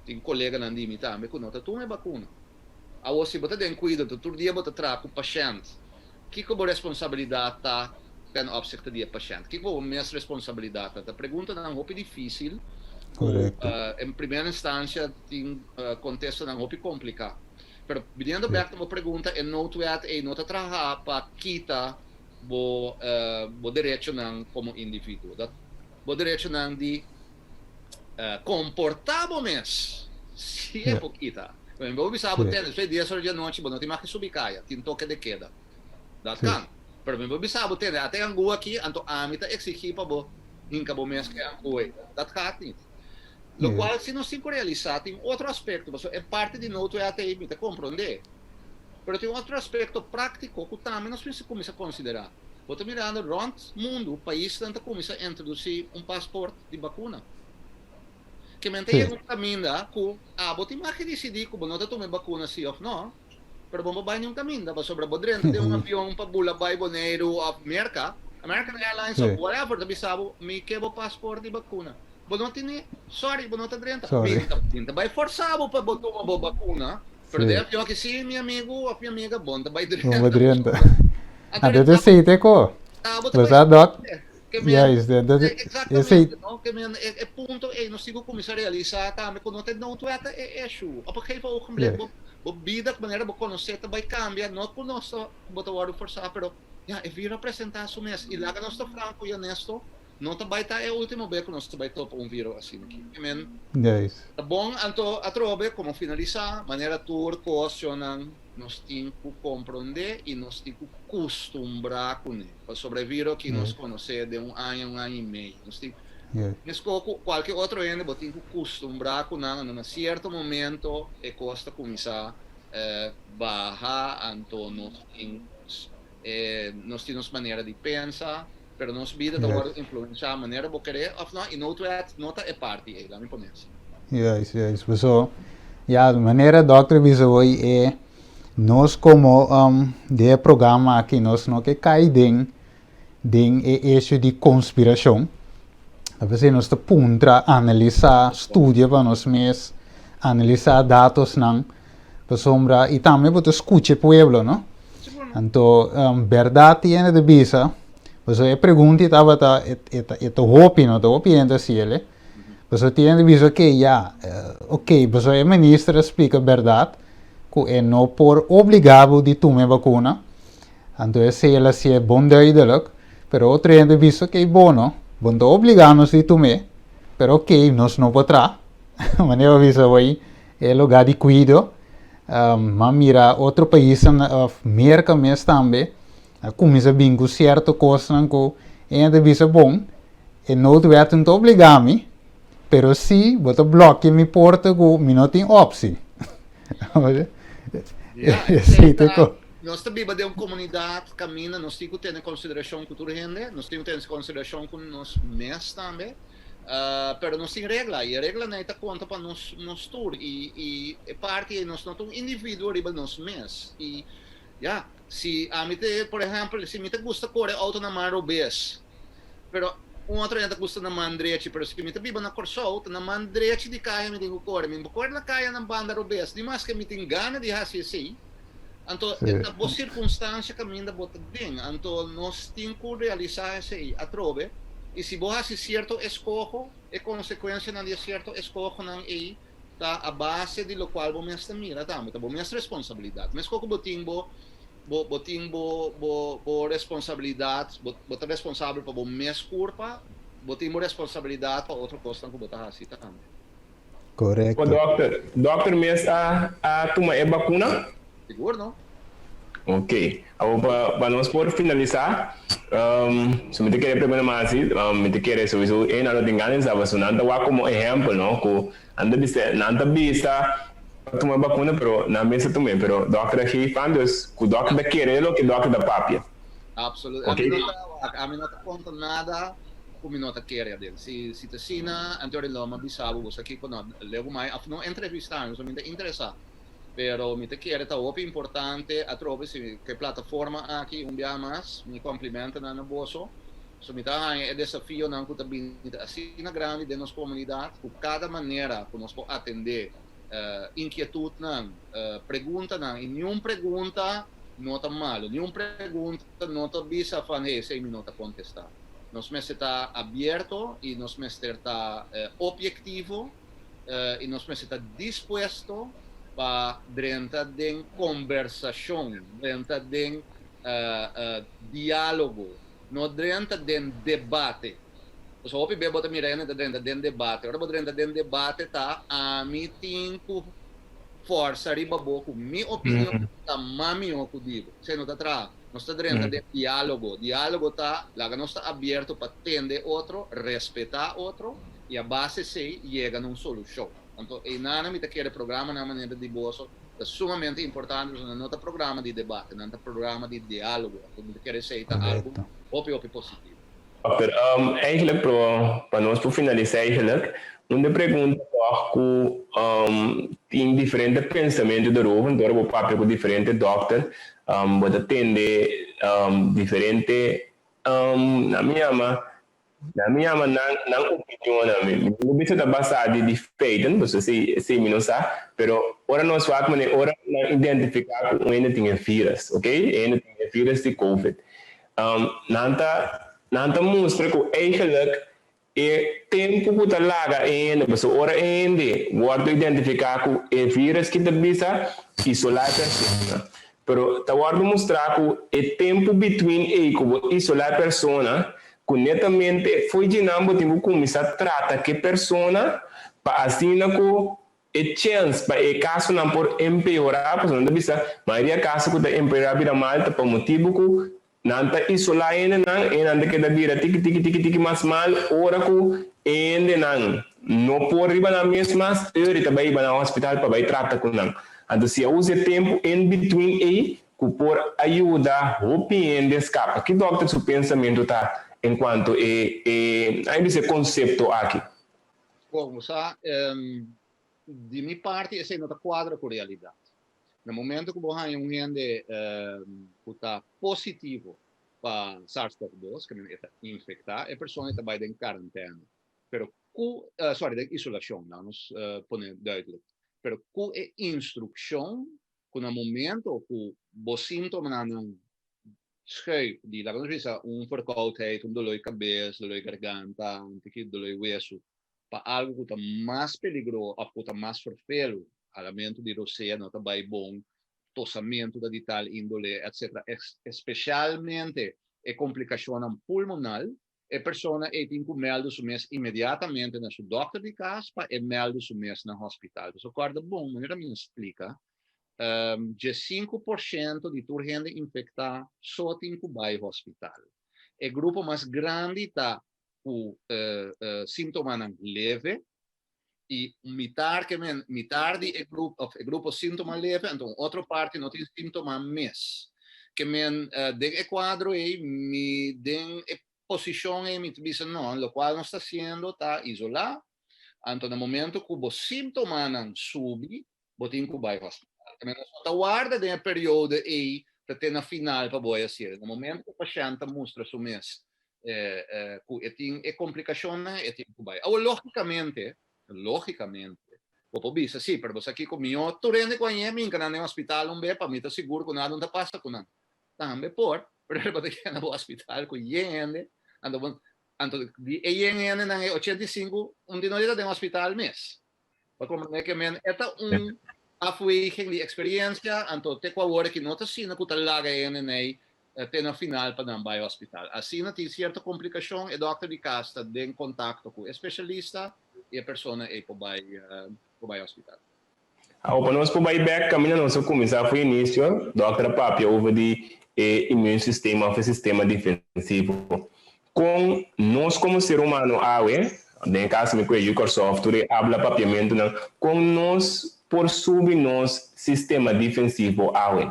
Tin koleganan di mi tambe ku no ta tuma e bakuna. Awor si bo ta den kuido ta tur dia bo ta traha ku pashènt, kiko bo responsabilidat ta ten opzichte di e pashènt? Kiko bo mes responsabilidat ta? Ta preguntanan hopi difísil ku en primera instansia tin kontestanan hopi kompliká. Pero biniendo bèk na bo pregunta, e noodwet ei no ta traha pa kita bo bo derechonan komo individuo. Bo derechonan di Komportá bo mes si e por kita. Mi bo bisa bo tende despues di dies ora di anochi bo no tin mag di subi kaya, tin toke de keda. Dat kan. Pero mi bo bisa bo tende ata e angua aki anto ami ta eksigí pa bo hinka bo mes ku e angua ei. Dat gaat niet. Lokual si nos tin ku realisá tin otro aspekto pasobra e parti di noodwet ei mi ta komprondé. Pero tin otro aspekto práktiko ku tambe nos mester kuminsá konsiderá. Bo ta mirando rònt mundu paisnan ta kuminsá introdusí un pasport di bakuna. Ke men ta yega un kaminda ku abo tin mag di disidí ku bo no ta tuma e bakuna si òf no, pero bo no por bai niun kaminda pasobra bo drenta den un avion pa bula bai Boneiru òf Merka, American Airlines òf whatever ta bisa bo mi ke bo pasport di bakuna. Bo no tene, sorry, bo no ta drenta. Mi ta bai forsa bo pa bo tuma bo bakuna, pero den avion aki si mi amigu òf mi amiga bo no ta bai drenta. Bo drenta. Anto ta esei te ko. Abo ta bai. Ke men, Juist, dat, dat, exactamente, esei, no? Ke men, e, e punto ei nos tin ku kuminsá realisá tambe ku no ta e noodwet ta e issue. Op een gegeven ogenblik juist. bo, bo bida, manera bo konosé ta bai kambia, no ku nos ta, ku bo ta wòrdu forsá, pero ya, e viro a presentá su mes. I laga nos ta franko i honesto, no ta bai ta e último be ku nos ta bai topa un viro asina aki. Ke men, Juist. ta bon anto atrobe, komo finalisá, manera tur kostionan nos tin ku komprondé i nos tin ku kustumbrá kuné. Pasobra e viro aki nos konosé den un aña, un aña i mei. Nos tin, meskos ku kualke otro hende, bo tin ku kustumbrá ku nan, anto na sierto momento e kos ta kuminsá baha, anto nos tin nos tin nos manera di pensa, pero nos bida ta wòrdu influenshá manera bo keré òf no, i noodwet no ta e parti ei, laat mi pone asina. Juist, juist. Paso, ya, manera dòkter bisa hoy e nos komo den e programa aki nos no ke kai den den e issue di konspirashon. Ta p'esei nos ta puntra, analisá, studia pa nos mes, analisá datosnan, pasobra i tambe bo ta skucha e pueblo, no? Anto, bèrdat tiene ta bisa, pasobra e pregunta ei tabata, e ta e ta hopi, no ta hopi hende a hasiel e. Pasobra tiene ta bisa, ok, ya, ok, pasobra e minister a splika bèrdat ku e no por obligá bo di tuma e bakuna, anto esei el a hasié bon duidelijk, pero otro hende a bisa, ok, bono, bo no ta obligá nos di tum'é, pero ok, nos no por traha, manera bo a bisa awor e lugá di kuido, m'a mira otro paisnan òf Merka mes tambe a kuminsá bin ku sierto kosnan ku e hende a bisa bon, e noodwet no ta obligá mi, pero si bo ta blòkia mi porta ku mi no tin opsi. Ja, Esei ta ko. Nos ta biba den un komunidat kaminda nos tin ku tene konsiderashon ku tur hende, nos tin ku tene konsiderashon ku nos mes tambe, pero nos tin regla i e reglanan ei ta konta pa nos nos tur i i e parti ei nos no ta un individuo riba nos mes i ya, si ami te por ehèmpel si mi ta gusta kore outo na man robes pero un otro hende ta gusta na man drechi pero si mi ta biba na Kòrsou ta na man drechi di kaya mi tin ku kore mi no por kore na kaya na banda robes ni maske mi tin gana di hasi esei anto e ta bo sirkunstansia kaminda bo ta den anto nos tin ku realisá esei atrobe i si bo hasi sierto eskoho e konsekuensianan di e sierto eskohonan ei ta a base di lokual bo mes ta mira tambe ta bo mes responsabilidat meskos ku bo tin bo Bo bo tin bo bo bo responsabilidat, bo bo ta responsabel pa bo mes kurpa, bo tin bo responsabilidat pa otro kosnan ku bo ta hasi tambe. Korekto. Bo dòkter, dòkter mes a a tuma e bakuna? Sigur no. Ok. Awor pa nos por finalisá, so mi ta kere pregunta mas asi, mi ta kere souiso e nan lo tin gana di sa pasobra nan ta wak komo ehèmpel no ku nan ta bisa nan ta bisa pa tuma bakuna pero nan mes ta tum'é pero dòkter a geef aan dus ku dòkter ta kere loke dòkter ta papia. Absoluut. Ok. Ami no ta wak, ami no ta konta nada ku mi no ta kere aden. Si si ta asina, anto lo mi a bisa bo bo sa kiko no leu mai òf no entrevistá mi pasobra mi ta interesá. Pero mi ta kere ta hopi importante atrobe si ku e plataforma aki un bia mas mi komplimentonan na boso. So mi ta haña e desafionan ku ta bini ta asina grandi den nos komunidat ku kada manera ku nos por atendé inkietutnan, preguntanan i niun pregunta no ta malu, niun pregunta no ta bisa van hey esei mi no ta kontestá. Nos mester ta abierto i nos mester ta obyektivo. I nos mester ta dispuesto pa drenta den kombersashon, drenta den diálogo, no drenta den debate. Pasobra hopi bes bo ta mira hende ta drenta den debate. Ora bo drenta den debate ta ami tin ku fòrsa riba bo ku mi opinion ta mas mihó ku di bo. Esei no ta traha. Nos ta drenta den diálogo. Diálogo ta laga nos ta abierto pa tende otro, respetá otro. I a base esei yega na un solushon. Anto einanan mi ta kere programanan manera di boso ta sumamente importante pasobra nan no ta programa di debate, nan ta programa di diálogo. Anto mi ta kere esei ta algu hopi hopi positivo. Dokter, eigenlijk pro pa nos por finalisa eigenlijk, un de pregunta tòg ku tin diferente pensamentu derover, anto ora bo papia ku diferente dòkter bo ta tende diferente nan mi yama Nan mi yama nan nan opinionnan. Mi mi no bisa ta basá di di feiten, pasobra esei esei mi no sa, pero ora nos wak manera ora nan identifiká ku un hende tin e vírus, oke, e hende tin e vírus di covid, nan ta nan ta mustra ku eigenlik e tempu ku ta laga e hende, pasobra ora e hende wòrdu identifiká ku e vírus ki ta bisa isolá e persona, pero ta wòrdu mustrá ku e tempu between ei ku bo isolá e persona Ku netamente fo'i djinan bo tin ku kuminsá trata ku e persona pa asina ku e chèns pa e kasonan por empeorá, pasobra nan ta bisa mayoria kaso ku ta empeorá bira mal ta pa motibu ku nan ta isolá hendenan e nan ta keda bira tiki tiki tiki tiki mas mal ora ku e hendenan no por riba nan mes mas eur ta bai hiba nan hospital pa bai trata ku nan. Anto si a usa e tempu in between ei ku por a yuda hopi hende skapa. Ki dòkter su pensamentu ta enkuanto e e ai bisa e konsepto aki? Bon, bo sa, di mi parti esei no ta kuadra ku realidat. Na momento ku bo haña un hende ku ta positivo pa SARS-CoV-2, ke men e ta infektá, e persona e ta bai den karantèna. Pero ku, sorry, den isolashon, laga nos pone duidelijk. Pero ku e instrukshon ku na momento ku bo síntomanan schuif di, laga nos bisa, un verkoudheid, un doló di kabes, doló di garganta, un tiki doló di wesu, pa algu ku ta mas peligro òf ku ta mas ferfelu, halamentu di rosea no ta bai bon, tosamentu ta di tal índole, etcetera, espesialmente e komplikashonnan pulmonal, E persona ei tin ku mèldu su mes inmediatamente na su dòkter di kas pa e mèldu su mes na hòspital. Pasobra kòrda bon, manera mi a splika, 15% di tur hende infektá so tin ku bai hòspital. E grupo mas grandi ta ku síntomanan leve i mitar ke men mitar di e grupo of e grupo síntoma leve, anto un otro parti no tin síntoma mes. Ke men den e kuadro ei mi den e posishon ei mi ta bisa no, lokual nos ta hasiendo ta isolá, anto na momento ku bo síntomanan subi bo tin ku bai hospital. Ke men nos no ta warda den e periodo ei ta te na final pa bo a hasié. Na momento ku e pashènt ta mustra su mes ku e tin e komplikashonnan e tin ku bai. Awor lógikamente, lógikamente, bo por bisa sí, pero bo sa kiko mihó tur hende ku a ñe minka nan den hospital un be pa mi ta sigur ku nada no ta pasa ku nan. Tambe por, pero bo ta keda na bo hospital ku yen hende, anto bo, anto di e yen hendenan e 85 un di no ta den hospital mes. Pa komprendé ke men e ta un afweging di eksperiencia, anto te ku awor aki no ta asina ku ta laga e hende nei te na final pa nan bai hospital. Asina tin sierto komplikashon, e dòkter di kas ta den kontakto ku e spesialista i e persona ei por bai por bai hospital. Awo pa nos por bai bek kaminda nos a kuminsá for inisio, dòkter a papia over di e immuunsysteem òf e sistema defensivo. Kon nos komo ser humano awe, den e kaso mi ku e yu Kòrsou òf tur e abla papiamentunan, kon nos por subi nos sistema defensivo awe?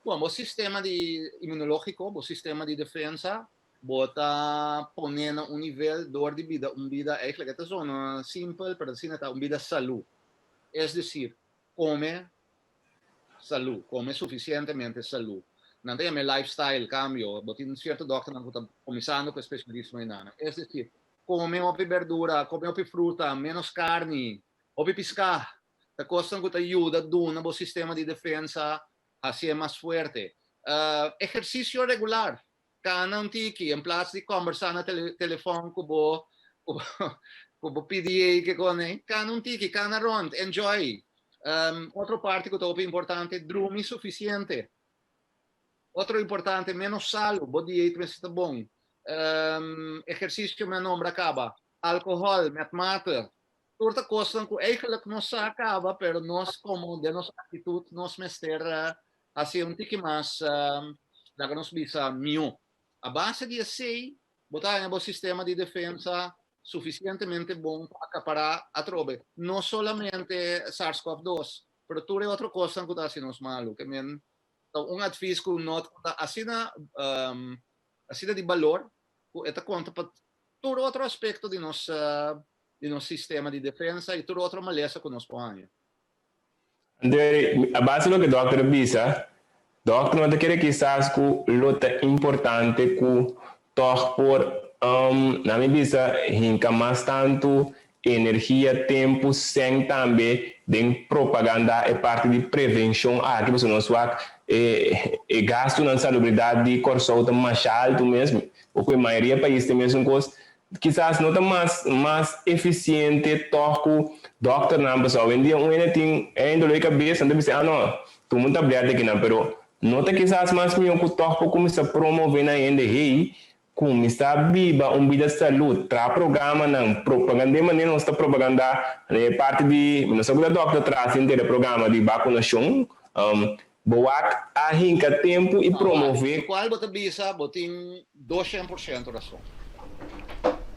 Bon, bo sistema di inmunológiko, bo sistema di defensa, Bo ta pone na un nivel door di bida un bida, eigenlijk e ta zona simpel, pero asina ta, un bida salú. Es decir, come salú, come suficientemente salú. Nan ta yama e lifestyle cambio, bo tin cierto dokternan cu ta cuminsando cu e specialismo einan. Es decir, come hopi berdura, come hopi fruta, menos carni, hopi pisca. Ta cosnan cu ta yuda duna bo sistema di defensa hacié mas fuerte. Ehercicio regular, Kana un tiki, en plas di kòmbersá na telefòn ku bo ku bo PDA ke kone, kana un tiki, kana rònt, enjoy. Otro parti ku ta hopi importante, drumi sufisiente. Otro importante, ménos salu, bo dieet mester ta bon. Ehersisio mi a nombra kaba, alkohòl, met mate, tur ta kosnan ku eigentlik nos sa kaba, pero nos komo den nos aktitut nos mester hasi un tiki mas, laga nos bisa, mihó. A base di esei, bo ta haña bo sistema di defensa sufisientemente bon pa akapará atrobe no solamente SARS-CoV-2, pero tur e otro kosnan ku ta hasi nos malu. Ke men ta un advis ku no ta asina asina di balor ku e ta konta pa tur otro aspekto di nos di nos sistema di defensa i tur otro malesa ku nos por haña. André, a base loke dòkter a bisa, dòkter no ta kere kisas ku lo ta importante ku tòg por, na mi bisa, hinka mas tantu energia, tempu, sèn tambe den propagandá e parti di prevenshon aki, pasobra nos wak e e gastunan salubridat di Kòrsou ta masha altu mes, o ku e mayoria pais ta e mesun kos. Kisas no ta mas mas eficiente tog cu dokternan pasobra awendia un hende tin een dolor di cabeza nan ta bisa ah no tuma un tablet akinan pero no ta kisas mas miho cu tog por cuminsa promove na hende hey cuminsa biba un bida salud traha programanan propaganda e manera nos ta propaganda e parti di mi no sa cu ta dokter tras henter e programa di vacunacion Bo wak a hinka tempu i promové. Lokual bo ta bisa, bo tin 200% rason.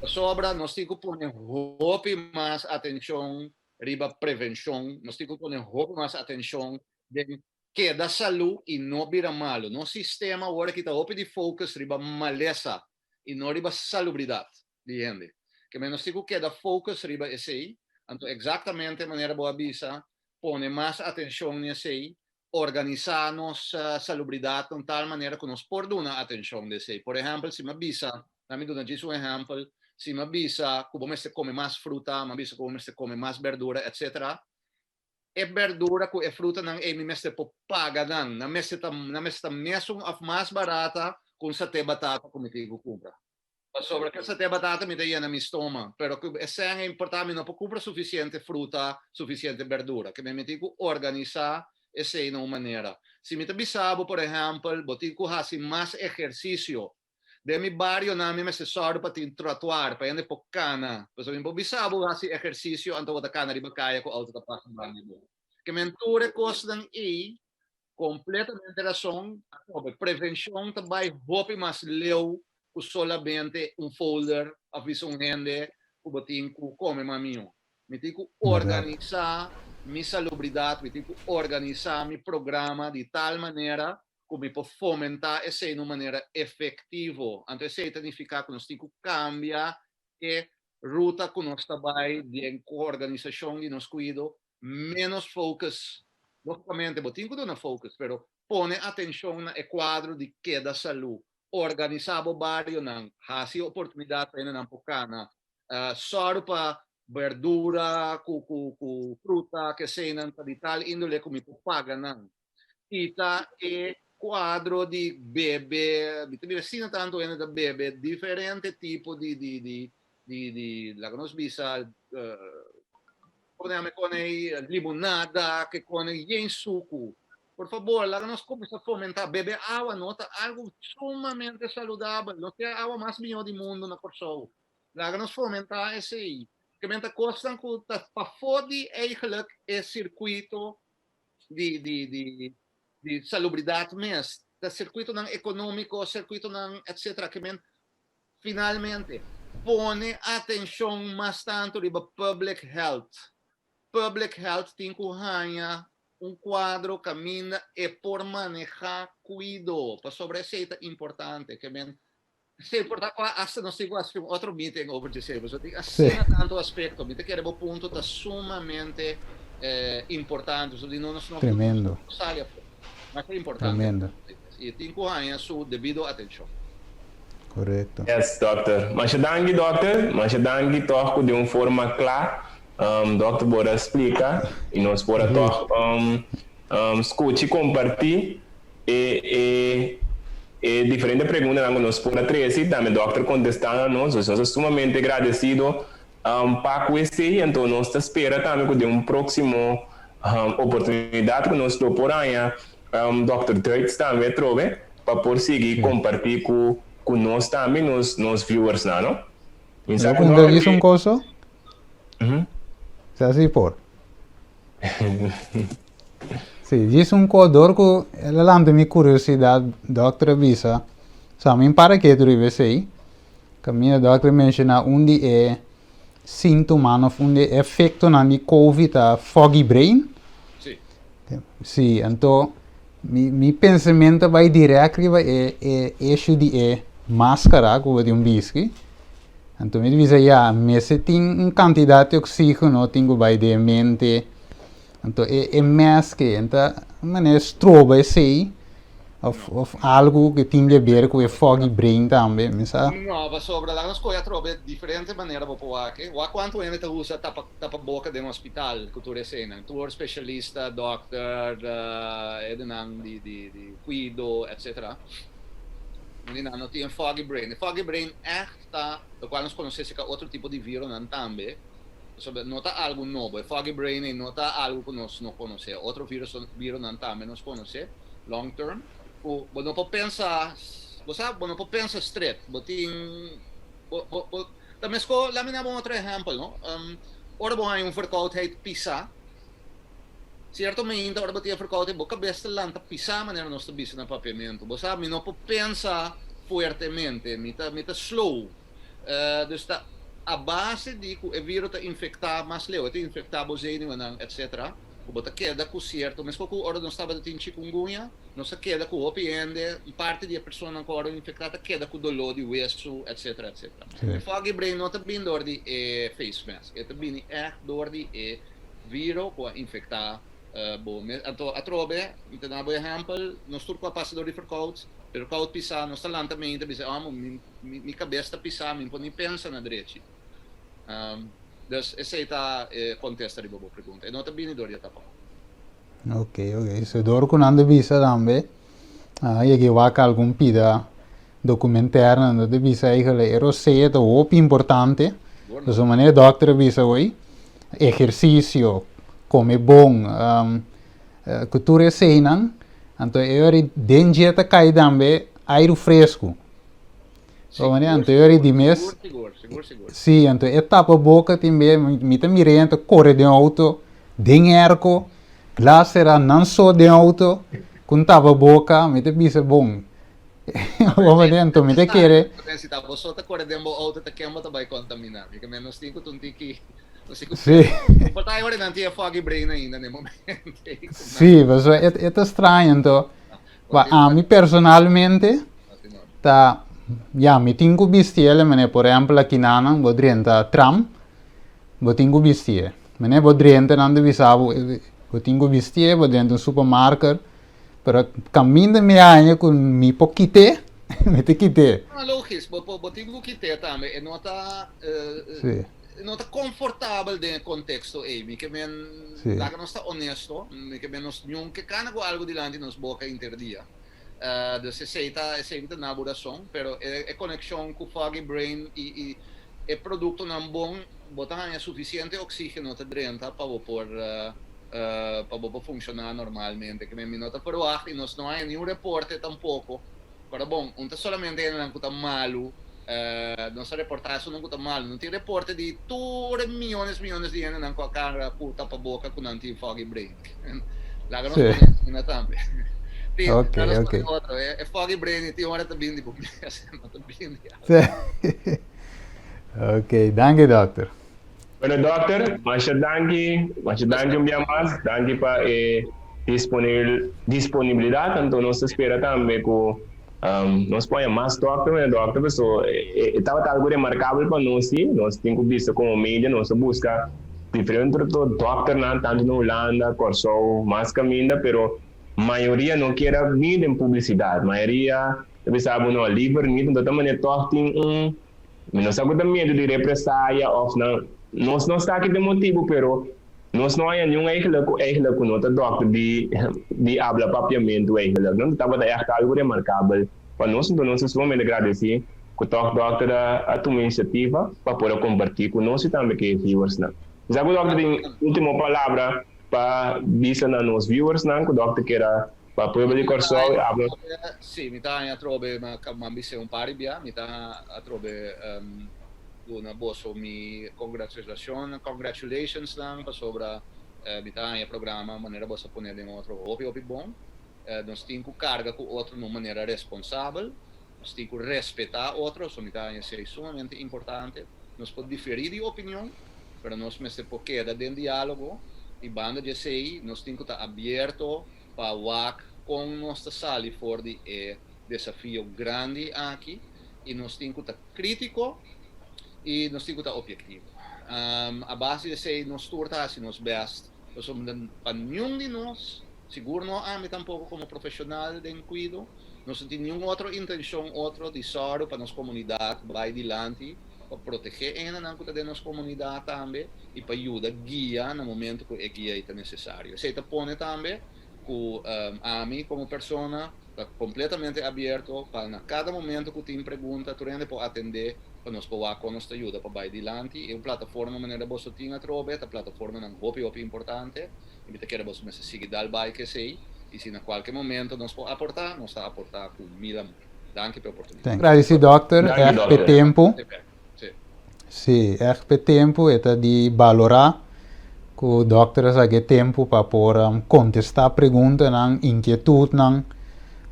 Pasobra nos tin ku pone hopi mas atenshon riba prevenshon, nos tin ku pone hopi mas atenshon den keda salú i no bira malu. Nos sistema awor aki ta hopi di focus riba malesa i no riba salubridat di hende. Ke men nos tin ku keda focus riba esei, anto eksaktamente manera bo a bisa, pone mas atenshon na esei, organisá nos salubridat na un tal manera ku nos por duna atenshon di esei. Por ehèmpel, si mi a bisa, na mi duna djis un ehèmpel, si mi a bisa ku bo mester kome mas fruta, mi a bisa ku bo mester kome mas berdura, etsetera, e berdura ku e frutanan ei mi mester por paga nan, nan mester ta, nan mester ta mesun òf mas barata ku un saté batata ku mi tin ku kumpra. Pasobra ku saté batata mi ta yena mi stoma, pero ku e sèn ei por ta mi no por kumpra sufisiente fruta, sufisiente berdura. Ke mi tin ku organisá esei na un manera. Si mi ta bisa bo, por ehèmpel, bo tin ku hasi mas ehersisio. Den mi barionan mi mester sòru pa tin trottoir pa hende por kana. Pasobra mi por bisa bo hasi ehersisio anto bo ta kana riba kaya ku outo ta pasa banda di bo. Ke men tur e kosnan ei Completamente razon, atrobe prevencion ta bay hopi mas leu cu solamente un folder of bisa un hende cu bo tin cu come mas miho. Mi tin cu organisa mi salubridad, mi tin cu organisa mi programa di tal manera cu mi por fomenta esey na un manera efectivo. Anto esey ta nifica cu nos tin cu cambia e ruta cu nos ta bay den cu organisacion di nos cuido menos focus. Lógicamente bo tin cu duna focus, pero pone atencion na e cuadro di keda salú, organisa bo barionan, haci oportunidad pa hendenan por cana, sòru pa berdura cu cu cu fruta, keseinan ta di tal indole cu mi por paga nan. Kita e cuadro di bebe, mi ta mira asina tanto hende ta bebe diferente tipo di di di di di laga nos bisa Como nan me kone limonada, ke kone yen suku. Por fabor, laga nos kuminsá fomentá. Bebe awa no ta algu sumamente saludabel. Nos tin e awa mas mihó di mundu na Kòrsou. Laga nos fomentá esei. Ke men ta kosnan ku ta pafó di eigenlijk e sirkuito di di di di salubridat mes. Ta sirkuitonan ekonómiko, sirkuitonan etcetera. Ke men finalmente pone atenshon mas tantu riba public health. Public health tin ku haña un kuadro kaminda e por manehá kuido, pasobra esei ta importante. Ke men Sí, por ta cua hasta nos tin cu haci un otro meeting over dje, pasobra tin asina tanto aspecto. Mi ta kere bo punto ta sumamente importante, pasobra di no nos no Tremendo. sali afo. Masha importante. Tremendo. Y tin cu haña su debido atencion. Correcto. Yes, dokter. Masha danki, dokter. Masha danki toch cu den un forma cla, dokter por a splica y nos por a toch scucha y comparti E e e diferente preguntanan ku nos por a trese i tambe dòkter kontestá na nos. Nos ta sumamente gradesido pa ku esei. Anto nos ta spera tambe ku den un próksimo oportunidat ku nos lo por haña dòkter Duits tambe atrobe pa por sigui kompartí ku ku nos tambe nos nos viewersnan, no? Mi sa ku dòkter un koso? Sa si por. Sí, djis un kos dor ku el a lanta mi kuriosidat, dòkter a bisa, sa mi para ketu riba esei, kaminda dòkter a menshoná un di e síntomanan òf un di e efektonan di covid ta foggy brain. Sí. Sí, anto mi mi pensamentu a bai dirèkt riba e e issue di e máskara ku bo tin bisti. Anto mi ta bisa ya, mester tin un kantidat di oksígeno tin ku bai den e mente. Anto e e mask ei ta manera stroba esei of of algu ku tin di aber ku e foggy brain tambe, mi sa. No, pasobra laga nos kohe atrobe diferente manera bo por wak e. Wak kuantu hende ta usa tapa tapa boka den hospital ku tur eseinan. Tur spesialista, dòkter, hendenan di di di kuido, etcetera. Nan no tin e foggy brain. E foggy brain ègt ta lokual nos konosé serka otro tipo di vironan tambe, pasobra no ta algu nobo. E foggy brain ei no ta algu ku nos no konosé. Otro vironan tambe nos konosé long term ku bo no por pensa, bo sa, bo no por pensa stret. Bo tin, bo, bo, bo ta meskó, laat mi daba un otro ehèmpel, no. Ora bo haña un verkoudheid pisá, Cierto meinta ora bo tin e verkoudheid bo cabes ta lanta pisa manera nos ta bisa na papiamento. Bo sa mi no por pensa fuertemente, mi ta mi ta slow. Dus ta a base di cu e viro ta infecta mas leu, e ta infecta bo zenuwennan etc. Cu bo ta keda cu cierto, mesco cu ora nos tabata tin chikungunya, nos a keda cu hopi hende, un parti di e personanan cu a worde infecta ta keda cu dolor di wesu etc. Etc. E foggy brain no ta bini door di e face mask, e ta bini echt door di e Viro ku a infektá bo mes. Anto atrobe, mi ta duna bo ehèmpel, nos tur ku a pasa dor di verkoud, verkoud pisá, nos ta lanta mente bisa, oh, mi, mi kabes ta pisá, mi no por ni pensa na drechi. Dus esei ta e kontesta riba bo pregunta. E no ta bini dor di e tapabok. Ok, ok. So dor ku nan ta bisa tambe, a yega wak algun pida documentairenan nan ta bisa eigenlijk e rosea ta hopi importante. Pasobra manera e dokter a bisa hoy, ehercicio, come bon, cu tur eseinan, anto e ora den dje ta cay tambe airu fresco. So manera anto e ora di mes, si, anto e tapa boca tin be, mi ta mira hende ta core den auto, den airco, glas cera, nan so den auto, cu un tapa boca, mi ta bisa bon. Anto mi ta kere. Si ta bo so ta kore den bo outo ta ken bo ta bai kontamina. Mi ke men nos tin ku ta un tiki nos tin ku Sí. Por ta ora nan tin e foggy brain ainda na e momento ei. Sí, pasobra e ta straño anto. Pa ami personalmente ta ya mi tin ku bisti el manera por ehempel akinanan bo drenta tram bo tin ku bistié. Manera bo drenta nan ta bisa bo bo tin ku bistié, bo drenta un supermarket. Pero kaminda mi haña ku mi por kit'é, mi ta kit'é. No, logis, bo por, bo tin ku kit'é tambe. E no ta, Sí. e no ta konfortabel den e konteksto ei. Mi ke men, Sí. laga nos ta onesto, mi ke men nos niun ke kana ku algu dilanti nos boka inter dia. Dus esei ta, esei mi ta na bo rason, pero e e konekshon ku foggy brain i i e produktonan bon, bo ta haña sufisiente oksígeno ta drenta pa bo por pa bo por funciona normalmente. Ke mi no ta verwacht y nos no haya ni un reporte tampoco. Pero bon, un ta solamente hendenan cu ta malu. Nos a reportá esunnan ku ta malu. No tin reporte di tur e miyones miyones di hendenan ku a karga ku tapaboka ku nan tin foggy brain. Laga nos pone asina tambe. Tin, laga nos pone otro. E foggy brain ei tin ora ta bin di bo mes, no ta bin di algu. Ok, danki dòkter. Bueno dòkter, masha danki, masha danki un bia mas. Danki pa e disponibilidat. Anto nos ta spera tambe ku Nos por haña mas dòkter mene dòkter paso e tabata algu remarkabel pa nos si. Nos tin ku bisa komo media nos a buska diferente otro dòkternan tantu na Hulanda, Kòrsou, mas kaminda pero mayoria no kier a bini den publisidat. Mayoria ta bisa bo no liever nit anto ta manera tòg tin un mi no sa ku ta miedu di represaya òf nan nos no sa ki ta e motibu pero Nos no haña niun eigenlijk ku eigenlijk ku no ta dòkter di di abla papiamentu eigenlijk. No tabata ègt algu remarkabel pa nos, enton nos ta sumamente gradesí ku tòg dòkter a a tuma inisiativa pa por a kompartí ku nos i tambe ku e viewersnan. Kisa ku dòkter tin último palabra pa bisa na nos viewersnan ku dòkter kier a pa pueblo di Kòrsou i abla. Sí, mi ta haña atrobe, mi a kaba bis'é un par di bia, mi ta atrobe Duna boso mi congratulacion, congratulations nan pasobra mi ta haña programa manera boso a pone den otro hopi hopi bon. Nos tin cu carga cu otro na un manera responsabel, nos tin cu respeta otro, so mi ta haña esey sumamente importante. Nos por diferi di opinion, pero nos mester por keda den dialogo y banda di esey nos tin cu ta abierto pa wak con nos ta sali for di e desafio grandi aki y nos tin cu ta Krítiko i nos tin ku ta objektivo. A base di esei nos tur ta hasi nos bèst pasobra pa niun di nos, sigur no ami tampoko komo profeshonal den kuido, nos no tin niun otro intenshon otro di sòru pa nos komunidat bai dilanti, pa protegé e hendenan ku ta den nos komunidat tambe i pa yuda guia na momento ku e guia ei ta nesesario. Esei ta pone tambe ku ami komo persona Ta completamente abierto pa na cada momento cu tin pregunta tur hende por atende pa nos por wak con nos ta yuda pa bay dilanti. E un plataforma manera boso tin atrobe ta plataformanan hopi hopi importante y mi ta kere boso mester sigui dal bay cu esey y si na cualke momento nos por aporta nos ta aporta cu mil amor. Danki pa e oportunidad. Gradisi dokter, Danki echt p'e dokter. tempu. Sí. Sí, echt p'e tempu e ta di balorá ku dòkter a saka e tempu pa por kontestá preguntanan, inkietutnan.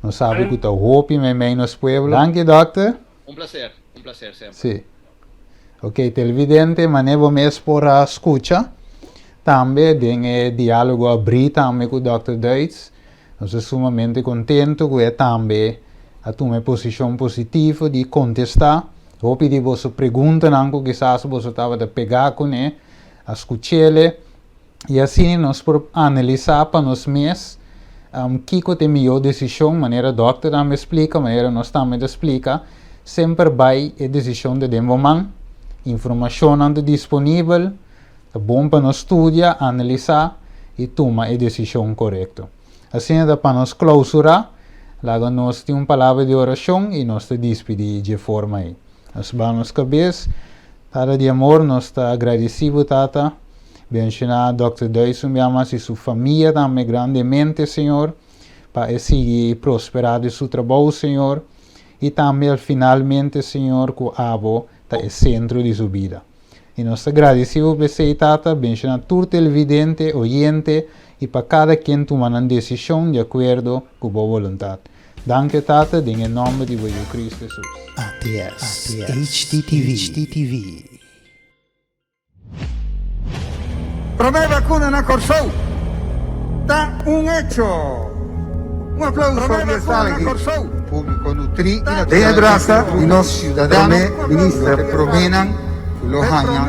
Nos sabi ku ta hopi meimei nos pueblo. Danki dòkter. Un placer, un placer semper. Sí. Ok, televidente, manera bo mes por a skucha tambe den e diálogo abrí tambe ku dòkter Duits. Nos ta sumamente kontentu ku e tambe a tuma e posishon positivo di kontestá hopi di boso preguntanan ku kisas boso tabata pegá kuné, a skuch'ele i asina nos por analisá pa nos mes kiko ta e mihó desishon, manera dòkter tambe a splika, manera nos tambe ta splika, semper bai e desishon ta den bo man, informashonnan ta disponibel. Ta bon pa nos studia, analisá i tuma e desishon korekto. Asina ta pa nos klousurá, laga nos tin un palabra di orashon i nos ta dispidí dje forma ei. Nos baha nos kabes. Tata di amor, nos ta agradesí bo, Tata. Benshoná Dòkter Duis un bia mas i su famia tambe grandemente, Señor, pa e sigui prosperá den su trabou, Señor, i tambe al finalmente, Señor, ku abo ta e sentro di su bida. I nos ta gradisí bo p'esei, Tata, benshoná tur televidente, oyente i pa kada ken tuma nan desishon di akuerdo ku bo boluntat. Danke, Tata, den e nòmber di bo Yu Kristu Hesus. ATS, HTTV. Promé vakuna na Kòrsou ta un echo! Un aplauso di esnan aki. Públiko nutrí i naturalmente Den e brasa di nos siudadano Promé Minister lo proménan ku lo haña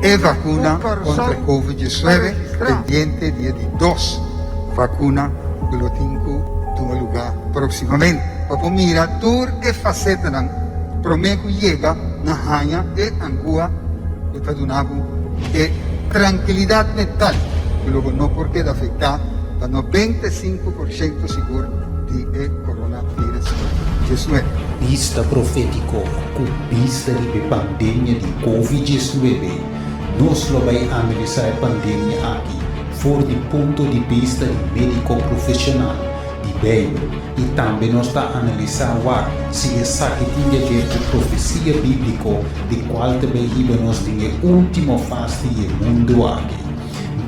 e vakuna kontra Covid 19 pendiente di e di dos vakuna ku lo tin ku tuma lugá próksimamente. Pa por mira tur e fasetanan promé ku yega na haña e angua ku ta duna bo e trankilidat mental ku lo bo no por keda afektá pa 95% sigur di e coronavirus 19. Bista profétiko ku bista riba e pandemia di Covid 19, nos lo bai analisá e pandemia aki for di punto di bista di médiko profeshonal, di. Beibel i tambe nos ta analisá wak si esaki tin di haber ku profesia bíbliko di kual ta bai hiba nos den e último fase di e mundu aki.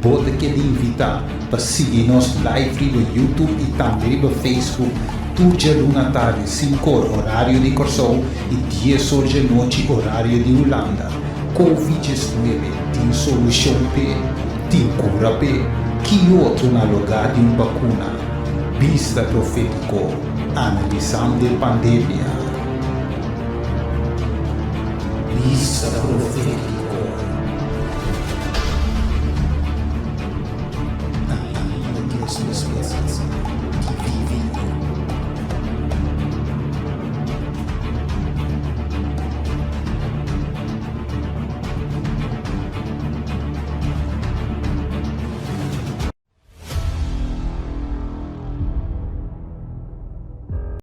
Bo ta keda invitá pa sigui nos live riba YouTube i tambe riba Facebook tur djaluna tardi sinkor orario di Kòrsou i dies or djanochi orario di Hulanda. Covid 19 tin solushon p'e? Tin kura p'e? Ki otro na lugá di un bakuna? Bista Profétiko, Analisando e Pandemia. Bista Profétiko.